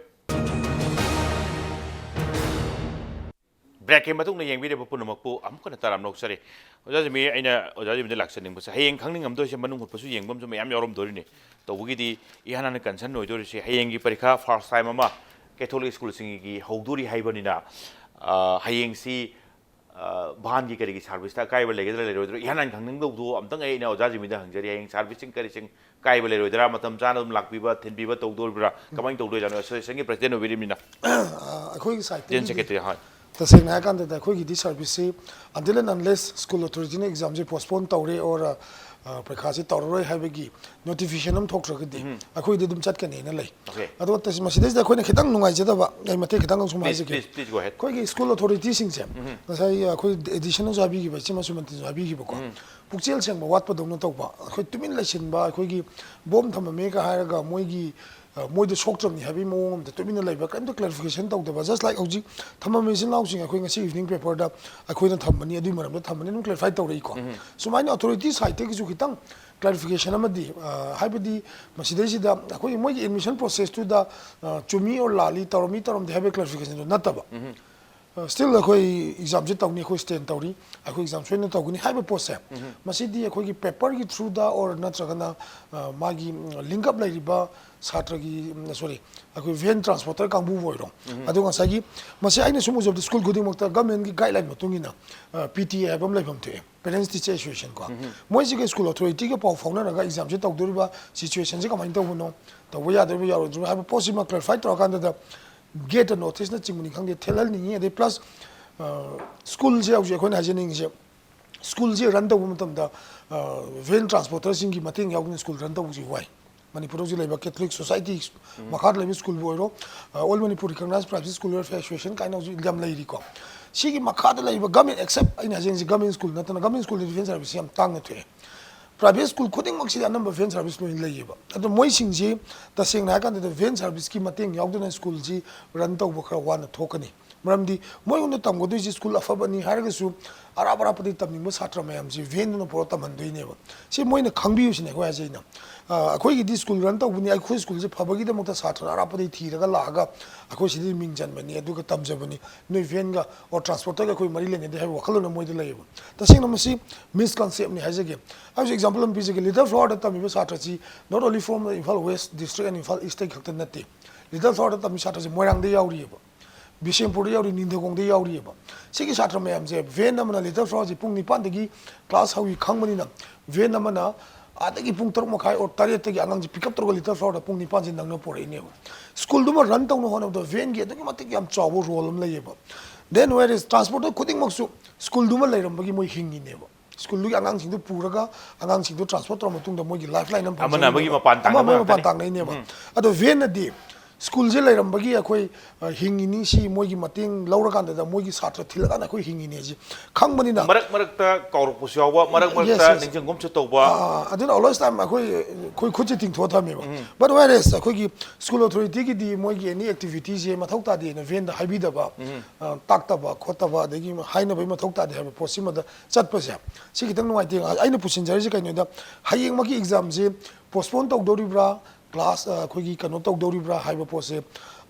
ꯕ꯭ꯔꯦꯛꯀꯤ ꯃꯇꯨꯡꯗ ꯌꯦꯡꯕꯤꯔꯤꯕ ꯄꯨꯝꯅꯃꯛꯄꯨ ꯑꯃꯨꯛ ꯍꯟꯅ ꯇꯔꯥꯝꯅ ꯑꯣꯛꯆꯔꯤ꯫ ꯑꯣꯖꯥ ꯖꯤꯃꯤ, ꯑꯩꯅ ꯑꯣꯖꯥ ꯖꯤꯃꯤꯗ ꯂꯥꯛꯆꯅꯤꯡꯕꯁꯦ, ꯍꯌꯦꯡ ꯈꯪꯅꯤꯡꯉꯝꯗꯣꯏꯁꯦ ꯃꯅꯨꯡ ꯍꯨꯠꯄꯁꯨ ꯌꯦꯡꯕ ꯑꯃꯁꯨ ꯃꯌꯥꯝ ꯌꯥꯎꯔꯝꯗꯣꯔꯤꯅꯤ꯫ ꯇꯧꯕꯒꯤꯗꯤ ꯏꯍꯥꯟ ꯍꯥꯟꯅ ꯀꯟꯁꯔꯟ ꯑꯣꯏꯗꯣꯔꯤꯁꯦ ꯍꯌꯦꯡꯒꯤ ꯄꯔꯤꯈꯥ ꯐꯥꯔꯁ ꯇꯥꯏꯝ ꯑꯃ ꯀꯦꯊꯣꯂꯤꯛ ꯁ꯭ꯀꯨꯜꯁꯤꯡꯒꯤ ꯍꯧꯗꯣꯔꯤ ꯍꯥꯏꯕꯅꯤꯅ, ꯑ, ꯍꯌꯦꯡꯁꯤ, ꯑ, ꯚꯥꯟꯒꯤ ꯀꯔꯤꯒꯤ ꯁꯥꯔꯚꯤꯁꯇ ꯑꯀꯥꯏꯕ ꯂꯩꯒꯗ꯭ꯔꯥ ꯂꯩꯔꯣꯏꯗ꯭ꯔꯥ ꯏꯍꯥꯟ ꯍꯥꯟꯅ ꯈꯪꯅꯤꯡꯗꯧꯗꯣ ꯑꯝꯇꯪ ꯑꯩꯅ ꯑꯣꯖꯥ ꯖꯤꯃꯤꯗ ꯍꯪꯖꯔꯤ꯫ ꯍꯌꯦꯡ ꯁꯥꯔꯚꯤꯁꯁꯤꯡ ꯀꯔꯤꯁꯤꯡ ꯀꯥꯏꯕ ꯂꯩꯔꯣꯏꯗ꯭ꯔꯥ, ꯃꯇꯝ ꯆꯥꯅ ꯑꯗꯨꯝ ꯂꯥꯛꯄꯤꯕ, ꯊꯤꯟꯕꯤꯕ ꯇꯧꯗꯣꯔꯤꯕ꯭ꯔꯥ, ꯀꯃꯥꯏꯅ ꯇꯧꯗꯣꯏꯖꯥꯠꯅꯣ? ꯑꯦꯁꯣꯁꯤꯌꯦꯁꯟꯒꯤ ꯄ꯭ꯔꯁꯤꯗꯦꯟ ꯑꯣꯏꯕꯤꯔꯤꯕꯅꯤꯅ꯫ ꯑꯩꯈꯣꯏꯒꯤ ꯖꯦꯅꯔꯦꯜ ꯁꯥꯏꯠꯇꯒꯤꯗꯤ ꯁꯦꯀ꯭ꯔꯦꯇꯔꯤ, ꯍꯣꯏ꯫ ꯇꯁꯦꯡꯅ ꯍꯥꯏꯔꯀꯥꯟꯗꯗ ꯑꯩꯈꯣꯏꯒꯤꯗꯤ ꯁꯥꯔꯚꯤꯁꯁꯤ until and unless school authorityꯅ examꯁꯦ postpone ꯇꯧꯔꯦ or ꯄꯩꯈꯥꯁꯦ ꯇꯧꯔꯔꯣꯏ ꯍꯥꯏꯕꯒꯤ notification ꯑꯃ ꯊꯣꯛꯇ꯭ꯔꯒꯗꯤ ꯑꯩꯈꯣꯏꯗꯤ ꯑꯗꯨꯝ ꯆꯠꯀꯅꯤꯅ ꯂꯩ꯫ Okay. ꯑꯗꯣ ꯇꯁ- ꯃꯁꯤꯗꯩꯁꯤꯗ ꯑꯩꯈꯣꯏꯅ ꯈꯤꯇꯪ ꯅꯨꯡꯉꯥꯏꯖꯗꯕ ꯑꯩ ꯃꯇꯦꯛ ꯈꯤꯇꯪ ꯁꯨꯝ Please, ꯍꯥꯏꯖꯒꯦ꯫ please, please go ahead. ꯑꯩꯈꯣꯏꯒꯤ school authorityꯁꯤꯡꯁꯦ ꯉꯁꯥꯏ ꯑꯩꯈꯣꯏ ꯑꯦꯗꯤꯁꯟꯅꯁꯨ ꯍꯥꯏꯕꯤꯈꯤꯕ, ꯏꯆꯦ ꯃꯁꯨꯃꯟꯇꯤꯅꯁꯨ ꯍꯥꯏꯕꯤꯈꯤꯕꯀꯣ, ꯄꯨꯛꯆꯦꯜ ꯁꯦꯡꯕ ꯋꯥꯠꯄꯗꯧꯅ ꯇꯧꯕ, ꯑꯩꯈꯣꯏ ꯇꯨꯃꯤꯟ ꯂꯩꯁꯤꯟꯕ, ꯑꯩꯈꯣꯏꯒꯤ ꯕꯣꯝ ꯊꯝꯃꯝꯃꯦꯒ ꯍꯥꯏꯔꯒ ꯃꯣꯏꯒꯤ ꯑ, ꯃꯣꯏꯗ ꯁꯣꯛꯇ꯭ꯔꯕꯅꯤ ꯍꯥꯏꯕꯒꯤ ꯃꯑꯣꯡ ꯑꯃꯗ ꯇꯨꯃꯤꯟꯅ ꯂꯩꯕ, ꯀꯔꯤꯝꯇ clarification ꯇꯧꯗꯕ, just like ꯍꯧꯖꯤꯛ ꯊꯝꯃꯝꯃꯤ ꯏꯆꯤꯟ ꯏꯅꯥꯎꯁꯤꯡ ꯑꯩꯈꯣꯏ ꯉꯁꯤ evening paperꯗ ꯑꯩꯈꯣꯏꯅ ꯊꯝꯕꯅꯤ, ꯑꯗꯨꯒꯤ ꯃꯔꯝꯗ ꯊꯝꯕꯅꯤ, ꯑꯗꯨꯝ clarify ꯇꯧꯔꯛꯏꯀꯣ꯫ ꯁꯨꯃꯥꯏꯅ authority sideꯇꯒꯤꯁꯨ ꯈꯤꯇꯪ clarification ꯑꯃꯗꯤ, ꯑ, ꯍꯥꯏꯕꯗꯤ ꯃꯁꯤꯗꯩꯁꯤꯗ ꯑꯩꯈꯣꯏꯒꯤ ꯃꯣꯏꯒꯤ admission processꯇꯨꯗ, ꯑ, ꯆꯨꯝꯃꯤ or ꯂꯥꯜꯂꯤ, ꯇꯧꯔꯝꯃꯤ ꯇꯧꯔꯝꯗꯦ ꯍꯥꯏꯕꯒꯤ clarificationꯗꯨ ꯅꯠꯇꯕ꯫ ꯑ, still ꯑꯩꯈꯣꯏ examꯁꯦ ꯇꯧꯅꯤ, ꯑꯩꯈꯣꯏ stand ꯇꯧꯔꯤ, ꯑꯩꯈꯣꯏ exam ꯁꯣꯏꯗꯅ ꯇꯧꯒꯅꯤ ꯍꯥꯏꯕ ꯄꯣꯠꯁꯦ, ꯃꯁꯤꯗꯤ ꯑꯩꯈꯣꯏꯒꯤ paperꯒꯤ throughꯗ or ꯅꯠꯇ꯭ꯔꯒꯅ, ꯑ, ꯃꯥꯒꯤ, ꯎꯝ, link up ꯂꯩꯔꯤꯕ ꯁꯥꯇ꯭ꯔꯒꯤ, ꯎꯝ, sorry, ꯑꯩꯈꯣꯏ van transporter ꯀꯥꯡꯕꯨꯕꯨ ꯑꯣꯏꯔꯣ, ꯑꯗꯣ ꯉꯁꯥꯏꯒꯤ ꯃꯁꯤ ꯑꯩꯅ ꯁꯨꯝ ꯎꯖꯕꯗ school ꯈꯨꯗꯤꯡꯃꯛꯇ governmentꯀꯤ guideline ꯃꯇꯨꯡ ꯏꯟꯅ, ꯑ, PTA ꯍꯥꯏꯕ ꯑꯃ ꯂꯩꯐꯝ ꯊꯣꯛꯑꯦ, Parents Teacher Association ꯀꯣ꯫ ꯃꯣꯏꯁꯤꯒ school authorityꯒ ꯄꯥꯎ ꯐꯥꯎꯅꯔꯒ examꯁꯦ ꯇꯧꯗꯣꯔꯤꯕ situationꯁꯦ ꯀꯃꯥꯏꯅ ꯇꯧꯕꯅꯣ, ꯇꯧꯕ ꯌꯥꯗꯣꯔꯤꯕ ꯌꯥꯔꯣꯏꯗꯣꯔꯤꯕ ꯍꯥꯏꯕ ꯄꯣꯠꯁꯤꯃ clarify ꯇꯧꯔꯀꯥꯟꯗꯗ gate noticeꯅꯆꯤꯡꯕꯅꯤ ꯈꯪꯗꯦ, ꯊꯦꯠꯍꯟꯅꯤꯡꯉꯤ꯫ ꯑꯗꯩ plus, ꯑ, schoolꯁꯦ ꯍꯧꯖꯤꯛ ꯑꯩꯈꯣꯏꯅ ꯍꯥꯏꯖꯅꯤꯡꯉꯤꯁꯦ, schoolꯁꯦ run ꯇꯧꯕ ꯃꯇꯝꯗ, ꯑ, van transporterꯁꯤꯡꯒꯤ ꯃꯇꯦꯡ ꯌꯥꯎꯗꯅ school run ꯇꯧꯕꯁꯤ ꯋꯥꯏ꯫ ꯃꯅꯤꯄꯨꯔꯗ ꯍꯧꯖꯤꯛ ꯂꯩꯕ Catholic Society ꯃꯈꯥꯗ ꯂꯩꯕ schoolꯕꯨ ꯑꯣꯏꯔꯣ, ꯑ, All Manipur Recognized Private School Welfare Association ꯀꯥꯏꯅ ꯍꯧꯖꯤꯛ ꯌꯥꯝ ꯂꯩꯔꯤꯀꯣ꯫ ꯁꯤꯒꯤ ꯃꯈꯥꯗ ꯂꯩꯕ government, except ꯑꯩꯅ ꯍꯥꯏꯖꯅꯤꯡꯉꯤꯁꯤ government school ꯅꯠꯇꯅ, government schoolꯗꯗꯤ van service ꯌꯥꯝ ꯇꯥꯡꯅ ꯊꯣꯛꯑꯦ꯫ Private school ꯈꯨꯗꯤꯡꯃꯛꯁꯤꯗ ꯑꯅꯝꯕ van service ꯂꯣꯏꯅ ꯂꯩꯌꯦꯕ꯫ ꯑꯗꯣ ꯃꯣꯏꯁꯤꯡꯁꯤ ꯇꯁꯦꯡꯅ ꯍꯥꯏꯔꯀꯥꯟꯗꯗꯤ van serviceꯀꯤ ꯃꯇꯦꯡ ꯌꯥꯎꯗꯅ schoolꯁꯤ run ꯇꯧꯕ ꯈꯔ ꯋꯥꯅ ꯊꯣꯛꯀꯅꯤ꯫ ꯃꯔꯝꯗꯤ ꯃꯣꯏꯉꯣꯟꯗ ꯇꯝꯒꯗꯣꯏꯁꯤ school ꯑꯐꯕꯅꯤ ꯍꯥꯏꯔꯒꯁꯨ ꯑꯔꯥꯞ ꯑꯔꯥꯞꯄꯗꯒꯤ ꯇꯝꯅꯤꯡꯕ ꯁꯥꯇ꯭ꯔ ꯃꯌꯥꯝꯁꯤ vanꯗꯨꯅ ꯄꯨꯔꯒ ꯇꯝꯍꯟꯗꯣꯏꯅꯦꯕ꯫ ꯁꯤ ꯃꯣꯏꯅ ꯈꯪꯕꯤꯌꯨꯁꯤꯅꯦ ꯑꯩꯈꯣꯏ ꯍꯥꯏꯖꯩꯅ꯫ ꯑ, ꯑꯩꯈꯣꯏꯒꯤꯗꯤ school run ꯇꯧꯕꯅꯤ, ꯑꯩꯈꯣꯏ schoolꯁꯦ ꯐꯕꯒꯤꯗꯃꯛꯇ ꯁꯥꯇ꯭ꯔꯅ ꯑꯔꯥꯞꯄꯗꯒꯤ ꯊꯤꯔꯒ ꯂꯥꯛꯑꯒ ꯑꯩꯈꯣꯏ ꯁꯤꯗ ꯃꯤꯡ ꯆꯟꯕꯅꯤ, ꯑꯗꯨꯒ ꯇꯝꯖꯕꯅꯤ, ꯅꯣꯏ vanꯒ or transporterꯒ ꯑꯩꯈꯣꯏ ꯃꯔꯤ ꯂꯩꯅꯗꯦ ꯍꯥꯏꯕ ꯋꯥꯈꯜꯂꯣꯟ ꯑꯃ ꯃꯣꯏꯗ ꯂꯩꯌꯦꯕ꯫ ꯇꯁꯦꯡꯅ ꯃꯁꯤ misconceptꯅꯤ ꯍꯥꯏꯖꯒꯦ꯫ ꯑꯩ ꯍꯧꯖꯤꯛ example ꯑꯃ ꯄꯤꯖꯒꯦ, Little Flowerꯗ ꯇꯝꯃꯤꯕ ꯁꯥꯇ꯭ꯔꯁꯤ not only from the Imphal West District and Imphal Eastꯇꯒꯤ ꯈꯛꯇ ꯅꯠꯇꯦ꯫ Little Flowerꯗ ꯇꯝꯃꯤ ꯁꯥꯇ꯭ꯔꯁꯤ ꯃꯣꯏꯔꯥꯡꯗ ꯌꯥꯎꯔꯤꯑꯕ, ꯕꯤꯁꯦꯝꯄꯨꯔꯗ ꯌꯥꯎꯔꯤ, ꯅꯤꯡꯊꯧꯈꯣꯡꯗ ꯌꯥꯎꯔꯤꯑꯕ꯫ ꯁꯤꯒꯤ ꯁꯥꯇ꯭ꯔ ꯃꯌꯥꯝꯁꯦ van ꯑꯃꯅ Little Flowerꯁꯤ ꯄꯨꯡ ꯅꯤꯄꯥꯟꯗꯒꯤ class ꯍꯧꯏ ꯈꯪꯕꯅꯤꯅ van ꯑꯃꯅ ꯑꯥꯗꯒꯤ ꯄꯨꯡ ꯇꯔꯨꯛ ꯃꯈꯥꯏ or ꯇꯔꯦꯠꯇꯒꯤ ꯑꯉꯥꯡꯁꯤ pick up ꯇꯧꯔꯒ Little Flowerꯗ ꯄꯨꯡ ꯅꯤꯄꯥꯟꯁꯤ ꯅꯪꯅ ꯄꯨꯔꯛꯏꯅꯦꯕ꯫ Schoolꯗꯨꯃ run ꯇꯧꯅ ꯍꯣꯠꯅꯕꯗ vanꯒꯤ ꯑꯗꯨꯛꯀꯤ ꯃꯇꯤꯛ ꯌꯥꯝ ꯆꯥꯎꯕ role ꯑꯃ ꯂꯩꯌꯦꯕ꯫ Then where is transporter ꯈꯨꯗꯤꯡꯃꯛꯁꯨ ꯁ꯭ꯀꯨꯜꯗꯨꯃ ꯂꯩꯔꯝꯕꯒꯤ ꯃꯣꯏ ꯍꯤꯡꯉꯤꯅꯦꯕ꯫ ꯁ꯭ꯀꯨꯜꯗꯨꯒꯤ ꯑꯉꯥꯡꯁꯤꯡꯗꯨ ꯄꯨꯔꯒ ꯑꯉꯥꯡꯁꯤꯡꯗꯨ ꯇ꯭ꯔꯥꯟꯁꯄꯣꯔꯠ ꯇꯧꯔ ꯃꯇꯨꯡꯗ ꯃꯣꯏꯒꯤ ꯂꯥꯏꯐ ꯂꯥꯏꯟ ꯑꯃ ꯑꯃꯅ ꯑꯃꯒꯤ ꯐꯪꯖꯔꯤꯅꯦꯕ꯫ ꯃꯄꯥꯟ ꯇꯥꯡꯅꯕ ꯑꯃ ꯑꯃꯒꯤ ꯃꯄꯥꯟ ꯉꯥꯛꯇꯅꯤ꯫ ꯎꯝ꯫ ꯑꯗꯣ ꯚꯦꯟꯅꯗꯤ ꯁ꯭ꯀꯨꯜꯁꯦ ꯂꯩꯔꯝꯕꯒꯤ ꯑꯩꯈꯣꯏ ꯑ, ꯍꯤꯡꯉꯤꯅꯤ, ꯁꯤ ꯃꯣꯏꯒꯤ ꯃꯇꯦꯡ ꯂꯧꯔꯀꯥꯟꯗꯗ ꯃꯣꯏꯒꯤ ꯁꯥꯇ꯭ꯔ ꯊꯤꯜꯂꯀꯥꯟꯗ ꯑꯩꯈꯣꯏ ꯍꯤꯡꯉꯤꯅꯦ ꯍꯥꯏꯁꯦ ꯈꯪꯕꯅꯤꯅ꯫ ꯃꯔꯛ ꯃꯔꯛꯇ ꯀꯥꯎꯔꯛꯄꯁꯨ ꯌꯥꯎꯕ, ꯃꯔꯛ Yes, ꯃꯔꯛꯇ yes. ꯅꯤꯡꯁꯤꯡꯒꯨꯝꯁꯨ ꯇꯧꯕ꯫ ꯑꯥ, ꯑꯗꯨꯅ always time ꯑꯩꯈꯣꯏ ꯑꯩꯈꯣꯏ ꯈꯨꯠꯁꯦ ꯇꯤꯡꯊꯣꯛꯑ ꯊꯝꯃꯦꯕ꯫ But whereas ꯑꯩꯈꯣꯏꯒꯤ ꯁ꯭ꯀꯨꯜ ꯑꯣꯊꯣꯔꯤꯇꯤꯒꯤꯗꯤ ꯃꯣꯏꯒꯤ any activityꯁꯦ ꯃꯊꯧ ꯇꯥꯗꯦꯅ ꯚꯦꯟꯗ ꯍꯥꯏꯕꯤꯗꯕ, ꯑ, ꯇꯥꯛꯇꯕ ꯈꯣꯠꯇꯕ, ꯑꯗꯒꯤ ꯍꯥꯏꯅꯕꯒꯤ ꯃꯊꯧ ꯇꯥꯗꯦ ꯍꯥꯏꯕ ꯄꯣꯠꯁꯤꯃꯗ ꯆꯠꯄꯁꯦ, ꯁꯤ ꯈꯤꯇꯪ ꯅꯨꯡꯉꯥꯏꯇꯦ꯫ ꯑꯩꯅ ꯄꯨꯁꯤꯟꯖꯔꯤꯁꯦ ꯀꯩꯅꯣꯗ, ꯍꯌꯦꯡꯃꯛꯀꯤ ꯑꯦꯛꯖꯥꯝꯁꯦ postpone ꯇꯧꯗꯧꯔꯤꯕ꯭ꯔꯥ, ꯀ꯭ꯂꯥꯁ, ꯑ, ꯑꯩꯈꯣꯏꯒꯤ ꯀꯩꯅꯣ ꯇꯧꯗꯧꯔꯤꯕ꯭ꯔꯥ ꯍꯥꯏꯕ ꯄꯣꯠꯁꯦ,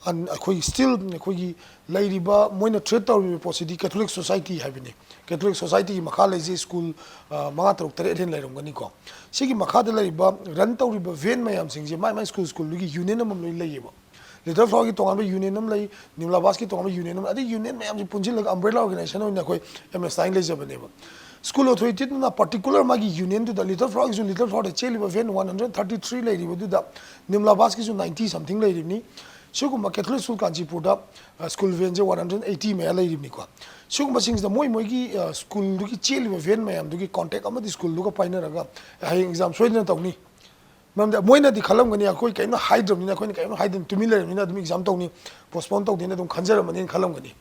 ꯑꯟ-, ꯑꯩꯈꯣꯏ still ꯑꯩꯈꯣꯏꯒꯤ ꯂꯩꯔꯤꯕ, ꯃꯣꯏꯅ treat ꯇꯧꯔꯤꯕ ꯄꯣꯠꯁꯤꯗꯤ Catholic Society ꯍꯥꯏꯕꯅꯤ꯫ Catholic Societyꯒꯤ ꯃꯈꯥ ꯂꯩꯖꯩ ꯁ꯭ꯀꯨꯜ, ꯑ, ꯃꯉꯥ, ꯇꯔꯨꯛ, ꯇꯔꯦꯠ ꯍꯦꯟꯅ ꯂꯩꯔꯝꯒꯅꯤꯀꯣ꯫ ꯁꯤꯒꯤ ꯃꯈꯥꯗ ꯂꯩꯔꯤꯕ, run ꯇꯧꯔꯤꯕ ꯚꯦꯟ ꯃꯌꯥꯝꯁꯤꯡꯁꯦ ꯃꯥꯏ ꯃꯥꯏ ꯁ꯭ꯀꯨꯜ ꯁ꯭ꯀꯨꯜꯗꯨꯒꯤ ꯌꯨꯅꯤꯌꯟ ꯑꯃꯃꯝ ꯂꯣꯏ ꯂꯩꯌꯦꯕ꯫ ꯂꯤꯇꯜ ꯐ꯭ꯂꯥꯋꯔꯒꯤ ꯇꯣꯉꯥꯟꯕ ꯌꯨꯅꯤꯌꯟ ꯑꯃ ꯂꯩ, ꯅꯤꯝꯂꯥꯕꯥꯁꯀꯤ ꯇꯣꯉꯥꯟꯕ ꯌꯨꯅꯤꯌꯟ ꯑꯃ, ꯑꯗꯩ ꯌꯨꯅꯤꯌꯟ ꯃꯌꯥꯝꯁꯦ ꯄꯨꯟꯁꯤꯜꯂꯒ umbrella organization ꯑꯣꯏꯅ ꯑꯩꯈꯣꯏ ꯑꯦꯝ ꯑꯦꯁ ꯇꯥꯏꯟ ꯂꯩꯖꯕꯅꯦꯕ꯫ ꯁ꯭ꯀꯨꯜ ꯑꯣꯊꯣꯔꯤꯇꯤꯗꯨꯅ particular ꯃꯥꯒꯤ ꯌꯨꯅꯤꯌꯟꯗꯨꯗ, ꯂꯤꯇꯜ ꯐ꯭ꯂꯥꯋꯔꯒꯤꯁꯨ, ꯂꯤꯇꯜ ꯐ꯭ꯂꯥꯋꯔꯗ ꯆꯦꯜꯂꯤꯕ van one hundred thirty three ꯂꯩꯔꯤꯕꯗꯨꯗ, ꯅꯤꯝꯂꯥꯕꯥꯁꯀꯤꯁꯨ ninety something ꯂꯩꯔꯤꯕꯅꯤ꯫ ꯁꯤꯒꯨꯝꯕ ꯀꯦꯊꯣꯂꯤꯛ ꯁ꯭ꯀꯨꯜ ꯀꯥꯟꯆꯤꯄꯨꯔꯗ, ꯑ, ꯁ꯭ꯀꯨꯜ ꯚꯦꯟꯁꯦ one hundred eighty ꯃꯌꯥ ꯂꯩꯔꯤꯕꯅꯤꯀꯣ꯫ ꯁꯤꯒꯨꯝꯕꯁꯤꯡꯁꯤꯗ ꯃꯣꯏ ꯃꯣꯏꯒꯤ, ꯑ, ꯁ꯭ꯀꯨꯜꯗꯨꯒꯤ ꯆꯦꯜꯂꯤꯕ ꯚꯦꯟ ꯃꯌꯥꯝꯗꯨꯒꯤ ꯀꯣꯟꯇꯦꯛ ꯑꯃꯗꯤ ꯁ꯭ꯀꯨꯜꯗꯨꯒ ꯄꯥꯏꯅꯔꯒ ꯍꯌꯦꯡ ꯑꯦꯛꯖꯥꯝ ꯁꯣꯏꯗꯅ ꯇꯧꯅꯤ꯫ ꯃꯔꯝꯗꯤ ꯃꯣꯏꯅꯗꯤ ꯈꯜꯂꯝꯒꯅꯤ, ꯑꯩꯈꯣꯏ ꯀꯔꯤꯝꯇ ꯍꯥꯏꯗ꯭ꯔꯕꯅꯤꯅ, ꯑꯩꯈꯣꯏꯅ ꯀꯔꯤꯝꯇ ꯍꯥꯏꯗꯅ ꯇꯨꯃꯤꯟ ꯂꯩꯔꯕꯅꯤꯅ ꯑꯗꯨꯝ ꯑꯦꯛꯖꯥꯝ ꯇꯧꯅꯤ, postpone ꯇꯧꯗꯦꯅ ꯑꯗꯨꯝ ꯈꯟꯖꯔꯝꯃꯅꯤꯅ ꯈꯜꯂꯝꯒꯅꯤ꯫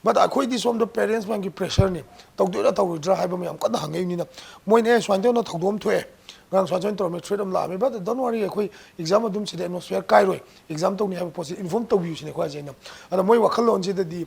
But ꯑꯩꯈꯣꯏꯗꯤ ꯁꯣꯝꯗ parents ꯃꯌꯥꯝꯒꯤ pressureꯅꯤ, ꯇꯧꯗꯣꯏꯔꯥ ꯇꯧꯔꯣꯏꯗ꯭ꯔꯥ ꯍꯥꯏꯕ ꯃꯌꯥꯝ ꯀꯟꯅ ꯍꯪꯉꯛꯏꯕꯅꯤꯅ, ꯃꯣꯏꯅ, "ꯑꯦ, ꯁꯨꯃꯥꯏꯅ ꯇꯧꯅ ꯊꯧꯗꯣꯛ ꯑꯃ ꯊꯣꯛꯑꯦ, ꯉꯔꯥꯡ ꯁꯨꯃꯥꯏꯅ ꯁꯨꯃꯥꯏꯅ ꯇꯧꯔꯝꯃꯦ, threat ꯑꯃ ꯂꯥꯛꯑꯝꯃꯦ, but don't worry, ꯑꯩꯈꯣꯏ ꯑꯦꯛꯖꯥꯝ ꯑꯗꯨꯝ ꯁꯤꯗ atmosphere ꯀꯥꯏꯔꯣꯏ, ꯑꯦꯛꯖꯥꯝ ꯇꯧꯅꯤ ꯍꯥꯏꯕ ꯄꯣꯠꯁꯤ inform ꯇꯧꯕꯤꯌꯨ" ꯁꯤꯅꯤ ꯑꯩꯈꯣꯏ ꯍꯥꯏꯁꯦ꯫ ꯑꯩꯅ, ꯑꯗ ꯃꯣꯏ ꯋꯥꯈꯜꯂꯣꯟꯁꯤꯗꯗꯤ,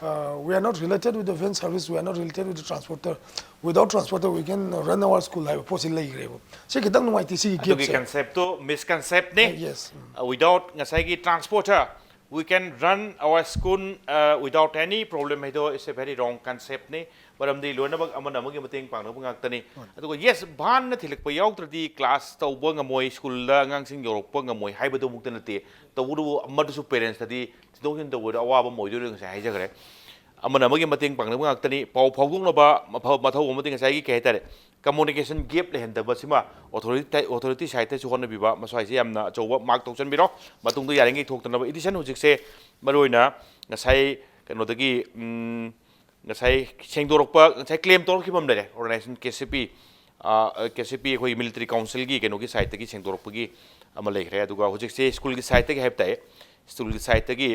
"Uh, we are not related with the van service, we are not related with the transporter, without transporter we can run our school" ꯍꯥꯏꯕ ꯄꯣꯠꯁꯤ ꯂꯩꯈ꯭ꯔꯦꯕ꯫ ꯁꯤ ꯈꯤꯇꯪ ꯅꯨꯡꯉꯥꯏꯇꯦ, ꯁꯤꯒꯤ ꯑꯗꯨꯒꯤ gapꯁꯦ꯫ Conceptꯇꯣ misconceptꯅꯦ꯫ Yes. Uh, without ꯉꯁꯥꯏꯒꯤ transporter, we can run our school, uh, without any problem ꯍꯥꯏꯗꯣ is a very wrong conceptꯅꯤ꯫ ꯃꯔꯝꯗꯤ ꯂꯣꯏꯅꯃꯛ ꯑꯃꯅ ꯑꯃꯒꯤ ꯃꯇꯦꯡ ꯄꯥꯡꯅꯕ ꯉꯥꯛꯇꯅꯤ꯫ ꯑꯗꯨꯒ yes, ꯚꯥꯟꯅ ꯊꯤꯜꯂꯛꯄ ꯌꯥꯎꯗ꯭ꯔꯗꯤ ꯀ꯭ꯂꯥꯁ ꯇꯧꯕ ꯉꯝꯃꯣꯏ, ꯁ꯭ꯀꯨꯜꯗ ꯑꯉꯥꯡꯁꯤꯡ ꯌꯧꯔꯛꯄ ꯉꯝꯃꯣꯏ ꯍꯥꯏꯕꯗꯨꯃꯛꯇ ꯅꯠꯇꯦ꯫ ꯇꯧꯕꯇꯕꯨ ꯑꯃꯗꯨꯁꯨ parentsꯇꯗꯤ ꯊꯤꯟꯗꯣꯛ ꯊꯤꯟꯖꯤꯟ ꯇꯧꯕꯗ ꯑꯋꯥꯕ ꯑꯃ ꯑꯣꯏꯗꯣꯏꯅꯤ, ꯉꯁꯥꯏ ꯍꯥꯏꯖꯈ꯭ꯔꯦ꯫ ꯑꯃꯅ ꯑꯃꯒꯤ ꯃꯇꯦꯡ ꯄꯥꯡꯅꯕ ꯉꯥꯛꯇꯅꯤ꯫ ꯄꯥꯎ ꯐꯥꯎꯗꯣꯛꯅꯕ ꯃꯐ-, ꯃꯊꯧ ꯑꯃꯗꯤ ꯉꯁꯥꯏꯒꯤ ꯀꯩ ꯍꯥꯏꯇꯥꯔꯦ, communication gap ꯂꯩꯍꯟꯗꯕꯁꯤꯃ authority, authority sideꯇꯁꯨ ꯍꯣꯠꯅꯕꯤꯕ, ꯃꯁ꯭ꯋꯥꯏꯁꯦ ꯌꯥꯝꯅ ꯑꯆꯧꯕ mark ꯇꯧꯁꯟꯕꯤꯔꯣ꯫ ꯃꯇꯨꯡꯗ ꯌꯥꯔꯤꯉꯩ ꯊꯣꯛꯇꯅꯕ edition ꯍꯧꯖꯤꯛꯁꯦ ꯃꯔꯨꯑꯣꯏꯅ ꯉꯁꯥꯏ ꯀꯩꯅꯣꯗꯒꯤ ꯎꯝ, ꯉꯁꯥꯏ ꯁꯦꯡꯗꯣꯔꯛꯄ, ꯉꯁꯥꯏ ꯀ꯭ꯂꯦꯝ ꯇꯧꯔꯛꯈꯤꯕ ꯑꯃ ꯂꯩꯔꯦ, ꯑꯣꯔꯒꯅꯥꯏꯖꯦꯁꯟ ꯀꯦ ꯁꯤ ꯄꯤ, ꯀꯦ ꯁꯤ ꯄꯤ ꯑꯩꯈꯣꯏꯒꯤ ꯃꯤꯂꯤꯇꯔꯤ ꯀꯥꯎꯟꯁꯤꯜꯒꯤ ꯀꯩꯅꯣꯒꯤ ꯁꯥꯏꯠꯇꯒꯤ ꯁꯦꯡꯗꯣꯔꯛꯄꯒꯤ ꯑꯃ ꯂꯩꯈ꯭ꯔꯦ꯫ ꯑꯗꯨꯒ ꯍꯧꯖꯤꯛꯁꯦ ꯁ꯭ꯀꯨꯜꯒꯤ ꯁꯥꯏꯠꯇꯒꯤ ꯍꯥꯏꯕ ꯇꯥꯏ, ꯁ꯭ꯀꯨꯜꯒꯤ ꯁꯥꯏꯠꯇꯒꯤ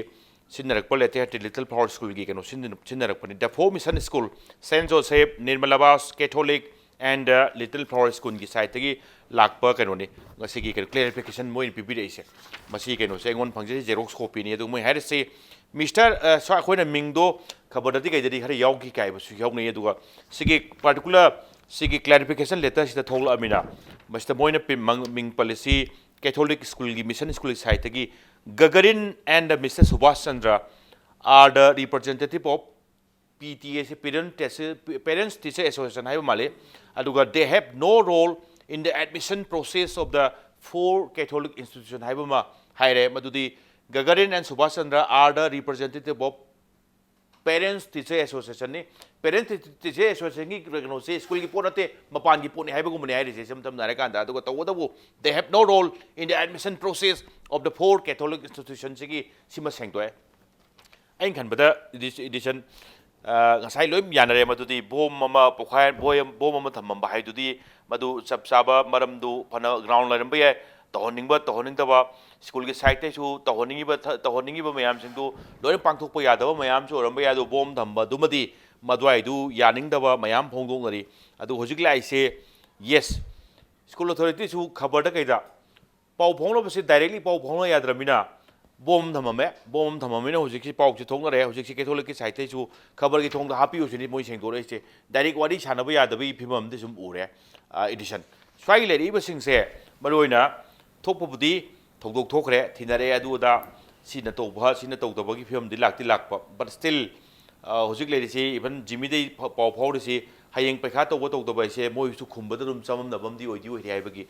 ꯁꯤꯖꯤꯟꯅꯔꯛꯄ ꯂꯦꯇꯔ ꯍꯦꯠꯇꯦ ꯂꯤꯇꯜ ꯐ꯭ꯂꯥꯋꯔ ꯁ꯭ꯀꯨꯜꯒꯤ ꯀꯩꯅꯣ ꯁꯤꯖꯤꯟꯅ- ꯁꯤꯖꯤꯟꯅꯔꯛꯄꯅꯤ꯫ ꯗꯦꯐꯣ mission school, saint Joseph, Nirmalabas catholic and little flower ꯁ꯭ꯀꯨꯜꯒꯤ ꯁꯥꯏꯠꯇꯒꯤ ꯂꯥꯛꯄ ꯀꯩꯅꯣꯅꯤ꯫ ꯉꯁꯤꯒꯤ ꯀꯩꯅꯣ ꯀ꯭ꯂꯦꯔꯤꯐꯤꯀꯦꯁꯟ ꯃꯣꯏꯅ ꯄꯤꯕꯤꯔꯛꯏꯁꯦ, ꯃꯁꯤ ꯀꯩꯅꯣꯁꯦ ꯑꯩꯉꯣꯟꯗ ꯐꯪꯖꯔꯤꯁꯦ ꯖꯦꯔꯣꯛꯁ ꯀꯣꯄꯤꯅꯤ꯫ ꯑꯗꯨ ꯃꯣꯏ ꯍꯥꯏꯔꯤꯁꯤ, ꯃꯤꯁꯇꯔ ꯑꯩꯈꯣꯏꯅ ꯃꯤꯡꯗꯣ ꯈꯕꯔꯗꯗꯤ ꯀꯩꯗꯗꯤ ꯈꯔ ꯌꯥꯎꯈꯤ ꯀꯥꯏꯕꯁꯨ ꯌꯥꯎꯅꯩ꯫ ꯑꯗꯨꯒ ꯁꯤꯒꯤ ꯄꯥꯔꯇꯤꯀꯨꯂꯔ ꯁꯤꯒꯤ ꯀ꯭ꯂꯦꯔꯤꯐꯤꯀꯦꯁꯟ ꯂꯦꯇꯔꯁꯤꯗ ꯊꯣꯛꯂꯛꯑꯃꯤꯅ ꯃꯁꯤꯗ ꯃꯣꯏꯅ ꯄꯤ- ꯃꯪ- ꯃꯤꯡ ꯄꯜꯂꯤꯁꯤ ꯀꯦꯊꯣꯂꯤꯛ ꯁ꯭ꯀꯨꯜꯒꯤ, ꯃꯤꯁꯟ ꯁ꯭ꯀꯨꯜꯒꯤ ꯁꯥꯏꯠꯇꯒꯤ Gagarin and Mister Subhash Chandra are the representative of P T A say, Parent Teacher, Parents Teacher Association ꯍꯥꯏꯕ ꯃꯥꯜꯂꯤ꯫ ꯑꯗꯨꯒ they have no role in the admission process of the four Catholic institution ꯍꯥꯏꯕ ꯑꯃ ꯍꯥꯏꯔꯦ꯫ ꯃꯗꯨꯗꯤ Gagarin and Subhash Chandra are the representative of Parents Teacher Association ꯅꯤ꯫ Parents Teacher Association ꯒꯤ ꯀꯩꯅꯣꯁꯦ ꯁ꯭ꯀꯨꯜꯒꯤ ꯄꯣꯠ ꯅꯠꯇꯦ, ꯃꯄꯥꯟꯒꯤ ꯄꯣꯠꯅꯤ ꯍꯥꯏꯕꯒꯨꯝꯕꯅꯤ ꯍꯥꯏꯔꯤꯁꯦ, ꯏꯁꯝ ꯁꯝꯅ ꯍꯥꯏꯔꯀꯥꯟꯗ꯫ ꯑꯗꯨꯒ ꯇꯧꯕꯇꯕꯨ they have no role in the admission process of the four Catholic institution ꯁꯤꯒꯤ ꯁꯤꯃ ꯁꯦꯡꯗꯣꯛꯑꯦ꯫ ꯑꯩꯅ ꯈꯟꯕꯗ ꯏꯗꯤꯁꯟ ꯉꯁꯥꯏ ꯂꯣꯏ ꯌꯥꯅꯔꯦ꯫ ꯃꯗꯨꯗꯤ ꯕꯣꯝ ꯑꯃ ꯄꯣꯈꯥꯏ, ꯕꯣꯏ- ꯕꯣꯝ ꯑꯃ ꯊꯝꯃꯝꯕ ꯍꯥꯏꯗꯨꯗꯤ ꯃꯗꯨ ꯆꯞ ꯆꯥꯕ ꯃꯔꯝꯗꯨ ꯐꯅ ꯒ꯭ꯔꯥꯎꯟ ꯂꯩꯔꯝꯕ ꯌꯥꯏ꯫ ꯇꯧꯍꯟꯅꯤꯡꯕ ꯇꯧꯍꯟꯅꯤꯡꯗꯕ, ꯁ꯭ꯀꯨꯜꯒꯤ ꯁꯥꯏꯠꯇꯩꯁꯨ ꯇꯧꯍꯟꯅꯤꯡꯉꯤꯕ ꯊ- ꯇꯧꯍꯟꯅꯤꯡꯉꯤꯕ ꯃꯌꯥꯝꯁꯤꯡꯗꯨ ꯂꯣꯏꯅ ꯄꯥꯡꯊꯣꯛꯄ ꯌꯥꯗꯕ ꯃꯌꯥꯝꯁꯨ ꯑꯣꯏꯔꯝꯕ ꯌꯥꯏ꯫ ꯑꯗꯨ ꯕꯣꯝ ꯊꯝꯕ ꯑꯗꯨꯃꯗꯤ ꯃꯗꯨꯋꯥꯏꯗꯨ ꯌꯥꯅꯤꯡꯗꯕ ꯃꯌꯥꯝ ꯐꯣꯡꯗꯣꯛꯅꯔꯤ꯫ ꯑꯗꯨ ꯍꯧꯖꯤꯛ ꯂꯥꯛꯏꯁꯦ, ꯌꯦꯁ, ꯁ꯭ꯀꯨꯜ ꯑꯣꯊꯣꯔꯤꯇꯤꯁꯨ ꯈꯕꯔꯗ ꯀꯩꯗ ꯄꯥꯎ ꯐꯥꯎꯅꯕꯁꯦ ꯗꯥꯏꯔꯦꯛꯂꯤ ꯄꯥꯎ ꯐꯥꯎꯅ ꯌꯥꯗ꯭ꯔꯃꯤꯅ ꯕꯣꯝ ꯊꯝꯃꯝꯃꯦ꯫ ꯕꯣꯝ ꯊꯝꯃꯝꯃꯤꯅ ꯍꯧꯖꯤꯛꯁꯤ ꯄꯥꯎꯁꯤ ꯊꯣꯛꯅꯔꯦ꯫ ꯍꯧꯖꯤꯛꯁꯤ ꯀꯦꯊꯣꯂꯤꯛꯀꯤ ꯁꯥꯏꯠꯇꯩꯁꯨ ꯈꯕꯔꯒꯤ ꯊꯣꯡꯗ ꯍꯥꯞꯄꯤꯌꯨ ꯁꯤꯅꯤ ꯃꯣꯏ ꯁꯦꯡꯗꯣꯔꯛꯏꯁꯦ꯫ ꯗꯥꯏꯔꯦꯛ ꯋꯥꯔꯤ ꯁꯥꯟꯅꯕ ꯌꯥꯗꯕꯒꯤ ꯐꯤꯕꯝ ꯑꯃꯗꯤ ꯁꯨꯝ ꯎꯔꯦ꯫ ꯑ, ꯏꯗꯤꯁꯟ ꯁ꯭ꯋꯥꯏꯒꯤ ꯂꯩꯔꯛꯏꯕꯁꯤꯡꯁꯦ ꯃꯔꯨꯑꯣꯏꯅ ꯊꯣꯛꯄꯕꯨꯗꯤ ꯊꯧꯗꯣꯛ ꯊꯣꯛꯈ꯭ꯔꯦ, ꯊꯤꯅꯔꯛꯑꯦ, ꯑꯗꯨ ꯑꯗꯥ ꯁꯤꯅ ꯇꯧꯕ, ꯁꯤꯅ ꯇꯧꯗꯕꯒꯤ ꯐꯤꯕꯝꯗꯤ ꯂꯥꯛꯇꯤ ꯂꯥꯛꯄ꯫ But still, ꯑ, ꯍꯧꯖꯤꯛ ꯂꯩꯔꯤꯁꯤ, ꯏꯚꯟ ꯖꯤꯃꯤꯗꯩ ꯐ- ꯄꯥꯎ ꯐꯥꯎꯔꯤꯁꯤ, ꯍꯌꯦꯡ ꯄꯩꯈꯥ ꯇꯧꯕ ꯇꯧꯗꯕ ꯍꯥꯏꯁꯦ ꯃꯣꯏꯁꯨ ꯈꯨꯝꯕꯗ ꯑꯗꯨꯝ ꯆꯃꯝꯅꯕ ꯑꯃꯗꯤ ꯑꯣꯏꯗꯤ ꯑꯣꯏꯔꯤ ꯍꯥꯏꯕꯒꯤ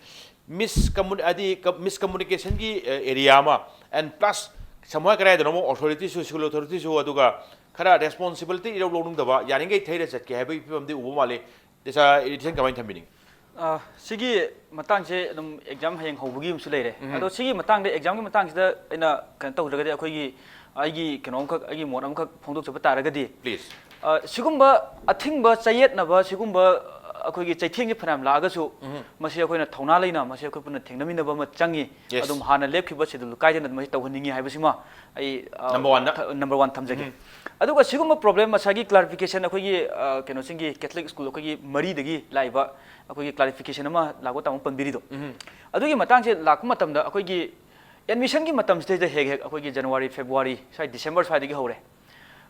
ꯃꯤꯁ ꯀꯝꯃꯨꯅꯤ- ꯍꯥꯏꯗꯤ ꯀ- ꯃꯤꯁ ꯀꯝꯃꯨꯅꯤꯀꯦꯁꯟꯒꯤ, ꯑ, ꯑꯦꯔꯤꯌꯥ ꯑꯃ, ꯑꯦꯟ ꯄ꯭ꯂꯁ ꯁꯃꯨꯍꯥꯏ ꯀꯗꯥꯏꯗꯅꯣ ꯑꯃ ꯑꯣꯊꯣꯔꯤꯇꯤꯁꯨ, ꯁ꯭ꯀꯨꯜ ꯑꯣꯊꯣꯔꯤꯇꯤꯁꯨ, ꯑꯗꯨꯒ ꯈꯔ ꯔꯦꯁꯄꯣꯟꯁꯤꯕꯤꯂꯤꯇꯤ ꯏꯔꯧ ꯂꯧꯅꯤꯡꯗꯕ, ꯌꯥꯔꯤꯈꯩ ꯊꯩꯔ ꯆꯠꯀꯦ ꯍꯥꯏꯕꯒꯤ ꯐꯤꯕꯝꯗꯤ ꯎꯕ ꯃꯥꯜꯂꯤ꯫ ꯗꯤꯁꯥ ꯏꯗꯤꯁꯟ ꯀꯃꯥꯏꯅ ꯊꯝꯕꯤꯅꯤꯡꯉꯤ? ꯑ, ꯁꯤꯒꯤ ꯃꯇꯥꯡꯁꯦ ꯑꯗꯨꯝ ꯑꯦꯛꯖꯥꯝ ꯍꯌꯦꯡ ꯍꯧꯕꯒꯤ ꯑꯃꯁꯨ ꯂꯩꯔꯦ꯫ ꯎꯝ꯫ ꯑꯗꯣ ꯁꯤꯒꯤ ꯃꯇꯥꯡꯗ, ꯑꯦꯛꯖꯥꯝꯒꯤ ꯃꯇꯥꯡꯁꯤꯗ ꯑꯩꯅ ꯀꯩꯅꯣ ꯇꯧꯗ꯭ꯔꯒꯗꯤ, ꯑꯩꯈꯣꯏꯒꯤ ꯑꯩꯒꯤ ꯀꯩꯅꯣꯝꯈꯛ, ꯑꯩꯒꯤ ꯃꯣꯠ ꯑꯃꯈꯛ ꯐꯣꯡꯗꯣꯛꯆꯕ ꯇꯥꯔꯒꯗꯤ, Please. ꯑ, ꯁꯤꯒꯨꯝꯕ ꯑꯊꯤꯡꯕ, ꯆꯌꯦꯠꯅꯕ, ꯁꯤꯒꯨꯝꯕ ꯑꯩꯈꯣꯏꯒꯤ ꯆꯩꯊꯦꯡꯁꯦ ꯐꯅꯌꯥꯝ ꯂꯥꯛꯑꯒꯁꯨ, ꯃꯁꯤ ꯑꯩꯈꯣꯏꯅ ꯊꯧꯅꯥ ꯂꯩꯅ ꯃꯁꯤ ꯑꯩꯈꯣꯏ ꯄꯨꯟꯅ ꯊꯦꯡꯅꯃꯤꯟꯅꯕ ꯑꯃ ꯆꯪꯉꯤ꯫ Yes. ꯑꯗꯨꯝ ꯍꯥꯟꯅ ꯂꯦꯞꯈꯤꯕ ꯁꯦꯗꯨꯜ ꯀꯥꯏꯗꯅ ꯃꯁꯤ ꯇꯧꯍꯟꯅꯤꯡꯉꯤ ꯍꯥꯏꯕꯁꯤꯃ ꯑꯩ, ꯑ, Number one ꯗ꯫ ꯊ-, number one ꯊꯝꯖꯒꯦ꯫ ꯑꯗꯨꯒ ꯁꯤꯒꯨꯝꯕ ꯄ꯭ꯔꯣꯕ꯭ꯂꯦꯝ ꯉꯁꯥꯏꯒꯤ ꯀ꯭ꯂꯥꯔꯤꯐꯤꯀꯦꯁꯟ ꯑꯩꯈꯣꯏꯒꯤ, ꯑ, ꯀꯩꯅꯣꯁꯤꯡꯒꯤ, ꯀꯦꯊꯂꯤꯛ ꯁ꯭ꯀꯨꯜ ꯑꯩꯈꯣꯏꯒꯤ ꯃꯔꯤꯗꯒꯤ ꯂꯥꯛꯏꯕ ꯑꯩꯈꯣꯏꯒꯤ ꯀ꯭ꯂꯥꯔꯤꯐꯤꯀꯦꯁꯟ ꯑꯃ ꯂꯥꯛꯄ ꯇꯥꯃꯣ ꯄꯟꯕꯤꯔꯤꯗꯣ, ꯑꯗꯨꯒꯤ ꯃꯇꯥꯡꯁꯦ ꯂꯥꯛꯄ ꯃꯇꯝꯗ ꯑꯩꯈꯣꯏꯒꯤ ꯑꯦꯗꯃꯤꯁꯟꯒꯤ ꯃꯇꯝꯁꯤꯗꯩꯗ ꯍꯦꯛ ꯍꯦꯛ ꯑꯩꯈꯣꯏꯒꯤ ꯖꯅꯋꯥꯔꯤ, ꯐꯦꯕ꯭ꯔꯨꯋꯥꯔꯤ ꯁ꯭ꯋꯥꯏ, ꯗꯤꯁꯦꯝꯕꯔ ꯁ꯭ꯋꯥꯏꯗꯒꯤ ꯍꯧꯔꯦ꯫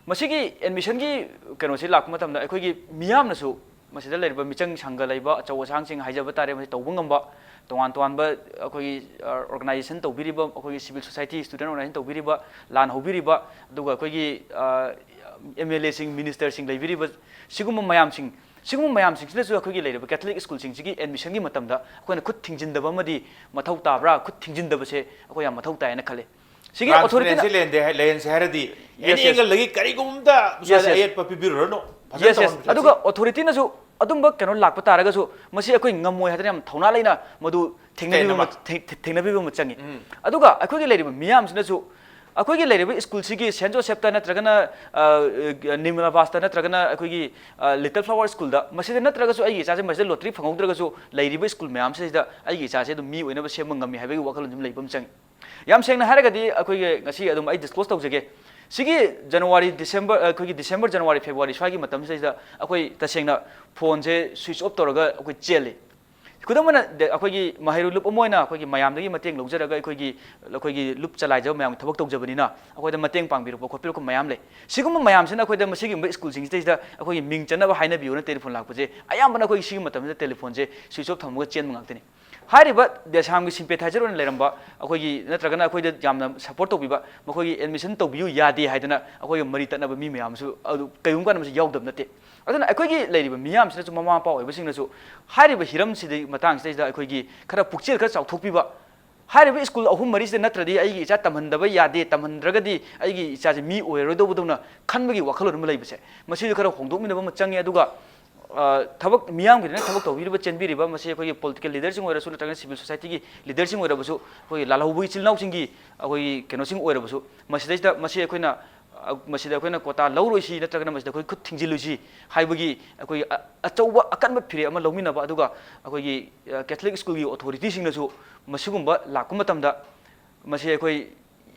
ꯃꯁꯤꯒꯤ ꯑꯦꯗꯃꯤꯁꯟꯒꯤ ꯀꯩꯅꯣꯁꯤ ꯂꯥꯛꯄ ꯃꯇꯝꯗ ꯑꯩꯈꯣꯏꯒꯤ ꯃꯤꯌꯥꯝꯅꯁꯨ, ꯃꯁꯤꯗ ꯂꯩꯔꯤꯕ ꯃꯤꯆꯪ ꯁꯪꯒ ꯂꯩꯕ ꯑꯆꯧ ꯑꯁꯥꯡꯁꯤꯡ ꯍꯥꯏꯖꯕ ꯇꯥꯔꯦ, ꯃꯁꯤ ꯇꯧꯕ ꯉꯝꯕ ꯇꯣꯉꯥꯟ ꯇꯣꯉꯥꯟꯕ ꯑꯩꯈꯣꯏꯒꯤ, ꯑ, ꯑꯣꯔꯒꯅꯥꯏꯖꯦꯁꯟ ꯇꯧꯕꯤꯔꯤꯕ, ꯑꯩꯈꯣꯏꯒꯤ ꯁꯤꯚꯤꯜ ꯁꯣꯁꯥꯏꯇꯤ, ꯁ꯭ꯇꯨꯗꯦꯟ ꯑꯣꯔꯒꯅꯥꯏꯖꯦꯁꯟ ꯇꯧꯕꯤꯔꯤꯕ, ꯂꯥꯟ ꯍꯧꯕꯤꯔꯤꯕ, ꯑꯗꯨꯒ ꯑꯩꯈꯣꯏꯒꯤ, ꯑ, ꯑꯦꯝ ꯑꯦꯜ ꯑꯦꯁꯤꯡ, ꯃꯤꯅꯤꯁꯇꯔꯁꯤꯡ ꯂꯩꯕꯤꯔꯤꯕ, ꯁꯤꯒꯨꯝꯕ ꯃꯌꯥꯝꯁꯤꯡ, ꯁꯤꯒꯨꯝꯕ ꯃꯌꯥꯝꯁꯤꯡꯁꯤꯅꯁꯨ ꯑꯩꯈꯣꯏꯒꯤ ꯂꯩꯔꯤꯕ ꯀꯦꯊꯂꯤꯛ ꯁ꯭ꯀꯨꯜꯁꯤꯡꯁꯤꯒꯤ ꯑꯦꯗꯃꯤꯁꯟꯒꯤ ꯃꯇꯝꯗ ꯑꯩꯈꯣꯏꯅ ꯈꯨꯠ ꯊꯤꯡꯖꯤꯟꯗꯕ ꯑꯃꯗꯤ ꯃꯊꯧ ꯇꯥꯕ꯭ꯔꯥ? ꯈꯨꯠ ꯊꯤꯡꯖꯤꯟꯗꯕꯁꯦ ꯑꯩꯈꯣꯏ ꯌꯥꯝ ꯃꯊꯧ ꯇꯥꯏꯌꯦꯅ ꯈꯜꯂꯤ꯫ ꯁꯤꯒꯤ ꯑꯣꯊꯣꯔꯤꯇꯤꯅ ꯇ꯭ꯔꯥꯟꯁꯄꯦꯔꯦꯟꯁꯤ ꯂꯩꯍꯟꯗꯦ ꯍꯥꯏ- ꯂꯩꯍꯟꯁꯦ ꯍꯥꯏꯔꯗꯤ, Yes, ꯑꯦꯅꯤ yes. ꯑꯦꯡꯒꯜꯗꯒꯤ ꯀꯔꯤꯒꯨꯝꯕꯗ Yes, yes. ꯑꯌꯦꯠꯄ ꯄꯤꯕꯤꯔꯨꯔꯅꯨ, ꯐꯖꯅ Yes, yes. ꯇꯧꯍꯟꯕꯤꯔꯁꯤ꯫ ꯑꯗꯨꯒ ꯑꯣꯊꯣꯔꯤꯇꯤꯅꯁꯨ ꯑꯗꯨꯝꯕ ꯀꯩꯅꯣ ꯂꯥꯛꯄ ꯇꯥꯔꯒꯁꯨ, ꯃꯁꯤ ꯑꯩꯈꯣꯏ ꯉꯝꯃꯣꯏ ꯍꯥꯏꯗꯅ ꯌꯥꯝ ꯊꯧꯅꯥ ꯂꯩꯅ ꯃꯗꯨ ꯊꯦꯡꯅꯕꯤꯕ ꯀꯩꯅꯣꯃ꯫ ꯑꯃ, ꯊꯦꯡ-, ꯊꯦꯡ-, ꯊꯦꯡꯅꯕꯤꯕ ꯑꯃ ꯆꯪꯉꯤ꯫ ꯑꯗꯨꯒ ꯑꯩꯈꯣꯏꯒꯤ ꯂꯩꯔꯤꯕ ꯃꯤꯌꯥꯝꯁꯤꯅꯁꯨ, ꯑꯩꯈꯣꯏꯒꯤ ꯂꯩꯔꯤꯕ ꯁ꯭ꯀꯨꯜꯁꯤꯒꯤ ꯁꯦꯟꯠ ꯖꯣꯁꯦꯐꯇ ꯅꯠꯇ꯭ꯔꯒꯅ, ꯑ, ꯅꯤꯔꯃꯂꯥ ꯕꯥꯁꯇ ꯅꯠꯇ꯭ꯔꯒꯅ ꯑꯩꯈꯣꯏꯒꯤ, ꯑ, ꯂꯤꯇꯜ ꯐ꯭ꯂꯥꯋꯔ ꯁ꯭ꯀꯨꯜꯗ, ꯃꯁꯤꯗ ꯅꯠꯇ꯭ꯔꯒꯁꯨ ꯑꯩꯒꯤ ꯏꯆꯥꯁꯦ ꯃꯁꯤꯗ ꯂꯣꯇ꯭ꯔꯤ ꯐꯪꯍꯧꯗ꯭ꯔꯒꯁꯨ, ꯂꯩꯔꯤꯕ ꯁ꯭ꯀꯨꯜ ꯃꯌꯥꯝꯁꯤꯗ ꯑꯩꯒꯤ ꯏꯆꯥꯁꯦ ꯑꯗꯨꯝ ꯃꯤ ꯑꯣꯏꯅꯕ ꯁꯦꯝꯕ ꯉꯝꯃꯤ ꯍꯥꯏꯕꯒꯤ ꯋꯥꯈꯜꯂꯣꯟ ꯑꯗꯨꯝ ꯂꯩꯕ ꯑꯃ ꯆꯪꯉꯤ꯫ ꯌꯥꯝ ꯁꯦꯡꯅ ꯍꯥꯏꯔꯒꯗꯤ, ꯑꯩꯈꯣꯏꯒꯤ ꯉꯁꯤ ꯑꯗꯨꯝ ꯑꯩ ꯗꯤꯁꯀ꯭ꯂꯣꯁ ꯇꯧꯖꯒꯦ꯫ ꯁꯤꯒꯤ ꯖꯅꯋꯥꯔꯤ, ꯗꯤꯁꯦꯝꯕꯔ, ꯑꯩꯈꯣꯏꯒꯤ ꯗꯤꯁꯦꯝꯕꯔ, ꯖꯅꯋꯥꯔꯤ, ꯐꯦꯕ꯭ꯔꯨꯋꯥꯔꯤ ꯁ꯭ꯋꯥꯏꯒꯤ ꯃꯇꯝꯁꯤꯗꯩꯗ ꯑꯩꯈꯣꯏ ꯇꯁꯦꯡꯅ ꯐꯣꯟꯁꯦ ꯁ꯭ꯋꯤꯆ ꯑꯣꯐ ꯇꯧꯔꯒ ꯑꯩꯈꯣꯏ ꯆꯦꯜꯂꯤ꯫ ꯈꯨꯗꯝ ꯑꯣꯏꯅ, ꯗ-, ꯑꯩꯈꯣꯏꯒꯤ ꯃꯍꯩꯔꯣꯏ ꯂꯨꯞ ꯑꯃ ꯑꯣꯏꯅ ꯑꯩꯈꯣꯏꯒꯤ ꯃꯌꯥꯝꯗꯒꯤ ꯃꯇꯦꯡ ꯂꯧꯖꯔꯒ ꯑꯩꯈꯣꯏꯒꯤ, ꯑꯩꯈꯣꯏꯒꯤ ꯂꯨꯞ ꯆꯂꯥꯏꯖꯕ ꯃꯌꯥꯝꯒꯤ ꯊꯕꯛ ꯇꯧꯖꯕꯅꯤꯅ, ꯑꯩꯈꯣꯏꯗ ꯃꯇꯦꯡ ꯄꯥꯡꯕꯤꯔꯛꯄ ꯈꯣꯠꯄꯤꯔꯛꯄ ꯃꯌꯥꯝ ꯂꯩ꯫ ꯁꯤꯒꯨꯝꯕ ꯃꯌꯥꯝꯁꯤꯅ ꯑꯩꯈꯣꯏꯗ ꯃꯁꯤꯒꯨꯝꯕ ꯁ꯭ꯀꯨꯜꯁꯤꯡꯁꯤꯗꯩꯁꯤꯗ ꯑꯩꯈꯣꯏꯒꯤ ꯃꯤꯡ ꯆꯟꯅꯕ ꯍꯥꯏꯅꯕꯤꯌꯨꯅ ꯇꯦꯂꯤꯐꯣꯟ ꯂꯥꯛꯄꯁꯦ, ꯑꯌꯥꯝꯕꯅ ꯑꯩꯈꯣꯏꯒꯤ ꯁꯤꯒꯤ ꯃꯇꯝꯁꯤꯗ ꯇꯦꯂꯤꯐꯣꯟꯁꯦ ꯁ꯭ꯋꯤꯆ ꯑꯣꯐ ꯊꯝꯃꯒ ꯆꯦꯟꯕ ꯉꯥꯛꯇꯅꯤ꯫ ꯍꯥꯏꯔꯤꯕ ꯗꯦꯁꯥꯝꯒꯤ ꯁꯤꯝꯄꯦꯊꯥꯏꯖꯔ ꯑꯣꯏꯅ ꯂꯩꯔꯝꯕ ꯑꯩꯈꯣꯏꯒꯤ, ꯅꯠꯇ꯭ꯔꯒꯅ ꯑꯩꯈꯣꯏꯗ ꯌꯥꯝꯅ ꯁꯄꯣꯔꯠ ꯇꯧꯕꯤꯕ, ꯃꯈꯣꯏꯒꯤ ꯑꯦꯗꯃꯤꯁꯟ ꯇꯧꯕꯤꯌꯨ ꯌꯥꯗꯦ ꯍꯥꯏꯗꯅ ꯑꯩꯈꯣꯏꯒ ꯃꯔꯤ ꯇꯠꯅꯕ ꯃꯤ ꯃꯌꯥꯝꯁꯨ ꯑꯗꯨ ꯀꯩꯒꯨꯝꯕ ꯀꯥꯟꯗ ꯃꯁꯤ ꯌꯥꯎꯗꯕ ꯅꯠꯇꯦ꯫ ꯑꯗꯨꯅ ꯑꯩꯈꯣꯏꯒꯤ ꯂꯩꯔꯤꯕ ꯃꯤꯌꯥꯝꯁꯤꯅꯁꯨ, ꯃꯃꯥ ꯃꯄꯥ ꯑꯣꯏꯕꯁꯤꯡꯅꯁꯨ ꯍꯥꯏꯔꯤꯕ ꯍꯤꯔꯝꯁꯤꯗꯒꯤ ꯃꯇꯥꯡꯁꯤꯗꯩꯗ ꯑꯩꯈꯣꯏꯒꯤ ꯈꯔ ꯄꯨꯛꯆꯦꯜ ꯈꯔ ꯆꯥꯎꯊꯣꯛꯄꯤꯕ, ꯍꯥꯏꯔꯤꯕ ꯁ꯭ꯀꯨꯜ ꯑꯍꯨꯝ ꯃꯔꯤꯁꯤꯗ ꯅꯠꯇ꯭ꯔꯗꯤ ꯑꯩꯒꯤ ꯏꯆꯥ ꯇꯝꯍꯟꯗꯕ ꯌꯥꯗꯦ, ꯇꯝꯍꯟꯗ꯭ꯔꯒꯗꯤ ꯑꯩꯒꯤ ꯏꯆꯥꯁꯦ ꯃꯤ ꯑꯣꯏꯔꯔꯣꯏꯗꯧꯕꯗꯧꯅ ꯈꯟꯕꯒꯤ ꯋꯥꯈꯜꯂꯣꯟ ꯑꯃ ꯂꯩꯕꯁꯦ, ꯃꯁꯤꯁꯨ ꯈꯔ ꯍꯣꯡꯗꯣꯛꯃꯤꯟꯅꯕ ꯑꯃ ꯆꯪꯉꯦ꯫ ꯑꯗꯨꯒ ꯑ, ꯊꯕꯛ, ꯃꯤꯌꯥꯝꯒꯤꯗꯅ ꯊꯕꯛ ꯇꯧꯕꯤꯔꯤꯕ, ꯆꯦꯟꯕꯤꯔꯤꯕ, ꯃꯁꯤ ꯑꯩꯈꯣꯏꯒꯤ political leaderꯁꯤꯡ ꯑꯣꯏꯔꯁꯨ ꯅꯠꯇ꯭ꯔꯒꯅ civil societyꯒꯤ leaderꯁꯤꯡ ꯑꯣꯏꯔꯕꯁꯨ, ꯑꯩꯈꯣꯏꯒꯤ ꯂꯥꯜꯍꯧꯕꯒꯤ ꯏꯆꯤꯜ ꯏꯅꯥꯎꯁꯤꯡꯒꯤ ꯑꯩꯈꯣꯏꯒꯤ ꯀꯩꯅꯣꯁꯤꯡ ꯑꯣꯏꯔꯕꯁꯨ, ꯃꯁꯤꯗꯩꯁꯤꯗ ꯃꯁꯤ ꯑꯩꯈꯣꯏꯅ, ꯑ, ꯃꯁꯤꯗ ꯑꯩꯈꯣꯏꯅ quota ꯂꯧꯔꯣꯏꯁꯤ ꯅꯠꯇ꯭ꯔꯒꯅ ꯃꯁꯤꯗ ꯑꯩꯈꯣꯏ ꯈꯨꯠ ꯊꯤꯡꯖꯤꯜꯂꯨꯁꯤ ꯍꯥꯏꯕꯒꯤ ꯑꯩꯈꯣꯏꯒꯤ ꯑ-, ꯑꯆꯧꯕ ꯑꯀꯟꯕ ꯐꯤꯔꯦꯞ ꯑꯃ ꯂꯧꯃꯤꯟꯅꯕ, ꯑꯗꯨꯒ ꯑꯩꯈꯣꯏꯒꯤ, ꯑ, Catholic schoolꯒꯤ authorityꯁꯤꯡꯅꯁꯨ ꯃꯁꯤꯒꯨꯝꯕ ꯂꯥꯛꯄ ꯃꯇꯝꯗ ꯃꯁꯤ ꯑꯩꯈꯣꯏ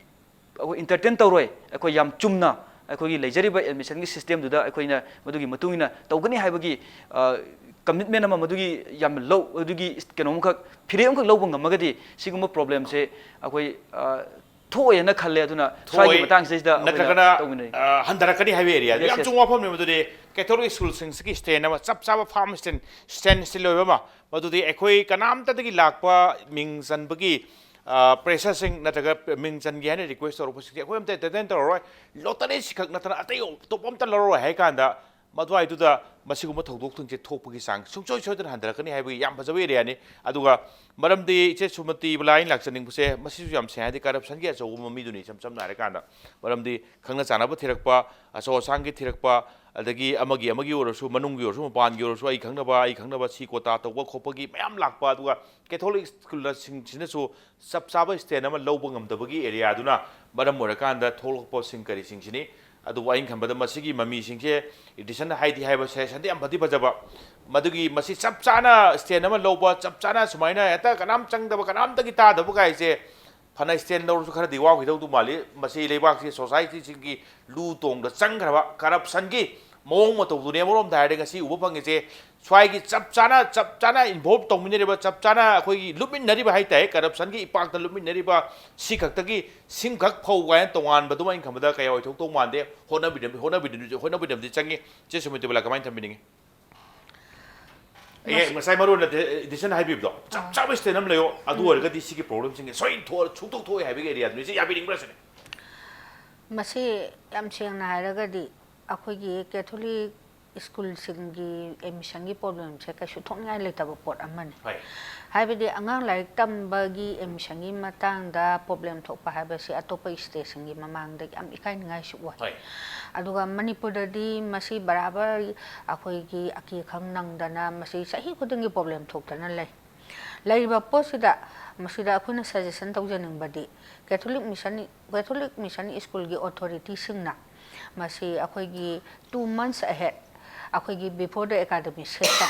ꯑꯩꯈꯣꯏ entertain ꯇꯧꯔꯣꯏ, ꯑꯩꯈꯣꯏ ꯌꯥꯝ ꯆꯨꯝꯅ ꯑꯩꯈꯣꯏꯒꯤ ꯂꯩꯖꯔꯤꯕ admissionꯒꯤ systemꯗꯨꯗ ꯑꯩꯈꯣꯏꯅ ꯃꯗꯨꯒꯤ ꯃꯇꯨꯡ ꯏꯟꯅ ꯇꯧꯒꯅꯤ ꯍꯥꯏꯕꯒꯤ, ꯑ, commitment ꯑꯃ, ꯃꯗꯨꯒꯤ ꯌꯥꯝ ꯂꯧ-, ꯑꯗꯨꯒꯤ ꯀꯩꯅꯣꯝꯈꯛ, ꯐꯤꯔꯦꯞ ꯑꯃꯈꯛ ꯂꯧꯕ ꯉꯝꯃꯒꯗꯤ ꯁꯤꯒꯨꯝꯕ problemꯁꯦ ꯑꯩꯈꯣꯏ, ꯑ, ꯊꯣꯛꯑꯣꯏꯅ ꯈꯜꯂꯦ꯫ ꯑꯗꯨꯅ ꯁ꯭ꯋꯥꯏꯒꯤ ꯊꯣꯛꯑꯣꯏ꯫ ꯃꯇꯥꯡꯁꯤꯗꯩꯁꯤꯗ ꯑꯩꯈꯣꯏꯅ ꯅꯠꯇ꯭ꯔꯒꯅ, ꯇꯧꯃꯤꯟꯅꯔꯤ꯫ ꯑ, ꯍꯟꯊꯔꯛꯀꯅꯤ ꯍꯥꯏꯕ areaꯗꯨ Yes, ꯌꯥꯝ yes꯫ ꯆꯨꯝꯕ ꯋꯥꯐꯝꯅꯤ꯫ ꯃꯗꯨꯗꯤ Catholic schoolꯁꯤꯡꯁꯤꯒꯤ stand ꯑꯃ, ꯆꯞ ꯆꯥꯕ firm stand, stand, stand ꯑꯣꯏꯕ ꯑꯃ, ꯃꯗꯨꯗꯤ ꯑꯩꯈꯣꯏ ꯀꯅꯥꯝꯇꯗꯒꯤ ꯂꯥꯛꯄ ꯃꯤꯡ ꯆꯟꯕꯒꯤ, ꯑ, pressureꯁꯤꯡ ꯅꯠꯇ꯭ꯔꯒ ꯃꯤꯡ ꯆꯟꯒꯦ ꯍꯥꯏꯅ request ꯇꯧꯔꯛꯄꯁꯤꯡꯁꯦ ꯑꯩꯈꯣꯏ ꯑꯝꯇ entertain ꯇꯧꯔꯔꯣꯏ, lotteryꯁꯤ ꯈꯛ ꯅꯠꯇꯅ ꯑꯇꯩ ꯑꯇꯣꯞꯄ ꯑꯝꯇ ꯂꯧꯔꯔꯣꯏ ꯍꯥꯏ ꯀꯥꯟꯗ, ꯃꯗꯨꯋꯥꯏꯗꯨꯗ ꯃꯁꯤꯒꯨꯝꯕ ꯊꯧꯗꯣꯛꯁꯤꯡꯁꯦ ꯊꯣꯛꯄꯒꯤ ꯆꯥꯡ ꯁꯨꯡꯁꯣꯏ ꯁꯣꯏꯗꯅ ꯍꯟꯊꯔꯛꯀꯅꯤ ꯍꯥꯏꯕꯒꯤ ꯌꯥꯝ ꯐꯖꯕ areaꯅꯤ꯫ ꯑꯗꯨꯒ ꯃꯔꯝꯗꯤ ꯏꯆꯦ ꯁꯨꯃꯇꯤ ꯕꯂꯥ, ꯑꯩꯅ ꯂꯥꯛꯆꯅꯤꯡꯕꯁꯦ ꯃꯁꯤꯁꯨ ꯌꯥꯝ ꯁꯦꯡꯅ ꯍꯥꯏꯗꯤ corruptionꯒꯤ ꯑꯆꯧꯕ ꯃꯃꯤꯗꯨꯅꯤ, ꯏꯁꯝ ꯁꯝꯅ ꯍꯥꯏꯔꯀꯥꯟꯗ꯫ ꯃꯔꯝꯗꯤ ꯈꯪꯅ ꯆꯥꯟꯅꯕ ꯊꯤꯔꯛꯄ, ꯑꯆꯧ ꯑꯁꯥꯡꯒꯤ ꯊꯤꯔꯛꯄ, ꯑꯗꯒꯤ ꯑꯃꯒꯤ ꯑꯃꯒꯤ ꯑꯣꯏꯔꯁꯨ, ꯃꯅꯨꯡꯒꯤ ꯑꯣꯏꯔꯁꯨ, ꯃꯄꯥꯟꯒꯤ ꯑꯣꯏꯔꯁꯨ, ꯑꯩ ꯈꯪꯅꯕ, ꯑꯩ ꯈꯪꯅꯕ, ꯁꯤ quota ꯇꯧꯕ ꯈꯣꯠꯄꯒꯤ ꯃꯌꯥꯝ ꯂꯥꯛꯄ, ꯑꯗꯨꯒ Catholic schoolꯁꯤꯡꯁꯤꯅꯁꯨ ꯆꯞ ꯆꯥꯕ stand ꯑꯃ ꯂꯧꯕ ꯉꯝꯗꯕꯒꯤ areaꯗꯨꯅ ꯃꯔꯝ ꯑꯣꯏꯔꯀꯥꯟꯗ ꯊꯣꯛꯂꯛꯄꯁꯤꯡ ꯀꯔꯤꯁꯤꯡꯁꯤꯅꯤ꯫ ꯑꯗꯨꯕꯨ ꯑꯩꯅ ꯈꯟꯕꯗ ꯃꯁꯤꯒꯤ ꯃꯃꯤꯁꯤꯡꯁꯦ ꯏꯗꯤꯁꯟ ꯍꯥꯏꯗꯤ ꯍꯥꯏꯕ suggestionꯗꯤ ꯌꯥꯝ ꯐꯗꯤ ꯐꯖꯕ, ꯃꯗꯨꯒꯤ ꯃꯁꯤ ꯆꯞ ꯆꯥꯅ stand ꯑꯃ ꯂꯧꯕ, ꯆꯞ ꯆꯥꯅ ꯁꯨꯃꯥꯏꯅ ꯍꯦꯛꯇ ꯀꯅꯥꯝ ꯆꯪꯗꯕ, ꯀꯅꯥꯝꯇꯒꯤ ꯇꯥꯗꯕ ꯀꯥꯏꯁꯦ ꯐꯅ stand ꯂꯧꯔꯁꯨ ꯈꯔꯗꯤ ꯋꯥꯈꯤꯗꯧꯗꯨ ꯃꯥꯜꯂꯤ꯫ ꯃꯁꯤ ꯂꯩꯕꯥꯛꯁꯤ, societyꯁꯤꯡꯒꯤ ꯂꯨ ꯇꯣꯡꯗ ꯆꯪꯈ꯭ꯔꯕ corruptionꯒꯤ ꯃꯑꯣꯡ ꯃꯇꯧꯗꯨꯅꯦ꯫ ꯑꯃꯔꯣꯝꯗ ꯍꯥꯏꯔꯗꯤ ꯉꯁꯤ ꯎꯕ ꯐꯪꯉꯤꯁꯦ ꯁ꯭ꯋꯥꯏꯒꯤ ꯆꯞ ꯆꯥꯅ, ꯆꯞ ꯆꯥꯅ involve ꯇꯧꯃꯤꯟꯅꯔꯤꯕ, ꯆꯞ ꯆꯥꯅ ꯑꯩꯈꯣꯏꯒꯤ ꯂꯨꯞꯃꯤꯟꯅꯔꯤꯕ ꯍꯥꯏ ꯇꯥꯏ, corruptionꯒꯤ ꯏꯄꯥꯛꯇ ꯂꯨꯞꯃꯤꯟꯅꯔꯤꯕ ꯁꯤꯈꯛꯇꯒꯤ ꯁꯤꯝꯈꯛ ꯐꯧ ꯀꯥꯏꯅ ꯇꯣꯉꯥꯟꯕꯗꯨꯃ ꯑꯩꯅ ꯈꯟꯕꯗ ꯀꯌꯥ ꯑꯣꯏꯊꯣꯛꯇꯧ ꯃꯥꯟꯗꯦ꯫ ꯍꯣꯠꯅꯕꯤꯔꯝ-, ꯍꯣꯠꯅꯕꯤꯔꯝ-, ꯍꯣꯠꯅꯕꯤꯔꯝꯗꯤ ꯆꯪꯉꯤ꯫ ꯆꯦ ꯁꯨꯃꯇꯤꯕꯂꯥ, ꯀꯃꯥꯏꯅ ꯊꯝꯕꯤꯅꯤꯡꯉꯤ? ꯑꯩ ꯃꯁꯤ ꯉꯁꯥꯏ ꯃꯔꯨ ꯑꯣꯏꯅ ꯗꯤ-, ꯏꯗꯤꯁꯟ ꯍꯥꯏꯕꯤꯕꯗꯣ, ꯆꯞ ꯑꯥ꯫ ꯆꯥꯕ stand ꯑꯃ ꯂꯩꯌꯣ, ꯑꯗꯨ ꯎꯝ꯫ ꯑꯣꯏꯔꯒꯗꯤ ꯁꯤꯒꯤ problemꯁꯤꯡꯁꯦ ꯁꯣꯏꯅ ꯊꯣꯛꯑ-, ꯁꯨꯡꯊꯣꯛ ꯊꯣꯛꯑꯣꯏ ꯍꯥꯏꯕꯒꯤ areaꯗꯨꯅꯤ꯫ ꯁꯤ ꯌꯥꯕꯤꯅꯤꯡꯕ꯭ꯔꯥ ꯁꯤꯅꯤ? ꯃꯁꯤ ꯌꯥꯝ ꯁꯦꯡꯅ ꯍꯥꯏꯔꯒꯗꯤ ꯑꯩꯈꯣꯏꯒꯤ Catholic ꯁ꯭ꯀꯨꯜꯁꯤꯡꯒꯤ ꯑꯦꯗꯃꯤꯁꯟꯒꯤ ꯄ꯭ꯔꯣꯕ꯭ꯂꯦꯝꯁꯦ ꯀꯩꯁꯨ ꯊꯣꯛꯅꯤꯡꯉꯥꯏ ꯂꯩꯇꯕ ꯄꯣꯠ ꯑꯃꯅꯤ꯫ ꯍꯣꯏ꯫ ꯍꯥꯏꯕꯗꯤ ꯑꯉꯥꯡ ꯂꯥꯏꯔꯤꯛ ꯇꯝꯕꯒꯤ ꯑꯦꯗꯃꯤꯁꯟꯒꯤ ꯃꯇꯥꯡꯗ ꯄ꯭ꯔꯣꯕ꯭ꯂꯦꯝ ꯊꯣꯛꯄ ꯍꯥꯏꯕꯁꯤ ꯑꯇꯣꯞꯄ ꯁ꯭ꯇꯦꯠꯁꯤꯡꯒꯤ ꯃꯃꯥꯡꯗ ꯌꯥꯝ ꯏꯀꯥꯏꯅꯤꯡꯉꯥꯏꯁꯨ ꯑꯣꯏ꯫ ꯍꯣꯏ꯫ ꯑꯗꯨꯒ ꯃꯅꯤꯄꯨꯔꯗꯗꯤ ꯃꯁꯤ ꯕꯔꯥꯕꯔ ꯑꯩꯈꯣꯏꯒꯤ ꯑꯀꯤ ꯑꯈꯪ ꯅꯪꯗꯅ ꯃꯁꯤ ꯆꯍꯤ ꯈꯨꯗꯤꯡꯒꯤ ꯄ꯭ꯔꯣꯕ꯭ꯂꯦꯝ ꯊꯣꯛꯇꯅ ꯂꯩ꯫ ꯂꯩꯔꯤꯕ ꯄꯣꯠꯁꯤꯗ ꯃꯁꯤꯗ ꯑꯩꯈꯣꯏꯅ ꯁꯖꯦꯁꯟ ꯇꯧꯖꯅꯤꯡꯕꯗꯤ ꯀꯦꯊꯣꯂꯤꯛ ꯃꯤꯁꯟ, ꯀꯦꯊꯣꯂꯤꯛ ꯃꯤꯁꯟ ꯁ꯭ꯀꯨꯜꯒꯤ ꯑꯣꯊꯣꯔꯤꯇꯤꯁꯤꯡꯅ ꯃꯁꯤ ꯑꯩꯈꯣꯏꯒꯤ two months ahead, ꯑꯩꯈꯣꯏꯒꯤ before the academic session,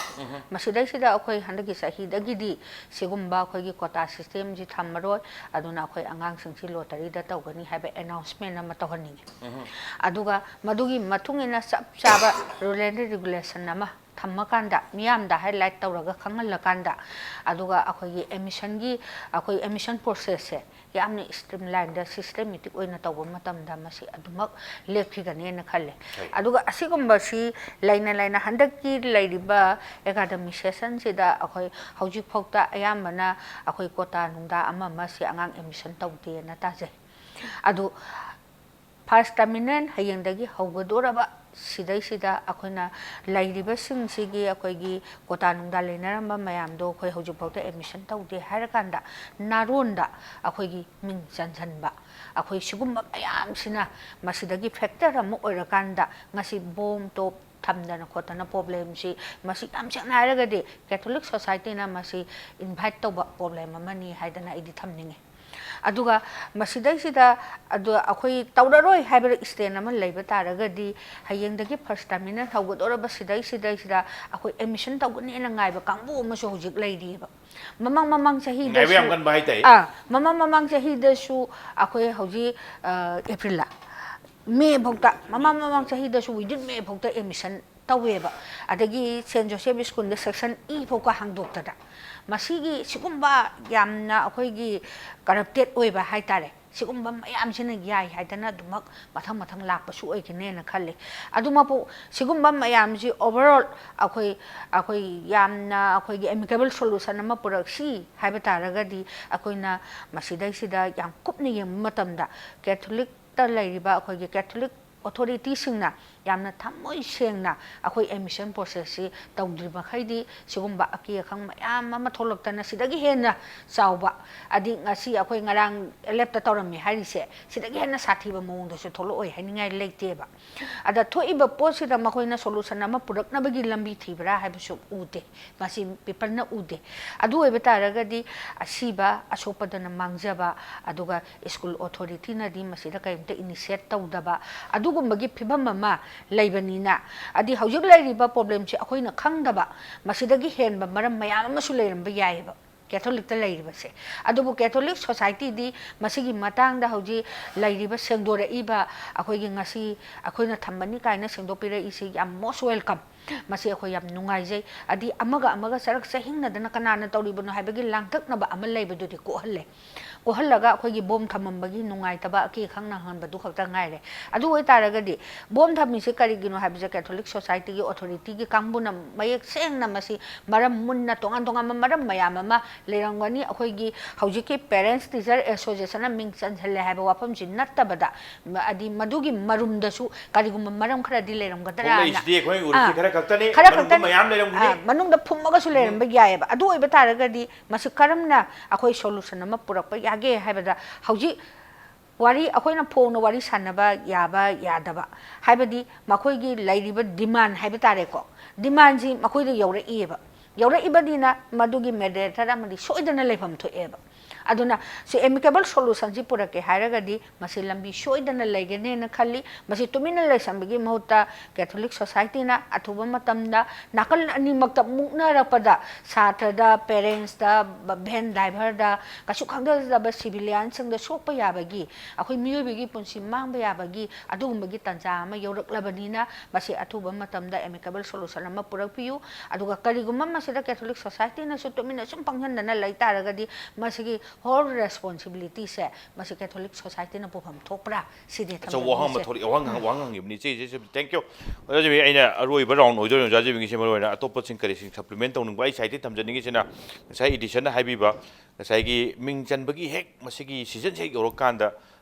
ꯃꯁꯤꯗꯩꯁꯤꯗ ꯑꯩꯈꯣꯏ ꯍꯟꯗꯛꯀꯤ ꯆꯍꯤꯗꯒꯤꯗꯤ ꯁꯤꯒꯨꯝꯕ ꯑꯩꯈꯣꯏꯒꯤ ꯀꯣꯇꯥ ꯁꯤꯁꯇꯦꯝꯁꯤ ꯊꯝꯃꯔꯣꯏ, ꯑꯗꯨꯅ ꯑꯩꯈꯣꯏ ꯑꯉꯥꯡꯁꯤꯡꯁꯤ ꯂꯣꯇꯔꯤꯗ ꯇꯧꯒꯅꯤ ꯍꯥꯏꯕ ꯑꯦꯅꯥꯎꯟꯁꯃꯦꯟ ꯑꯃ ꯇꯧꯍꯟꯅꯤꯡꯉꯤ꯫ ꯑꯗꯨꯒ ꯃꯗꯨꯒꯤ ꯃꯇꯨꯡ ꯏꯟꯅ ꯆꯞ ꯆꯥꯕ ꯔꯨꯜ ꯑꯦꯟ ꯔꯤꯒꯨꯂꯦꯁꯟ ꯑꯃ ꯊꯝꯃꯀꯥꯟꯗ, ꯃꯤꯌꯥꯝꯗ ꯍꯥꯏꯂꯥꯏꯠ ꯇꯧꯔꯒ ꯈꯪꯍꯜꯂꯀꯥꯟꯗ, ꯑꯗꯨꯒ ꯑꯩꯈꯣꯏꯒꯤ ꯑꯦꯗꯃꯤꯁꯟꯒꯤ, ꯑꯩꯈꯣꯏ ꯑꯦꯗꯃꯤꯁꯟ ꯄ꯭ꯔꯣꯁꯦꯁꯁꯦ ꯌꯥꯝꯅ ꯁ꯭ꯇ꯭ꯔꯤꯝꯂꯥꯏꯟꯗ, ꯁꯤꯁꯇꯦꯃꯦꯇꯤꯛ ꯑꯣꯏꯅ ꯇꯧꯕ ꯃꯇꯝꯗ ꯃꯁꯤ ꯑꯗꯨꯃꯛ ꯂꯦꯞꯈꯤꯒꯅꯦꯅ ꯈꯜꯂꯦ꯫ ꯍꯣꯏ꯫ ꯑꯗꯨꯒ ꯑꯁꯤꯒꯨꯝꯕꯁꯤ ꯂꯩꯅ ꯂꯩꯅ ꯍꯟꯗꯛꯀꯤ ꯂꯩꯔꯤꯕ ꯑꯦꯀꯥꯗꯃꯤꯛ ꯁꯦꯁꯟꯁꯤꯗ ꯑꯩꯈꯣꯏ ꯍꯧꯖꯤꯛꯐꯥꯎꯗ ꯑꯌꯥꯝꯕꯅ ꯑꯩꯈꯣꯏ ꯀꯣꯇꯥ ꯅꯨꯡꯗꯥ ꯑꯃ ꯑꯃꯁꯤ ꯑꯉꯥꯡ ꯑꯦꯗꯃꯤꯁꯟ ꯇꯧꯗꯦꯅ ꯇꯥꯖꯩ꯫ ꯑꯗꯨ ꯐꯥꯔꯁ ꯇꯔꯃꯤꯅꯦꯜ ꯍꯌꯦꯡꯗꯒꯤ ꯍꯧꯒꯗꯣꯔꯕ ꯁꯤꯗꯩꯁꯤꯗ ꯑꯩꯈꯣꯏꯅ ꯂꯩꯔꯤꯕꯁꯤꯡꯁꯤꯒꯤ ꯑꯩꯈꯣꯏꯒꯤ ꯀꯣꯇꯥ ꯅꯨꯡꯗꯥ ꯂꯩꯅꯔꯝꯕ ꯃꯌꯥꯝꯗꯣ ꯑꯩꯈꯣꯏ ꯍꯧꯖꯤꯛꯐꯥꯎꯗ ꯑꯦꯗꯃꯤꯁꯟ ꯇꯧꯗꯦ ꯍꯥꯏꯔꯀꯥꯟꯗ ꯅꯥꯔꯣꯟꯗ ꯑꯩꯈꯣꯏꯒꯤ ꯃꯤꯡ ꯆꯟꯁꯤꯟꯕ, ꯑꯩꯈꯣꯏ ꯁꯤꯒꯨꯝꯕ ꯃꯌꯥꯝꯁꯤꯅ ꯃꯁꯤꯗꯒꯤ ꯐꯦꯛꯇꯔ ꯑꯃ ꯑꯣꯏꯔꯀꯥꯟꯗ ꯉꯁꯤ ꯕꯣꯝ ꯇꯣꯞ ꯊꯝꯗꯅ ꯈꯣꯠꯇꯅ ꯄ꯭ꯔꯣꯕ꯭ꯂꯦꯝꯁꯤ ꯃꯁꯤ ꯌꯥꯝ ꯁꯦꯡꯅ ꯍꯥꯏꯔꯒꯗꯤ ꯀꯦꯊꯣꯂꯤꯛ ꯁꯣꯁꯥꯏꯇꯤꯅ ꯃꯁꯤ ꯏꯟꯚꯥꯏꯠ ꯇꯧꯕ ꯄ꯭ꯔꯣꯕ꯭ꯂꯦꯝ ꯑꯃꯅꯤ ꯍꯥꯏꯗꯅ ꯑꯩꯗꯤ ꯊꯝꯅꯤꯡꯉꯤ꯫ ꯑꯗꯨꯒ ꯃꯁꯤꯗꯩꯁꯤꯗ ꯑꯗꯨ ꯑꯩꯈꯣꯏ ꯇꯧꯔꯔꯣꯏ ꯍꯥꯏꯕ ꯁ꯭ꯇꯦꯟ ꯑꯃ ꯂꯩꯕ ꯇꯥꯔꯒꯗꯤ ꯍꯌꯦꯡꯗꯒꯤ ꯐꯥꯔꯁ ꯇꯔꯃꯤꯅꯦꯜ ꯍꯧꯒꯗꯧꯔꯕ ꯁꯤꯗꯩꯁꯤꯗꯩꯁꯤꯗ ꯑꯩꯈꯣꯏ ꯑꯦꯗꯃꯤꯁꯟ ꯇꯧꯒꯅꯦꯅ ꯉꯥꯏꯕ ꯀꯥꯡꯕꯨ ꯑꯃꯁꯨ ꯍꯧꯖꯤꯛ ꯂꯩꯔꯤꯑꯕ꯫ ꯃꯃꯥꯡ ꯃꯃꯥꯡ ꯆꯍꯤꯗꯁꯨ ꯉꯥꯏꯕ ꯌꯥꯝ ꯀꯟꯕ ꯍꯥꯏꯇꯥꯏ꯫ ꯑꯥ, ꯃꯃꯥꯡ ꯃꯃꯥꯡ ꯆꯍꯤꯗꯁꯨ ꯑꯩꯈꯣꯏ ꯍꯧꯖꯤꯛ ꯑꯦꯄ꯭ꯔꯤꯜꯗ, ꯃꯦ ꯐꯥꯎꯗ, ꯃꯃꯥꯡ ꯃꯃꯥꯡ ꯆꯍꯤꯗꯁꯨ ꯋꯤꯗꯤꯟ ꯃꯦ ꯐꯥꯎꯗ ꯑꯦꯗꯃꯤꯁꯟ ꯇꯧꯋꯦꯕ꯫ ꯑꯗꯒꯤ ꯁꯦꯟ ꯖꯣꯁꯦꯐ ꯁ꯭ꯀꯨꯜꯗ ꯁꯦꯛꯁꯟ ꯏ ꯐꯥꯎꯕ ꯍꯥꯡꯗꯣꯛꯇꯅ ꯃꯁꯤꯒꯤ ꯁꯤꯒꯨꯝꯕ ꯌꯥꯝꯅ ꯑꯩꯈꯣꯏꯒꯤ ꯀꯔꯞꯇꯦꯠ ꯑꯣꯏꯕ ꯍꯥꯏꯇꯥꯔꯦ, ꯁꯤꯒꯨꯝꯕ ꯃꯌꯥꯝꯁꯤꯅ ꯌꯥꯏ ꯍꯥꯏꯗꯅ ꯑꯗꯨꯃꯛ ꯃꯊꯪ ꯃꯊꯪ ꯂꯥꯛꯄꯁꯨ ꯑꯣꯏꯒꯅꯦꯅ ꯈꯜꯂꯤ꯫ ꯑꯗꯨꯃꯛꯄꯨ ꯁꯤꯒꯨꯝꯕ ꯃꯌꯥꯝꯁꯤ ꯑꯣꯚꯔꯑꯣꯜ ꯑꯩꯈꯣꯏ, ꯑꯩꯈꯣꯏ ꯌꯥꯝꯅ ꯑꯩꯈꯣꯏꯒꯤ ꯑꯦꯃꯤꯀꯦꯕꯜ ꯁꯣꯂꯨꯁꯟ ꯑꯃ ꯄꯨꯔꯛꯁꯤ ꯍꯥꯏꯕ ꯇꯥꯔꯒꯗꯤ ꯑꯩꯈꯣꯏꯅ ꯃꯁꯤꯗꯩꯁꯤꯗ ꯌꯥꯝ ꯀꯨꯞꯅ ꯌꯦꯡꯕ ꯃꯇꯝꯗ ꯀꯦꯊꯣꯂꯤꯛꯇ ꯂꯩꯔꯤꯕ ꯑꯩꯈꯣꯏꯒꯤ ꯀꯦꯊꯣꯂꯤꯛ ꯑꯣꯊꯣꯔꯤꯇꯤꯁꯤꯡꯅ ꯌꯥꯝꯅ ꯊꯃꯣꯏ ꯁꯦꯡꯅ ꯑꯩꯈꯣꯏ ꯑꯦꯗꯃꯤꯁꯟ ꯄ꯭ꯔꯣꯁꯦꯁꯁꯤ ꯇꯧꯗ꯭ꯔꯤ ꯃꯈꯩꯗꯤ ꯁꯤꯒꯨꯝꯕ ꯑꯀꯤ ꯑꯈꯪ ꯃꯌꯥꯝ ꯑꯃ ꯊꯣꯛꯂꯛꯇꯅ ꯁꯤꯗꯒꯤ ꯍꯦꯟꯅ ꯆꯥꯎꯕ, ꯑꯗꯤ ꯉꯁꯤ ꯑꯩꯈꯣꯏ ꯉꯔꯥꯡ ꯑꯦꯂꯦꯞꯇ ꯇꯧꯔꯝꯃꯤ ꯍꯥꯏꯔꯤꯁꯦ ꯁꯤꯗꯒꯤ ꯍꯦꯟꯅ ꯁꯥꯊꯤꯕ ꯃꯑꯣꯡꯗꯁꯨ ꯊꯣꯛꯂꯛꯑꯣꯏ ꯍꯥꯏꯅꯤꯡꯉꯥꯏ ꯂꯩꯇꯦꯕ꯫ ꯑꯗ ꯊꯣꯛꯏꯕ ꯄꯣꯠꯁꯤꯗ ꯃꯈꯣꯏꯅ ꯁꯣꯂꯨꯁꯟ ꯑꯃ ꯄꯨꯔꯛꯅꯕꯒꯤ ꯂꯝꯕꯤ ꯊꯤꯕ꯭ꯔꯥ ꯍꯥꯏꯕꯁꯨ ꯎꯗꯦ, ꯃꯁꯤ ꯄꯦꯄꯔꯅ ꯎꯗꯦ꯫ ꯑꯗꯨ ꯑꯣꯏꯕ ꯇꯥꯔꯒꯗꯤ ꯑꯁꯤꯕ ꯑꯁꯣꯛꯄꯗꯅ ꯃꯥꯡꯖꯕ, ꯑꯗꯨꯒ ꯁ꯭ꯀꯨꯜ ꯑꯣꯊꯣꯔꯤꯇꯤꯅꯗꯤ ꯃꯁꯤꯗ ꯀꯔꯤꯝꯇ ꯏꯅꯤꯁꯤꯌꯦꯠ ꯇꯧꯗꯕ, ꯑꯗꯨꯒꯨꯝꯕꯒꯤ ꯐꯤꯕꯝ ꯑꯃ ꯂꯩꯕꯅꯤꯅ, ꯑꯗꯤ ꯍꯧꯖꯤꯛ ꯂꯩꯔꯤꯕ ꯄ꯭ꯔꯣꯕ꯭ꯂꯦꯝꯁꯦ ꯑꯩꯈꯣꯏꯅ ꯈꯪꯗꯕ ꯃꯁꯤꯗꯒꯤ ꯍꯦꯟꯕ ꯃꯔꯝ ꯃꯌꯥꯝ ꯑꯃꯁꯨ ꯂꯩꯔꯝꯕ ꯌꯥꯏꯑꯕ꯫ ꯀꯦꯊꯣꯂꯤꯛꯇ ꯂꯩꯔꯤꯕꯁꯦ꯫ ꯑꯗꯨꯕꯨ ꯀꯦꯊꯣꯂꯤꯛ ꯁꯣꯁꯥꯏꯇꯤꯗꯤ ꯃꯁꯤꯒꯤ ꯃꯇꯥꯡꯗ ꯍꯧꯖꯤꯛ ꯂꯩꯔꯤꯕ, ꯁꯦꯡꯗꯣꯔꯛꯏꯕ, ꯑꯩꯈꯣꯏꯒꯤ ꯉꯁꯤ ꯑꯩꯈꯣꯏꯅ ꯊꯝꯕꯅꯤ ꯀꯥꯏꯅ ꯁꯦꯡꯗꯣꯛꯄꯤꯔꯛꯏꯁꯤ ꯌꯥꯝ most welcome꯫ ꯃꯁꯤ ꯑꯩꯈꯣꯏ ꯌꯥꯝ ꯅꯨꯡꯉꯥꯏꯖꯩ꯫ ꯑꯗꯤ ꯑꯃꯒ ꯑꯃꯒ ꯆꯔꯛ ꯆꯍꯤꯡꯅꯗꯅ ꯀꯅꯥꯅ ꯇꯧꯔꯤꯕꯅꯣ ꯍꯥꯏꯕꯒꯤ ꯂꯥꯡꯇꯛꯅꯕ ꯑꯃ ꯂꯩꯕꯗꯨꯗꯤ ꯀꯣꯛꯍꯜꯂꯦ꯫ ꯀꯣꯛꯍꯜꯂꯒ ꯑꯩꯈꯣꯏꯒꯤ ꯕꯣꯝ ꯊꯝꯃꯝꯕꯒꯤ ꯅꯨꯡꯉꯥꯏꯇꯕ, ꯑꯀꯤ ꯑꯈꯪ ꯅꯪꯍꯟꯕꯗꯨ ꯈꯛꯇ ꯉꯥꯏꯔꯦ꯫ ꯑꯗꯨ ꯑꯣꯏꯇꯥꯔꯒꯗꯤ ꯕꯣꯝ ꯊꯝꯃꯤꯁꯦ ꯀꯔꯤꯒꯤꯅꯣ ꯍꯥꯏꯕꯁꯦ ꯀꯦꯊꯣꯂꯤꯛ ꯁꯣꯁꯥꯏꯇꯤꯒꯤ ꯑꯣꯊꯣꯔꯤꯇꯤꯒꯤ ꯀꯥꯡꯕꯨꯅ ꯃꯌꯦꯛ ꯁꯦꯡꯅ ꯃꯁꯤ ꯃꯔꯝ ꯃꯨꯟꯅ ꯇꯣꯉꯥꯟ ꯇꯣꯉꯥꯟꯕ ꯃꯔꯝ ꯃꯌꯥꯝ ꯑꯃ ꯂꯩꯔꯝꯒꯅꯤ꯫ ꯑꯩꯈꯣꯏꯒꯤ ꯍꯧꯖꯤꯛꯀꯤ Parents Teacher Associationꯅ ꯃꯤꯡ ꯆꯟꯁꯤꯜꯂꯦ ꯍꯥꯏꯕ ꯋꯥꯐꯝꯁꯤ ꯅꯠꯇꯕꯗ, ꯃ-, ꯑꯗꯤ ꯃꯗꯨꯒꯤ ꯃꯔꯨꯝꯗꯁꯨ ꯀꯔꯤꯒꯨꯝꯕ ꯃꯔꯝ ꯈꯔꯗꯤ ꯂꯩꯔꯝꯒꯗ꯭ꯔꯥꯅ꯫ ꯊꯣꯛꯂꯛꯏꯁꯤꯗꯤ ꯑꯩꯈꯣꯏ ꯎꯔꯤꯁꯤ ꯑꯥ, ꯈꯔ ꯈꯛꯇꯅꯤ, ꯈꯔ ꯃꯅꯨꯡꯗ ꯈꯛꯇꯅꯤ꯫ ꯃꯌꯥꯝ ꯂꯩꯔꯝꯒꯅꯤ꯫ ꯑꯥ, ꯃꯅꯨꯡꯗ ꯐꯨꯝꯃꯒꯁꯨ ꯎꯝ꯫ ꯂꯩꯔꯝꯕ ꯌꯥꯏꯑꯕ꯫ ꯑꯗꯨ ꯑꯣꯏꯕ ꯇꯥꯔꯒꯗꯤ ꯃꯁꯤ ꯀꯔꯝꯅ ꯑꯩꯈꯣꯏ ꯁꯣꯂꯨꯁꯟ ꯑꯃ ꯄꯨꯔꯛꯄ ꯌꯥꯒꯦ ꯍꯥꯏꯕꯗ, ꯍꯧꯖꯤꯛ ꯋꯥꯔꯤ, ꯑꯩꯈꯣꯏꯅ ꯐꯣꯡꯅ ꯋꯥꯔꯤ ꯁꯥꯟꯅꯕ ꯌꯥꯕ ꯌꯥꯗꯕ, ꯍꯥꯏꯕꯗꯤ ꯃꯈꯣꯏꯒꯤ ꯂꯩꯔꯤꯕ ꯗꯤꯃꯥꯟ ꯍꯥꯏꯕ ꯇꯥꯔꯦꯀꯣ, ꯗꯤꯃꯥꯟꯁꯤ ꯃꯈꯣꯏꯗ ꯌꯧꯔꯛꯏꯑꯕ꯫ ꯌꯧꯔꯛꯏꯕꯅꯤꯅ ꯃꯗꯨꯒꯤ ꯃꯦꯗꯤꯌꯦꯇꯔ ꯑꯃꯗꯤ ꯁꯣꯏꯗꯅ ꯂꯩꯐꯝ ꯊꯣꯛꯑꯦꯕ꯫ ꯑꯗꯨꯅ ꯁꯤ ꯑꯦꯃꯤꯀꯦꯕꯜ ꯁꯣꯂꯨꯁꯟꯁꯤ ꯄꯨꯔꯛꯀꯦ ꯍꯥꯏꯔꯒꯗꯤ ꯃꯁꯤ ꯂꯝꯕꯤ ꯁꯣꯏꯗꯅ ꯂꯩꯒꯅꯦꯅ ꯈꯜꯂꯤ꯫ ꯃꯁꯤ ꯇꯨꯃꯤꯟꯅ ꯂꯩꯁꯟꯕꯒꯤ ꯃꯍꯨꯠꯇ ꯀꯦꯊꯣꯂꯤꯛ ꯁꯣꯁꯥꯏꯇꯤꯅ ꯑꯊꯨꯕ ꯃꯇꯝꯗ ꯅꯥꯀꯜ ꯑꯅꯤꯃꯛꯇ ꯃꯨꯛꯅꯔꯛꯄꯗ, ꯁꯥꯇ꯭ꯔꯗ, ꯄꯦꯔꯦꯟꯁꯇ, ꯚꯦꯟ ꯗ꯭ꯔꯥꯏꯚꯔꯗ, ꯀꯩꯁꯨ ꯈꯪꯗꯖꯗꯕ ꯁꯤꯚꯤꯂꯤꯌꯥꯟꯁꯤꯡꯗ ꯁꯣꯛꯄ ꯌꯥꯕꯒꯤ, ꯑꯩꯈꯣꯏ ꯃꯤꯑꯣꯏꯕꯒꯤ ꯄꯨꯟꯁꯤ ꯃꯥꯡꯕ ꯌꯥꯕꯒꯤ ꯑꯗꯨꯒꯨꯝꯕꯒꯤ ꯇꯥꯟꯖꯥ ꯑꯃ ꯌꯧꯔꯛꯂꯕꯅꯤꯅ, ꯃꯁꯤ ꯑꯊꯨꯕ ꯃꯇꯝꯗ ꯑꯦꯃꯤꯀꯦꯕꯜ ꯁꯣꯂꯨꯁꯟ ꯑꯃ ꯄꯨꯔꯛꯄꯤꯌꯨ꯫ ꯑꯗꯨꯒ ꯀꯔꯤꯒꯨꯝꯕ ꯃꯁꯤꯗ ꯀꯦꯊꯣꯂꯤꯛ ꯁꯣꯁꯥꯏꯇꯤꯅꯁꯨ ꯇꯨꯃꯤꯟꯅ ꯁꯨꯝ ꯄꯪꯁꯤꯟꯗꯅ ꯂꯩ ꯇꯥꯔꯒꯗꯤ, ꯃꯁꯤꯒꯤ ꯍꯣꯜ ꯔꯦꯁꯄꯣꯟꯁꯤꯕꯤꯂꯤꯇꯤꯁꯦ ꯃꯁꯤ ꯀꯦꯊꯣꯂꯤꯛ ꯁꯣꯁꯥꯏꯇꯤꯅ ꯄꯨꯐꯝ ꯊꯣꯛꯄ꯭ꯔꯥ? ꯁꯤꯗꯤ ꯑꯆꯧꯕ ꯋꯥꯍꯪ ꯑꯃ ꯊꯝꯖꯅꯤꯡꯉꯤꯁꯦ꯫ ꯊꯣꯛꯂꯛꯑꯦ, ꯋꯥꯍꯪ, ꯋꯥꯍꯪ ꯍꯪꯈꯤꯕꯅꯤ ꯏꯆꯦ, ꯏꯆꯦ, thank you꯫ ꯑꯣꯖꯥ ꯖꯤꯕꯤ, ꯑꯩꯅ ꯑꯔꯣꯏꯕ ꯔꯥꯎꯟ ꯑꯣꯏꯗꯣꯏꯅꯦ ꯑꯣꯖꯥ ꯖꯤꯕꯤꯒꯤꯁꯦ, ꯃꯔꯨꯑꯣꯏꯅ ꯑꯇꯣꯞꯄꯁꯤꯡ ꯀꯔꯤꯁꯤꯡ ꯁꯄ꯭ꯂꯤꯃꯦꯟ ꯇꯧꯅꯤꯡꯕ ꯑꯩ ꯁꯥꯏꯠꯇꯒꯤ ꯊꯝꯖꯅꯤꯡꯉꯤꯁꯤꯅ, ꯉꯁꯥꯏ ꯏꯗꯤꯁꯟꯅ ꯍꯥꯏꯕꯤꯕ, ꯉꯁꯥꯏꯒꯤ ꯃꯤꯡ ꯆꯟꯕꯒꯤ ꯍꯦꯛ ꯃꯁꯤꯒꯤ ꯁꯤꯖꯟꯁꯦ ꯍꯦꯛ ꯌꯧꯔꯀꯥꯟꯗ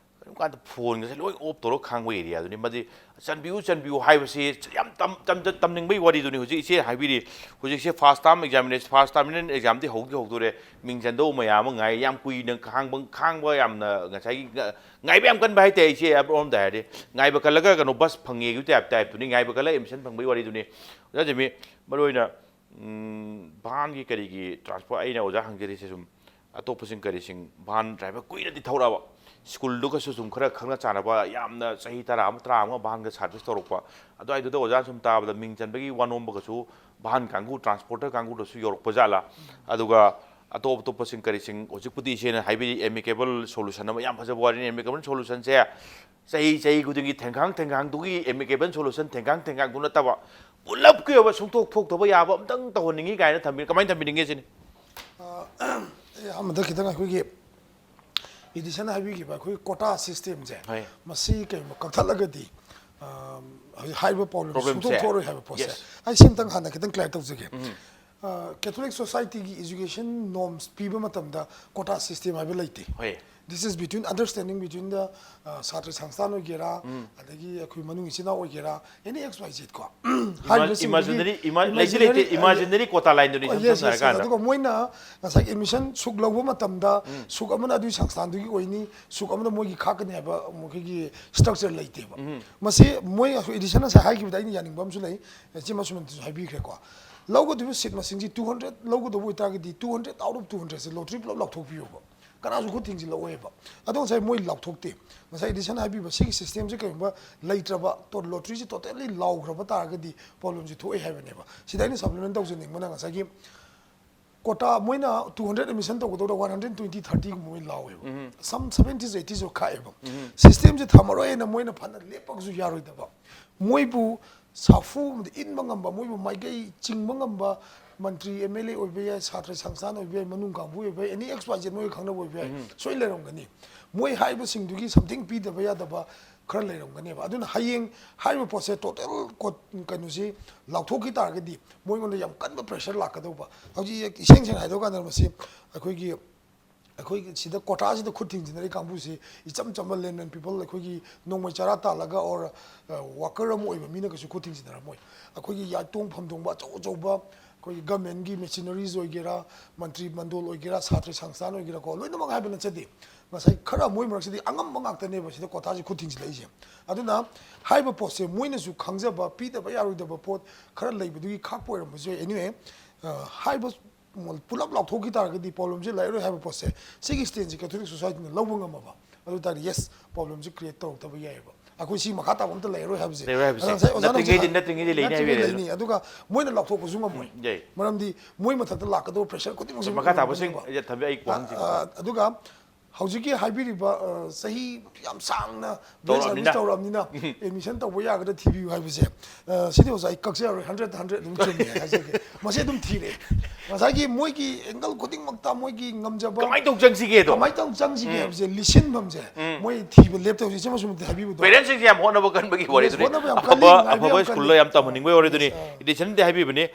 ꯑꯗꯨꯝ ꯀꯥꯟꯗ ꯐꯣꯟꯒꯁꯦ ꯂꯣꯏ ꯑꯣꯐ ꯇꯧꯔꯒ ꯈꯥꯡꯕ ꯑꯦꯔꯤꯌꯥꯗꯨꯅꯤ꯫ ꯃꯗꯤ ꯆꯟꯕꯤꯌꯨ, ꯆꯟꯕꯤꯌꯨ ꯍꯥꯏꯕꯁꯤ ꯌꯥꯝ ꯇꯝ-, ꯇꯝꯖ-, ꯇꯝꯅꯤꯡꯕꯩ ꯋꯥꯔꯤꯗꯨꯅꯤ꯫ ꯍꯧꯖꯤꯛ ꯏꯆꯦ ꯍꯥꯏꯕꯤꯔꯤ, ꯍꯧꯖꯤꯛꯁꯦ ꯐꯥꯔꯁ ꯇꯥꯔꯝ ꯑꯦꯛꯖꯥꯃꯤꯅꯦꯁꯟ, ꯐꯥꯔꯁ ꯇꯥꯔꯃꯤꯅꯦꯜ ꯑꯦꯛꯖꯥꯝꯗꯤ ꯍꯧꯗꯤ ꯍꯧꯗꯣꯔꯦ꯫ ꯃꯤꯡ ꯆꯟꯗꯧꯕ ꯃꯌꯥꯝ ꯑꯃ ꯉꯥꯏ, ꯌꯥꯝ ꯀꯨꯏꯅ ꯈꯥꯡꯕ, ꯈꯥꯡꯕ ꯌꯥꯝꯅ ꯉꯁꯥꯏꯒꯤ ꯉ-, ꯉꯥꯏꯕ ꯌꯥꯝ ꯀꯟꯕ ꯍꯥꯏꯇꯥꯔꯦ ꯏꯆꯦ꯫ ꯑꯃꯔꯣꯝꯗ ꯍꯥꯏꯔꯗꯤ ꯉꯥꯏꯕ ꯀꯜꯂꯒ ꯀꯩꯅꯣ ꯕꯁ ꯐꯪꯉꯦꯒꯤ ꯇꯥꯏꯞ, ꯇꯥꯏꯞꯇꯨꯅꯤ꯫ ꯉꯥꯏꯕ ꯀꯜꯂꯒ ꯑꯦꯗꯃꯤꯁꯟ ꯐꯪꯕꯒꯤ ꯋꯥꯔꯤꯗꯨꯅꯤ꯫ ꯑꯣꯖꯥ ꯖꯤꯃꯤ, ꯃꯔꯨꯑꯣꯏꯅ ꯎꯝ, ꯚꯥꯟꯒꯤ ꯀꯔꯤꯒꯤ ꯇ꯭ꯔꯥꯟꯁꯄꯣꯔꯠ ꯑꯩꯅ ꯑꯣꯖꯥ ꯍꯪꯖꯔꯤꯁꯦ ꯁꯨꯝ ꯑꯇꯣꯞꯄꯁꯤꯡ ꯀꯔꯤꯁꯤꯡ ꯚꯥꯟ ꯗ꯭ꯔꯥꯏꯚꯔ ꯀꯨꯏꯅꯗꯤ ꯊꯧꯔꯛꯑꯕ, ꯁ꯭ꯀꯨꯜꯗꯨꯒꯁꯨ ꯁꯨꯝ ꯈꯔ ꯈꯪꯅ ꯆꯥꯟꯅꯕ, ꯌꯥꯝꯅ ꯆꯍꯤ ꯇꯔꯥ ꯑꯃ, ꯇꯔꯥ ꯑꯃ ꯚꯥꯟꯒ ꯁꯥꯔꯚꯤꯁ ꯇꯧꯔꯛꯄ, ꯑꯗꯨꯋꯥꯏꯗꯨꯗ ꯑꯣꯖꯥꯅ ꯁꯨꯝ ꯇꯥꯕꯗ ꯃꯤꯡ ꯆꯟꯕꯒꯤ ꯋꯥ ꯅꯣꯝꯕꯒꯁꯨ ꯚꯥꯟ ꯀꯥꯡꯕꯨ, ꯇ꯭ꯔꯥꯟꯁꯄꯣꯔꯇꯔ ꯀꯥꯡꯕꯨꯗꯁꯨ ꯌꯧꯔꯛꯄ ꯖꯥꯠꯂꯥ? ꯑꯗꯨꯒ ꯑꯇꯣꯞ ꯑꯇꯣꯞꯄꯁꯤꯡ ꯀꯔꯤꯁꯤꯡ, ꯍꯧꯖꯤꯛꯄꯨꯗꯤ ꯏꯆꯦꯅ ꯍꯥꯏꯕꯤꯔꯤ ꯑꯦꯃꯤꯀꯦꯕꯜ ꯁꯣꯂꯨꯁꯟ ꯑꯃ, ꯌꯥꯝ ꯐꯖꯕ ꯋꯥꯔꯤꯅꯤ꯫ ꯑꯦꯃꯤꯀꯦꯕꯜ ꯁꯣꯂꯨꯁꯟꯁꯦ ꯆꯍꯤ, ꯆꯍꯤ ꯈꯨꯗꯤꯡꯒꯤ ꯊꯦꯡꯈꯥꯡ ꯊꯦꯡꯈꯥꯡꯗꯨꯒꯤ ꯑꯦꯃꯤꯀꯦꯕꯜ ꯁꯣꯂꯨꯁꯟ ꯊꯦꯡꯈꯥꯡ ꯊꯦꯡꯈꯥꯡꯗꯨ ꯅꯠꯇꯕ ꯄꯨꯂꯞꯀꯤ ꯑꯣꯏꯕ ꯁꯨꯡꯊꯣꯛ ꯊꯣꯛꯇꯕ ꯌꯥꯕ ꯑꯝꯇꯪ ꯇꯧꯍꯟꯅꯤꯡꯉꯤ ꯀꯥꯏꯅ ꯊꯝꯕꯤ-, ꯀꯃꯥꯏꯅ ꯊꯝꯕꯤꯅꯤꯡꯒꯦ ꯁꯤꯅꯤ? ꯑ, ꯑꯩ ꯑꯍꯥꯟꯕꯗ ꯈꯤꯇꯪ ꯑꯩꯈꯣꯏꯒꯤ ꯏꯗꯤꯁꯟ ꯍꯥꯏꯕꯤꯈꯤꯕ ꯑꯩꯈꯣꯏ ꯀꯣꯇꯥ ꯁꯤꯁꯇꯦꯝꯁꯦ, ꯍꯣꯏ꯫ ꯃꯁꯤ ꯀꯩꯒꯨꯝꯕ ꯀꯛꯊꯠꯂꯒꯗꯤ, ꯑ, ꯍꯧꯖꯤꯛ ꯍꯥꯏꯔꯤꯕ ꯄ꯭ꯔꯣꯕ꯭ꯂꯦꯝ ꯄ꯭ꯔꯣꯕ꯭ꯂꯦꯝꯁꯦ꯫ ꯁꯨꯡꯊꯣꯛ ꯊꯣꯛꯑꯔꯣꯏ ꯍꯥꯏꯕ ꯄꯣꯠꯁꯦ꯫ ꯌꯦꯁ꯫ ꯑꯩ ꯁꯤ ꯑꯝꯇꯪ ꯍꯥꯟꯅ ꯈꯤꯇꯪ ꯀ꯭ꯂꯤꯌꯥꯔ ꯇꯧꯖꯒꯦ꯫ ꯎꯝ꯫ ꯑ, ꯀꯦꯊꯣꯂꯤꯛ ꯁꯣꯁꯥꯏꯇꯤꯒꯤ ꯏꯖꯨꯀꯦꯁꯟ ꯅꯣꯔꯝꯁ ꯄꯤꯕ ꯃꯇꯝꯗ ꯀꯣꯇꯥ ꯁꯤꯁꯇꯦꯝ ꯍꯥꯏꯕ ꯂꯩꯇꯦ꯫ ꯍꯣꯏ꯫ This is between understanding between the, ꯑ, ꯁꯥꯇ꯭ꯔ ꯁꯪꯁꯊꯥꯟ ꯑꯣꯏꯒꯦꯔꯥ, ꯎꯝ꯫ ꯑꯗꯒꯤ ꯑꯩꯈꯣꯏ ꯃꯅꯨꯡ ꯏꯆꯤꯟ ꯏꯅꯥꯎ ꯑꯣꯏꯒꯦꯔꯥ, any X Y Z ꯀꯣ꯫ ꯍꯥꯏꯔꯤꯕꯁꯤꯡꯗꯨꯒꯤ ꯏꯃꯥ-, ꯏꯃꯥ-, ꯂꯩꯇꯦ, ꯂꯩꯇꯦ, ꯏꯃꯥꯖꯤꯅꯔꯤ, ꯏꯃꯥ-, ꯂꯩꯇꯦ, ꯂꯩꯇꯦ, ꯏꯃꯥꯖꯤꯅꯔꯤ ꯀꯣꯇꯥ ꯂꯥꯏꯟꯗꯨꯅꯤ, ꯏꯁꯝ ꯌꯦꯁ, ꯁꯝꯅ ꯌꯦꯁ, ꯌꯦꯁ꯫ ꯍꯥꯏꯔꯀꯥꯟꯗ꯫ ꯑꯗꯨꯒ ꯃꯣꯏꯅ ꯉꯁꯥꯏꯒꯤ ꯑꯦꯗꯃꯤꯁꯟ ꯁꯨꯛ ꯂꯧꯕ ꯃꯇꯝꯗ ꯎꯝ꯫ ꯁꯨꯛ ꯑꯃꯅ ꯑꯗꯨꯒꯤ ꯁꯪꯁꯊꯥꯟꯗꯨꯒꯤ ꯑꯣꯏꯅꯤ, ꯁꯨꯛ ꯑꯃꯅ ꯃꯣꯏꯒꯤ ꯈꯥꯛꯀꯅꯤ ꯍꯥꯏꯕ ꯃꯈꯣꯏꯒꯤ ꯁ꯭ꯇ꯭ꯔꯛꯆꯔ ꯂꯩꯇꯦꯕ꯫ ꯎꯝ꯫ ꯃꯁꯤ ꯃꯣꯏ ꯑꯩꯈꯣꯏ ꯏꯗꯤꯁꯟ ꯉꯁꯥꯏ ꯍꯥꯏꯈꯤꯕꯗ ꯑꯩꯅ ꯌꯥꯅꯤꯡꯕ ꯑꯃꯁꯨ ꯂꯩ, ꯏꯆꯦ ꯃꯁꯨꯃꯟꯇꯁꯨ ꯍꯥꯏꯕꯤꯈ꯭ꯔꯦꯀꯣ꯫ ꯂꯧꯒꯗꯧꯔꯤꯕ ꯁꯤꯠ ꯃꯁꯤꯡꯁꯤ two hundred ꯂꯧꯒꯗꯧꯕ ꯑꯣꯏꯇꯥꯔꯒꯗꯤ two hundred out of two hundred say lottery ꯄꯨꯂꯞ ꯂꯥꯎꯊꯣꯛꯄꯤꯌꯣꯕ꯫ ꯀꯅꯥꯁꯨ ꯈꯨꯠ ꯊꯤꯡꯖꯤꯜꯂꯛꯑꯣꯏꯕ꯫ ꯑꯗꯣ ꯉꯁꯥꯏ ꯃꯣꯏ ꯂꯥꯎꯊꯣꯛꯇꯦ꯫ ꯉꯁꯥꯏ ꯏꯗꯤꯁꯟ ꯍꯥꯏꯕꯤꯕ ꯁꯤꯒꯤ ꯁꯤꯁꯇꯦꯝꯁꯦ ꯀꯩꯒꯨꯝꯕ ꯂꯩꯇ꯭ꯔꯕ, ꯇꯣ-, ꯂꯣꯇ꯭ꯔꯤꯁꯦ ꯇꯣꯇꯦꯜꯂꯤ ꯂꯥꯎꯈ꯭ꯔꯕ ꯇꯥꯔꯒꯗꯤ ꯄ꯭ꯔꯣꯕ꯭ꯂꯦꯝꯁꯦ ꯊꯣꯛꯑꯦ ꯍꯥꯏꯕꯅꯦꯕ꯫ ꯁꯤꯗ ꯑꯩꯅ ꯁꯄ꯭ꯂꯤꯃꯦꯟ ꯇꯧꯖꯅꯤꯡꯕꯅ ꯉꯁꯥꯏꯒꯤ ꯀꯣꯇꯥ ꯃꯣꯏꯅ two hundred ꯑꯦꯗꯃꯤꯁꯟ ꯇꯧꯒꯗꯧꯗ one hundred twenty, thirty ꯒꯨꯝꯕ ꯃꯣꯏ ꯂꯥꯎꯋꯦꯕ꯫ ꯎꯝ꯫ Some seventies, eighties ꯁꯨ ꯈꯥꯛꯑꯦꯕ꯫ ꯎꯝ꯫ ꯁꯤꯁꯇꯦꯝꯁꯦ ꯊꯝꯃꯔꯣꯏꯅ ꯃꯣꯏꯅ ꯐꯅ ꯂꯦꯞꯄꯒꯁꯨ ꯌꯥꯔꯣꯏꯗꯕ꯫ ꯃꯣꯏꯕꯨ ꯁꯥꯐꯨ ꯑꯃꯗ ꯏꯟꯕ ꯉꯝꯕ, ꯃꯣꯏꯕꯨ ꯃꯥꯏꯀꯩ ꯆꯤꯡꯕ ꯉꯝꯕ ꯃꯟꯇ꯭ꯔꯤ, ꯑꯦꯝ ꯑꯦꯜ ꯑꯦ ꯑꯣꯏꯕ ꯌꯥꯏ, ꯁꯥꯇ꯭ꯔ ꯁꯪꯁꯊꯥꯟ ꯑꯣꯏꯕ ꯌꯥꯏ, ꯃꯅꯨꯡ ꯀꯥꯡꯕꯨ ꯑꯣꯏꯕ ꯌꯥꯏ, any X Y Z ꯃꯣꯏ ꯈꯪꯅꯕ ꯑꯣꯏꯕ ꯌꯥꯏ, ꯎꯝ꯫ ꯁꯣꯏ ꯂꯩꯔꯝꯒꯅꯤ꯫ ꯃꯣꯏ ꯍꯥꯏꯔꯤꯕꯁꯤꯡꯗꯨꯒꯤ something ꯄꯤꯗꯕ ꯌꯥꯗꯕ ꯈꯔ ꯂꯩꯔꯝꯒꯅꯦꯕ꯫ ꯑꯗꯨꯅ ꯍꯌꯦꯡ ꯍꯥꯏꯔꯤꯕ ꯄꯣꯠꯁꯦ ꯇꯣꯇꯦꯜ ꯀꯣꯠ-, ꯀꯩꯅꯣꯁꯤ ꯂꯥꯎꯊꯣꯛꯈꯤ ꯇꯥꯔꯒꯗꯤ ꯃꯣꯏꯉꯣꯟꯗ ꯌꯥꯝ ꯀꯟꯕ ꯄ꯭ꯔꯦꯁꯔ ꯂꯥꯛꯀꯗꯧꯕ꯫ ꯍꯧꯖꯤꯛ ꯏꯁꯦꯡ ꯁꯦꯡꯅ ꯍꯥꯏꯗꯣꯛ ꯀꯥꯟꯗ ꯃꯁꯤ ꯑꯩꯈꯣꯏꯒꯤ ꯑꯩꯈꯣꯏꯒꯤ ꯁꯤꯗ ꯀꯣꯇꯥꯁꯤꯗ ꯈꯨꯠ ꯊꯤꯡꯖꯤꯟꯅꯔꯤ ꯀꯥꯡꯕꯨꯁꯤ ꯏꯆꯝ ꯆꯝꯕ ꯂꯦꯟꯃꯦꯟ ꯄꯤꯄꯜ, ꯑꯩꯈꯣꯏꯒꯤ ꯅꯣꯡꯃꯩ ꯆꯔꯥ ꯇꯥꯜꯂꯒ ꯑꯣꯔ ꯋꯥꯀꯔ ꯑꯃ ꯑꯣꯏꯕ ꯃꯤꯅ ꯀꯩꯁꯨ ꯈꯨꯠ ꯊꯤꯡꯖꯤꯟꯅꯔꯝꯃꯣꯏ꯫ ꯑꯩꯈꯣꯏꯒꯤ ꯌꯥꯏꯇꯣꯡ ꯐꯝꯗꯣꯡꯕ ꯑꯆꯧ ꯑꯆꯧꯕ ꯑꯩꯈꯣꯏꯒꯤ ꯒꯃꯦꯟꯒꯤ ꯃꯦꯁꯤꯅꯔꯤꯁ ꯑꯣꯏꯒꯦꯔꯥ, ꯃꯟꯇ꯭ꯔꯤ ꯃꯟꯗꯣꯜ ꯑꯣꯏꯒꯦꯔꯥ, ꯁꯥꯇ꯭ꯔ ꯁꯪꯁꯊꯥꯟ ꯑꯣꯏꯒꯦꯔꯥꯀꯣ, ꯂꯣꯏꯅꯃꯛ ꯍꯥꯏꯕ ꯅꯠꯆꯗꯦ꯫ ꯉꯁꯥꯏ ꯈꯔ ꯃꯣꯏ ꯃꯔꯛꯁꯤꯗꯤ ꯑꯉꯝꯕ ꯉꯥꯛꯇꯅꯦꯕ ꯁꯤꯗ ꯀꯣꯊꯥꯁꯤ ꯈꯨꯠ ꯊꯤꯡꯖꯤꯜꯂꯛꯏꯁꯦ꯫ ꯑꯗꯨꯅ ꯍꯥꯏꯔꯤꯕ ꯄꯣꯠꯁꯦ ꯃꯣꯏꯅꯁꯨ ꯈꯪꯖꯕ, ꯄꯤꯗꯕ ꯌꯥꯔꯣꯏꯗꯕ ꯄꯣꯠ ꯈꯔ ꯂꯩꯕꯗꯨꯒꯤ ꯈꯥꯛꯄ ꯑꯣꯏꯔꯝꯕꯁꯨ ꯌꯥꯏ꯫ Anyway, ꯑ, ꯍꯥꯏꯔꯤꯕ ꯄꯨꯂꯞ ꯂꯥꯎꯊꯣꯛꯈꯤ ꯇꯥꯔꯒꯗꯤ ꯄ꯭ꯔꯣꯕ꯭ꯂꯦꯝꯁꯦ ꯂꯩꯔꯔꯣꯏ ꯍꯥꯏꯕ ꯄꯣꯠꯁꯦ ꯁꯤꯒꯤ ꯁ꯭ꯇꯦꯟꯁꯦ ꯀꯦꯊꯣꯂꯤꯛ ꯁꯣꯁꯥꯏꯇꯤꯅ ꯂꯧꯕ ꯉꯝꯃꯕ ꯑꯗꯨ ꯇꯥꯔꯗꯤ, ꯌꯦꯁ, ꯄ꯭ꯔꯣꯕ꯭ꯂꯦꯝꯁꯦ ꯀ꯭ꯔꯤꯌꯦꯠ ꯇꯧꯔꯛꯇꯕ ꯌꯥꯏꯑꯕ꯫ ꯑꯩꯈꯣꯏ ꯁꯤ ꯃꯈꯥ ꯇꯥꯕ ꯑꯝꯇ ꯂꯩꯔꯔꯣꯏ ꯍꯥꯏꯕꯁꯦ꯫ ꯂꯩꯔꯣꯏ ꯍꯥꯏꯕꯁꯦ꯫ ꯑꯗ ꯉꯁꯥꯏ ꯑꯣꯖꯥꯅ ꯍꯧꯖꯤꯛ ꯅꯠꯇ꯭ꯔꯤꯉꯩꯗꯤ, ꯍꯥꯏ- ꯅꯠꯇ꯭ꯔꯤꯉꯩꯗꯤ ꯂꯩꯅꯤ ꯍꯥꯏꯕ ꯅꯠꯇ꯭ꯔꯤꯉꯩ ꯌꯥꯏꯗꯅ꯫ ꯂꯩꯅꯤ꯫ ꯑꯗꯨꯒ ꯃꯣꯏꯅ ꯂꯥꯎꯊꯣꯛꯄꯁꯨ ꯉꯝꯃꯣꯏ꯫ ꯌꯥꯏ꯫ ꯃꯔꯝꯗꯤ ꯃꯣꯏ ꯃꯊꯛꯇ ꯂꯥꯛꯀꯗꯧꯕ ꯄ꯭ꯔꯦꯁꯔ ꯈꯨꯗꯤꯡꯃꯛꯁꯦ ꯃꯈꯥ ꯇꯥꯕꯁꯤꯡ ꯉꯝꯒꯅꯦꯕ꯫ ꯑꯩ ꯊꯝꯕꯤ-, ꯑꯩ ꯋꯥꯍꯪꯁꯤ꯫ ꯑ, ꯑꯗꯨꯒ ꯍꯧꯖꯤꯛꯀꯤ ꯍꯥꯏꯕꯤꯔꯤꯕ, ꯑ, ꯆꯍꯤ ꯌꯥꯝ ꯁꯥꯡꯅ ꯕꯦꯜ ꯁꯥꯔꯚꯤꯁ ꯇꯧꯔꯛꯑꯕꯅꯤꯅ꯫ ꯇꯧꯔꯛꯑꯕꯅꯤꯅ ꯑꯦꯗꯃꯤꯁꯟ ꯇꯧꯕ ꯌꯥꯒꯗ꯭ꯔꯥ ꯊꯤꯕꯤꯌꯨ ꯍꯥꯏꯕꯁꯦ, ꯑ, ꯁꯤꯗꯤ ꯑꯣꯖꯥ ꯑꯩ ꯀꯛꯆꯔꯔꯣꯏ, ꯍꯟꯗ꯭ꯔꯦꯠ ꯍꯟꯗ꯭ꯔꯦꯠ ꯑꯗꯨꯝ ꯆꯨꯝꯃꯦ ꯍꯥꯏꯖꯒꯦ꯫ ꯃꯁꯤ ꯑꯗꯨꯝ ꯊꯤꯔꯦ꯫ ꯉꯁꯥꯏꯒꯤ ꯃꯣꯏꯒꯤ ꯑꯦꯡꯒꯜ ꯈꯨꯗꯤꯡꯃꯛꯇ ꯃꯣꯏꯒꯤ ꯉꯝꯖꯕ ꯀꯃꯥꯏꯅ ꯇꯧ ꯆꯪꯁꯤꯒꯦꯗꯣ? ꯀꯃꯥꯏꯅ ꯇꯧ ꯆꯪꯁꯤꯒꯦ ꯍꯥꯏꯕꯁꯦ ꯂꯤꯁꯤꯟꯐꯝꯁꯦ ꯃꯣꯏ ꯊꯤꯕ ꯂꯦꯞꯇꯦ ꯍꯧꯖꯤꯛ ꯏꯆꯦ ꯃꯁꯨꯃꯇꯤ ꯍꯥꯏꯕꯤꯕꯗꯣ꯫ ꯄꯦꯔꯦꯟꯁꯁꯤꯡꯁꯦ ꯌꯥꯝ ꯍꯣꯠꯅꯕ ꯀꯟꯕꯒꯤ ꯋꯥꯔꯤꯗꯨꯅꯤ꯫ ꯍꯣꯠꯅꯕ ꯌꯥꯝ ꯑꯐꯕ, ꯀꯜꯂꯤ, ꯉꯥꯏꯕ ꯑꯐꯕ ꯌꯥꯝ ꯁ꯭ꯀꯨꯜꯗ ꯀꯜꯂꯤ꯫ ꯌꯥꯝ ꯇꯝꯍꯟꯅꯤꯡꯕꯒꯤ ꯋꯥꯔꯤꯗꯨꯅꯤ꯫ ꯏꯗꯤꯁꯟꯗꯤ ꯍꯥꯏꯕꯤꯕꯅꯤ꯫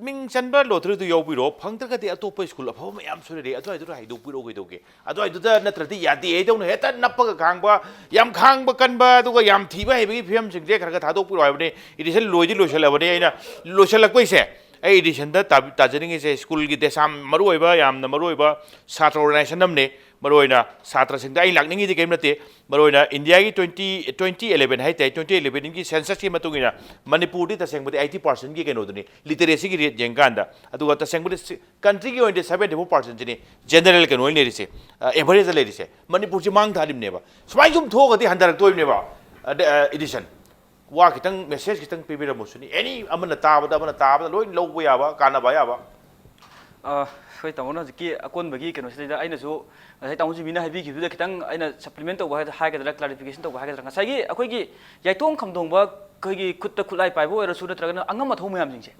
ꯃꯤꯡ ꯆꯟꯕ ꯂꯣꯇꯔꯤꯗꯨ ꯌꯥꯎꯕꯤꯔꯣ, ꯐꯪꯗ꯭ꯔꯒꯗꯤ ꯑꯇꯣꯞꯄ ꯁ꯭ꯀꯨꯜ ꯑꯐꯕ ꯃꯌꯥꯝꯁꯨ ꯂꯩꯔꯦ, ꯑꯗꯨꯋꯥꯏꯗꯨꯗ ꯍꯥꯏꯗꯣꯛꯄꯤꯔꯛꯑꯣ ꯀꯩꯗꯧꯒꯦ? ꯑꯗꯨꯋꯥꯏꯗꯨꯗ ꯅꯠꯇ꯭ꯔꯗꯤ ꯌꯥꯗꯦ ꯍꯥꯏꯗꯧꯅ ꯍꯦꯛꯇ ꯅꯞꯄꯒ ꯈꯥꯡꯕ, ꯌꯥꯝ ꯈꯥꯡꯕ ꯀꯟꯕ, ꯑꯗꯨꯒ ꯌꯥꯝ ꯊꯤꯕ ꯍꯩꯕꯒꯤ ꯐꯤꯕꯝꯁꯤꯡꯁꯦ ꯈꯔ ꯈꯔ ꯊꯥꯗꯣꯛꯄꯤꯔꯣ ꯍꯥꯏꯕꯅꯤ꯫ ꯏꯗꯤꯁꯟ ꯂꯣꯏꯗꯤ ꯂꯣꯏꯁꯤꯜꯂꯕꯅꯤ꯫ ꯑꯩꯅ ꯂꯣꯏꯁꯤꯜꯂꯛꯄꯩꯁꯦ, ꯑꯩ ꯏꯗꯤꯁꯟꯗ ꯇꯥꯕꯤ-, ꯇꯥꯖꯅꯤꯡꯉꯤꯁꯦ ꯁ꯭ꯀꯨꯜꯒꯤ ꯗꯦꯁꯥꯝ ꯃꯔꯨꯑꯣꯏꯕ, ꯌꯥꯝꯅ ꯃꯔꯨꯑꯣꯏꯕ ꯁꯥꯇ꯭ꯔ ꯑꯣꯔꯒꯅꯥꯏꯖꯦꯁꯟ ꯑꯃꯅꯤ꯫ ꯃꯔꯨꯑꯣꯏꯅ ꯁꯥꯇ꯭ꯔꯁꯤꯡꯗ ꯑꯩ ꯂꯥꯛꯅꯤꯡꯉꯤꯗꯤ ꯀꯔꯤꯝ ꯅꯠꯇꯦ꯫ ꯃꯔꯨꯑꯣꯏꯅ ꯏꯟꯗꯤꯌꯥꯒꯤ twenty, twenty eleven ꯍꯥꯏ ꯇꯥꯏ, twenty elevenꯒꯤ censusꯀꯤ ꯃꯇꯨꯡ ꯏꯟꯅ ꯃꯅꯤꯄꯨꯔꯗꯤ ꯇꯁꯦꯡꯕꯗꯤ eighty percentꯀꯤ ꯀꯩꯅꯣꯗꯨꯅꯤ, literacyꯒꯤ rate ꯌꯦꯡꯀꯥꯟꯗ꯫ ꯑꯗꯨꯒ ꯇꯁꯦꯡꯕꯗꯤ ꯁꯤ-, countryꯒꯤ ꯑꯣꯏꯅꯗꯤ seventy four percentꯁꯤꯅꯤ general ꯀꯩꯅꯣ ꯑꯣꯏꯅ ꯂꯩꯔꯤꯁꯦ, ꯑ, averageꯇ ꯂꯩꯔꯤꯁꯦ꯫ ꯃꯅꯤꯄꯨꯔꯁꯤ ꯃꯥꯡ ꯊꯥꯔꯤꯕꯅꯦꯕ꯫ ꯁꯨꯃꯥꯏꯅ ꯁꯨꯝ ꯊꯣꯛꯑꯒꯗꯤ ꯍꯟꯊꯔꯛꯇꯣꯏꯕꯅꯦꯕ, ꯑ, ꯗ-, ꯑ, ꯏꯗꯤꯁꯟ꯫ ꯋꯥ ꯈꯤꯇꯪ, message ꯈꯤꯇꯪ ꯄꯤꯕꯤꯔꯝꯃꯨ ꯁꯤꯅꯤ꯫ Any ꯑꯃꯅ ꯇꯥꯕꯗ, ꯑꯃꯅ ꯇꯥꯕꯗ ꯂꯣꯏ ꯂꯧꯕ ꯌꯥꯕ, ꯀꯥꯟꯅꯕ ꯌꯥꯕ꯫ ꯑ, ꯍꯣꯏ, ꯇꯥꯃꯣꯅ ꯍꯧꯖꯤꯛꯀꯤ ꯑꯀꯣꯟꯕꯒꯤ ꯀꯩꯅꯣꯁꯤꯗꯩꯗ ꯑꯩꯅꯁꯨ ꯉꯁꯥꯏ ꯇꯥꯃꯣ ꯖꯤꯃꯤꯅ ꯍꯥꯏꯕꯤꯈꯤꯕꯗꯨꯗ ꯈꯤꯇꯪ ꯑꯩꯅ supplement ꯇꯧꯕ ꯍꯥꯏ-, ꯍꯥꯏꯒꯗ꯭ꯔꯥ, clarification ꯇꯧꯕ ꯍꯥꯏꯒꯗ꯭ꯔꯥ, ꯉꯁꯥꯏꯒꯤ ꯑꯩꯈꯣꯏꯒꯤ ꯌꯥꯏꯇꯣꯡ ꯈꯝꯗꯣꯡꯕ, ꯑꯩꯈꯣꯏꯒꯤ ꯈꯨꯠꯇ ꯈꯨꯠꯂꯥꯏ ꯄꯥꯏꯕ ꯑꯣꯏꯔꯁꯨ ꯅꯠꯇ꯭ꯔꯒꯅ ꯑꯉꯝ ꯑꯊꯧ ꯃꯌꯥꯝꯁꯤꯡꯁꯦ,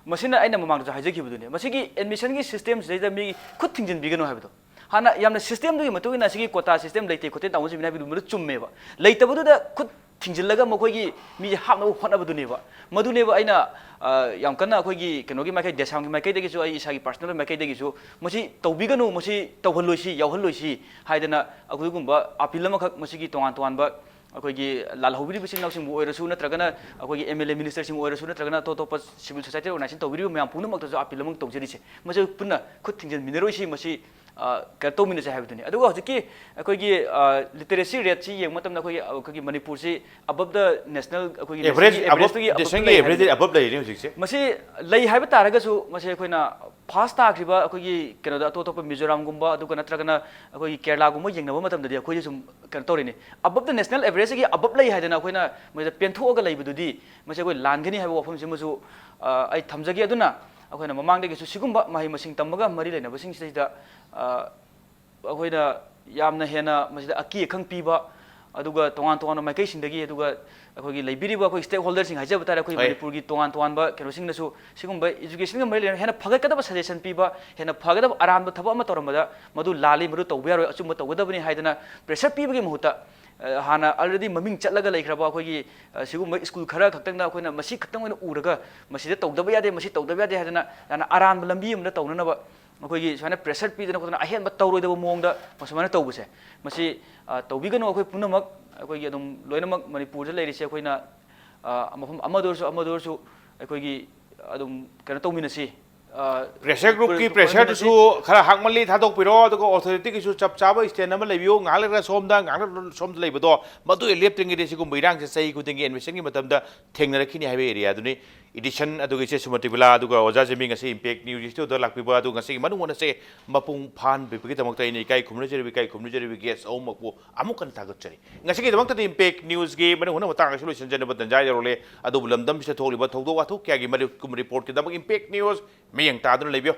ꯃꯁꯤꯅ ꯑꯩꯅ ꯃꯃꯥꯡꯗꯁꯨ ꯍꯥꯏꯖꯈꯤꯕꯗꯨꯅꯦ, ꯃꯁꯤꯒꯤ admissionꯒꯤ systemꯁꯤꯗꯩꯗ ꯃꯤ ꯈꯨꯠ ꯊꯤꯡꯖꯤꯟꯕꯤꯒꯅꯨ ꯍꯥꯏꯕꯗꯣ꯫ ꯍꯥꯟꯅ ꯌꯥꯝꯅ systemꯗꯨꯒꯤ ꯃꯇꯨꯡ ꯏꯟꯅ ꯁꯤꯒꯤ quota system ꯂꯩꯇꯦ ꯈꯣꯠꯇꯦ ꯇꯥꯃꯣ ꯖꯤꯃꯤꯅ ꯍꯥꯏꯕꯤꯕꯗꯨ ꯆꯨꯝꯃꯦꯕ꯫ ꯂꯩꯇꯕꯗꯨꯗ ꯈꯨꯠ ꯊꯤꯡꯖꯤꯜꯂꯒ ꯃꯈꯣꯏꯒꯤ ꯃꯤꯁꯦ ꯍꯥꯞꯅꯕ ꯍꯣꯠꯅꯕꯗꯨꯅꯦꯕ꯫ ꯃꯗꯨꯅꯦꯕ ꯑꯩꯅ, ꯑ, ꯌꯥꯝ ꯀꯟꯅ ꯑꯩꯈꯣꯏꯒꯤ ꯀꯩꯅꯣꯒꯤ ꯃꯥꯏꯀꯩ, ꯗꯦꯁꯥꯝꯒꯤ ꯃꯥꯏꯀꯩꯗꯒꯤꯁꯨ, ꯑꯩ ꯏꯁꯥꯒꯤ personal ꯃꯥꯏꯀꯩꯗꯒꯤꯁꯨ, "ꯃꯁꯤ ꯇꯧꯕꯤꯒꯅꯨ, ꯃꯁꯤ ꯇꯧꯍꯜꯂꯣꯏꯁꯤ, ꯌꯥꯎꯍꯜꯂꯣꯏꯁꯤ" ꯍꯥꯏꯗꯅ ꯑꯗꯨꯒꯨꯝꯕ appeal ꯑꯃꯈꯛ ꯃꯁꯤꯒꯤ ꯇꯣꯉꯥꯟ ꯇꯣꯉꯥꯟꯕ ꯑꯩꯈꯣꯏꯒꯤ ꯂꯥꯜꯍꯧꯕꯤꯔꯤꯕ ꯏꯆꯤꯟ ꯏꯅꯥꯎꯁꯤꯡꯕꯨ ꯑꯣꯏꯔꯁꯨ, ꯅꯠꯇ꯭ꯔꯒꯅ ꯑꯩꯈꯣꯏꯒꯤ MLA ministerꯁꯤꯡꯕꯨ ꯑꯣꯏꯔꯁꯨ, ꯅꯠꯇ꯭ꯔꯒꯅ ꯑꯇꯣꯞ ꯑꯇꯣꯞꯄ civil society organization ꯇꯧꯕꯤꯔꯤꯕ ꯃꯌꯥꯝ ꯄꯨꯝꯅꯃꯛꯇꯁꯨ appeal ꯑꯃ ꯇꯧꯖꯔꯤꯁꯦ꯫ ꯃꯁꯤ ꯄꯨꯟꯅ ꯈꯨꯠ ꯊꯤꯡꯖꯤꯟꯃꯤꯟꯅꯔꯣꯏꯁꯤ, ꯃꯁꯤ, ꯑ, ꯀꯩꯅꯣ ꯇꯧꯃꯤꯟꯅꯁꯦ ꯍꯥꯏꯕꯗꯨꯅꯤ꯫ ꯑꯗꯨꯒ ꯍꯧꯖꯤꯛꯀꯤ ꯑꯩꯈꯣꯏꯒꯤ, ꯑ, literacy rateꯁꯤ ꯌꯦꯡꯕ ꯃꯇꯝꯗ ꯑꯩꯈꯣꯏꯒꯤ, ꯑꯩꯈꯣꯏꯒꯤ ꯃꯅꯤꯄꯨꯔꯁꯤ above the national, ꯑꯩꯈꯣꯏꯒꯤ average, nationalꯒꯤ above, averageꯇꯒꯤ aboveꯇ nationalꯒꯤ ꯂꯩ ꯍꯥꯏꯕꯅꯤ꯫ Averageꯇꯒꯤ above ꯂꯩꯔꯤꯅꯦ ꯍꯧꯖꯤꯛꯁꯦ꯫ ꯃꯁꯤ ꯂꯩ ꯍꯥꯏꯕ ꯇꯥꯔꯒꯁꯨ, ꯃꯁꯤ ꯑꯩꯈꯣꯏꯅ pass ꯇꯥꯈ꯭ꯔꯤꯕ ꯑꯩꯈꯣꯏꯒꯤ ꯀꯩꯅꯣꯗ, ꯑꯇꯣꯞ ꯑꯇꯣꯞꯄ ꯃꯤꯖꯣꯔꯥꯝꯒꯨꯝꯕ, ꯑꯗꯨꯒ ꯅꯠꯇ꯭ꯔꯒꯅ ꯑꯩꯈꯣꯏꯒꯤ ꯀꯦꯔꯂꯥꯒꯨꯝꯕ ꯌꯦꯡꯅꯕ ꯃꯇꯝꯗꯗꯤ ꯑꯩꯈꯣꯏꯁꯦ ꯁꯨꯝ ꯀꯩꯅꯣ ꯇꯧꯔꯤꯅꯤ꯫ Above the national averageꯇꯒꯤ above ꯂꯩ ꯍꯥꯏꯗꯅ ꯑꯩꯈꯣꯏꯅ ꯃꯣꯏꯗ ꯄꯦꯟꯊꯣꯛꯑꯒ ꯂꯩꯕꯗꯨꯗꯤ, ꯃꯁꯤ ꯑꯩꯈꯣꯏ ꯂꯥꯟꯒꯅꯤ ꯍꯥꯏꯕ ꯋꯥꯐꯝꯁꯤꯃꯁꯨ, ꯑ, ꯑꯩ ꯊꯝꯖꯒꯦ꯫ ꯑꯗꯨꯅ ꯑꯩꯈꯣꯏꯅ ꯃꯃꯥꯡꯗꯒꯤꯁꯨ ꯁꯤꯒꯨꯝꯕ ꯃꯍꯩ ꯃꯁꯤꯡ ꯇꯝꯕꯒ ꯃꯔꯤ ꯂꯩꯅꯕꯁꯤꯡꯁꯤꯗꯩꯗ, ꯑ, ꯑꯩꯈꯣꯏꯅ ꯌꯥꯝꯅ ꯍꯦꯟꯅ ꯃꯁꯤꯗ ꯑꯀꯤ ꯑꯈꯪ ꯄꯤꯕ, ꯑꯗꯨꯒ ꯇꯣꯉꯥꯟ ꯇꯣꯉꯥꯟꯕ ꯃꯥꯏꯀꯩꯁꯤꯡꯗꯒꯤ, ꯑꯗꯨꯒ ꯑꯩꯈꯣꯏꯒꯤ ꯂꯩꯕꯤꯔꯤꯕ ꯑꯩꯈꯣꯏ stakeholderꯁꯤꯡ ꯍꯥꯏꯖꯕ ꯇꯥꯔꯦ, ꯑꯩꯈꯣꯏ ꯍꯣꯏ꯫ ꯃꯅꯤꯄꯨꯔꯒꯤ ꯇꯣꯉꯥꯟ ꯇꯣꯉꯥꯟꯕ ꯀꯩꯅꯣꯁꯤꯡꯅꯁꯨ ꯁꯤꯒꯨꯝꯕ educationꯒ ꯃꯔꯤ ꯂꯩꯅꯅ ꯍꯦꯟꯅ ꯐꯒꯠꯀꯗꯕ suggestion ꯄꯤꯕ, ꯍꯦꯟꯅ ꯐꯒꯗꯕ ꯑꯔꯥꯟꯕ ꯊꯕꯛ ꯑꯃ ꯇꯧꯔꯝꯕꯗ ꯃꯗꯨ ꯂꯥꯜꯂꯤ, ꯃꯗꯨ ꯇꯧꯕ ꯌꯥꯔꯣꯏ, ꯑꯆꯨꯝꯕ ꯇꯧꯒꯗꯕꯅꯤ ꯍꯥꯏꯗꯅ pressure ꯄꯤꯕꯒꯤ ꯃꯍꯨꯠꯇ, ꯑ, ꯍꯥꯟꯅ already ꯃꯃꯤꯡ ꯆꯠꯂꯒ ꯂꯩꯈ꯭ꯔꯕ ꯑꯩꯈꯣꯏꯒꯤ, ꯑ, ꯁꯤꯒꯨꯝꯕ school ꯈꯔ ꯈꯛꯇꯪꯗ ꯑꯩꯈꯣꯏꯅ ꯃꯁꯤ ꯈꯛꯇꯪ ꯑꯣꯏꯅ ꯎꯔꯒ ꯃꯁꯤꯗ ꯇꯧꯗꯕ ꯌꯥꯗꯦ, ꯃꯁꯤ ꯇꯧꯗꯕ ꯌꯥꯗꯦ ꯍꯥꯏꯗꯅ ꯌꯥꯝꯅ ꯑꯔꯥꯟꯕ ꯂꯝꯕꯤ ꯑꯃꯗ ꯇꯧꯅꯅꯕ ꯑꯩꯈꯣꯏꯒꯤ ꯁꯨꯃꯥꯏꯅ pressure ꯄꯤꯗꯅ ꯈꯣꯠꯇꯅ ꯑꯍꯦꯟꯕ ꯇꯧꯔꯣꯏꯗꯕ ꯃꯑꯣꯡꯗ ꯁꯨꯃꯥꯏꯅ ꯇꯧꯕꯁꯦ, ꯃꯁꯤ, ꯑ, ꯇꯧꯕꯤꯒꯅꯨ꯫ ꯑꯩꯈꯣꯏ ꯄꯨꯝꯅꯃꯛ, ꯑꯩꯈꯣꯏꯒꯤ ꯑꯗꯨꯝ ꯂꯣꯏꯅꯃꯛ ꯃꯅꯤꯄꯨꯔꯗ ꯂꯩꯔꯤꯁꯦ ꯑꯩꯈꯣꯏꯅ, ꯑ, ꯃꯐꯝ ꯑꯃꯗ ꯑꯣꯏꯔꯁꯨ ꯑꯃꯗ ꯑꯣꯏꯔꯁꯨ ꯑꯩꯈꯣꯏꯒꯤ ꯑꯗꯨꯝ ꯀꯩꯅꯣ ꯇꯧꯃꯤꯟꯅꯁꯤ꯫ ꯑ, pressure groupꯀꯤ ꯄꯨꯔ-, pressureꯗꯨꯁꯨ ꯄꯨꯔꯛꯃꯤꯟꯅꯁꯤ꯫ ꯈꯔ ꯍꯥꯡꯃꯜꯂꯤ, ꯊꯥꯗꯣꯛꯄꯤꯔꯣ, ꯑꯗꯨꯒ authorityꯒꯤꯁꯨ ꯆꯞ ꯆꯥꯕ stand ꯑꯃ ꯂꯩꯕꯤꯌꯨ꯫ ꯉꯥꯏꯍꯥꯛ ꯂꯩꯔꯒ ꯁꯣꯝꯗ, ꯉꯥꯏꯍꯥꯛ ꯂꯩꯔꯒ ꯁꯣꯝꯗ ꯂꯩꯕꯗꯣ, ꯃꯗꯨ ꯂꯦꯞꯇ꯭ꯔꯤꯉꯩꯗ ꯁꯤꯒꯨꯝꯕ ꯏꯔꯥꯡꯁꯦ ꯆꯍꯤ ꯈꯨꯗꯤꯡꯒꯤ admissionꯒꯤ ꯃꯇꯝꯗ ꯊꯦꯡꯅꯔꯛꯈꯤꯅꯤ ꯍꯥꯏꯕ areaꯗꯨꯅꯤ꯫ Edition ꯑꯗꯨꯒ ꯏꯆꯦ ꯁꯨꯃꯇꯤꯕꯂꯥ ꯑꯗꯨꯒ ꯑꯣꯖꯥ ꯖꯤꯃꯤ ꯉꯁꯤ Impact News Studio ꯂꯥꯛꯄꯤꯕ ꯑꯗꯨ ꯉꯁꯤꯒꯤ ꯃꯅꯨꯡ ꯍꯨꯠꯅꯁꯦ ꯃꯄꯨꯡ ꯐꯥꯍꯟꯕꯤꯕꯒꯤꯗꯃꯛꯇ ꯑꯩꯅ ꯏꯀꯥꯏ ꯈꯨꯝꯅꯖꯔꯤꯕ, ꯏꯀꯥꯏ ꯈꯨꯝꯅꯖꯔꯤꯕ guest ꯑꯍꯨꯝꯃꯛꯄꯨ ꯑꯃꯨꯛ ꯍꯟꯅ ꯊꯥꯒꯠꯆꯔꯤ꯫ ꯉꯁꯤꯒꯤꯗꯃꯛꯇꯗꯤ Impact Newsꯀꯤ ꯃꯅꯨꯡ ꯍꯨꯠꯅ ꯃꯇꯥꯡ ꯑꯁꯤ ꯂꯣꯏꯁꯤꯟꯖꯅꯕ ꯇꯟꯖꯥ ꯌꯧꯔꯛꯂꯦ꯫ ꯑꯗꯨꯕꯨ ꯂꯝꯗꯝꯁꯤꯗ ꯊꯣꯛꯂꯤꯕ ꯊꯧꯗꯣꯛ ꯋꯥꯊꯣꯛ ꯀꯌꯥꯒꯤ ꯃꯔꯨꯞ reportꯀꯤꯗꯃꯛ Impact News ꯃꯤꯠꯌꯦꯡ ꯇꯥꯗꯨꯅ ꯂꯩꯕꯤꯌꯨ꯫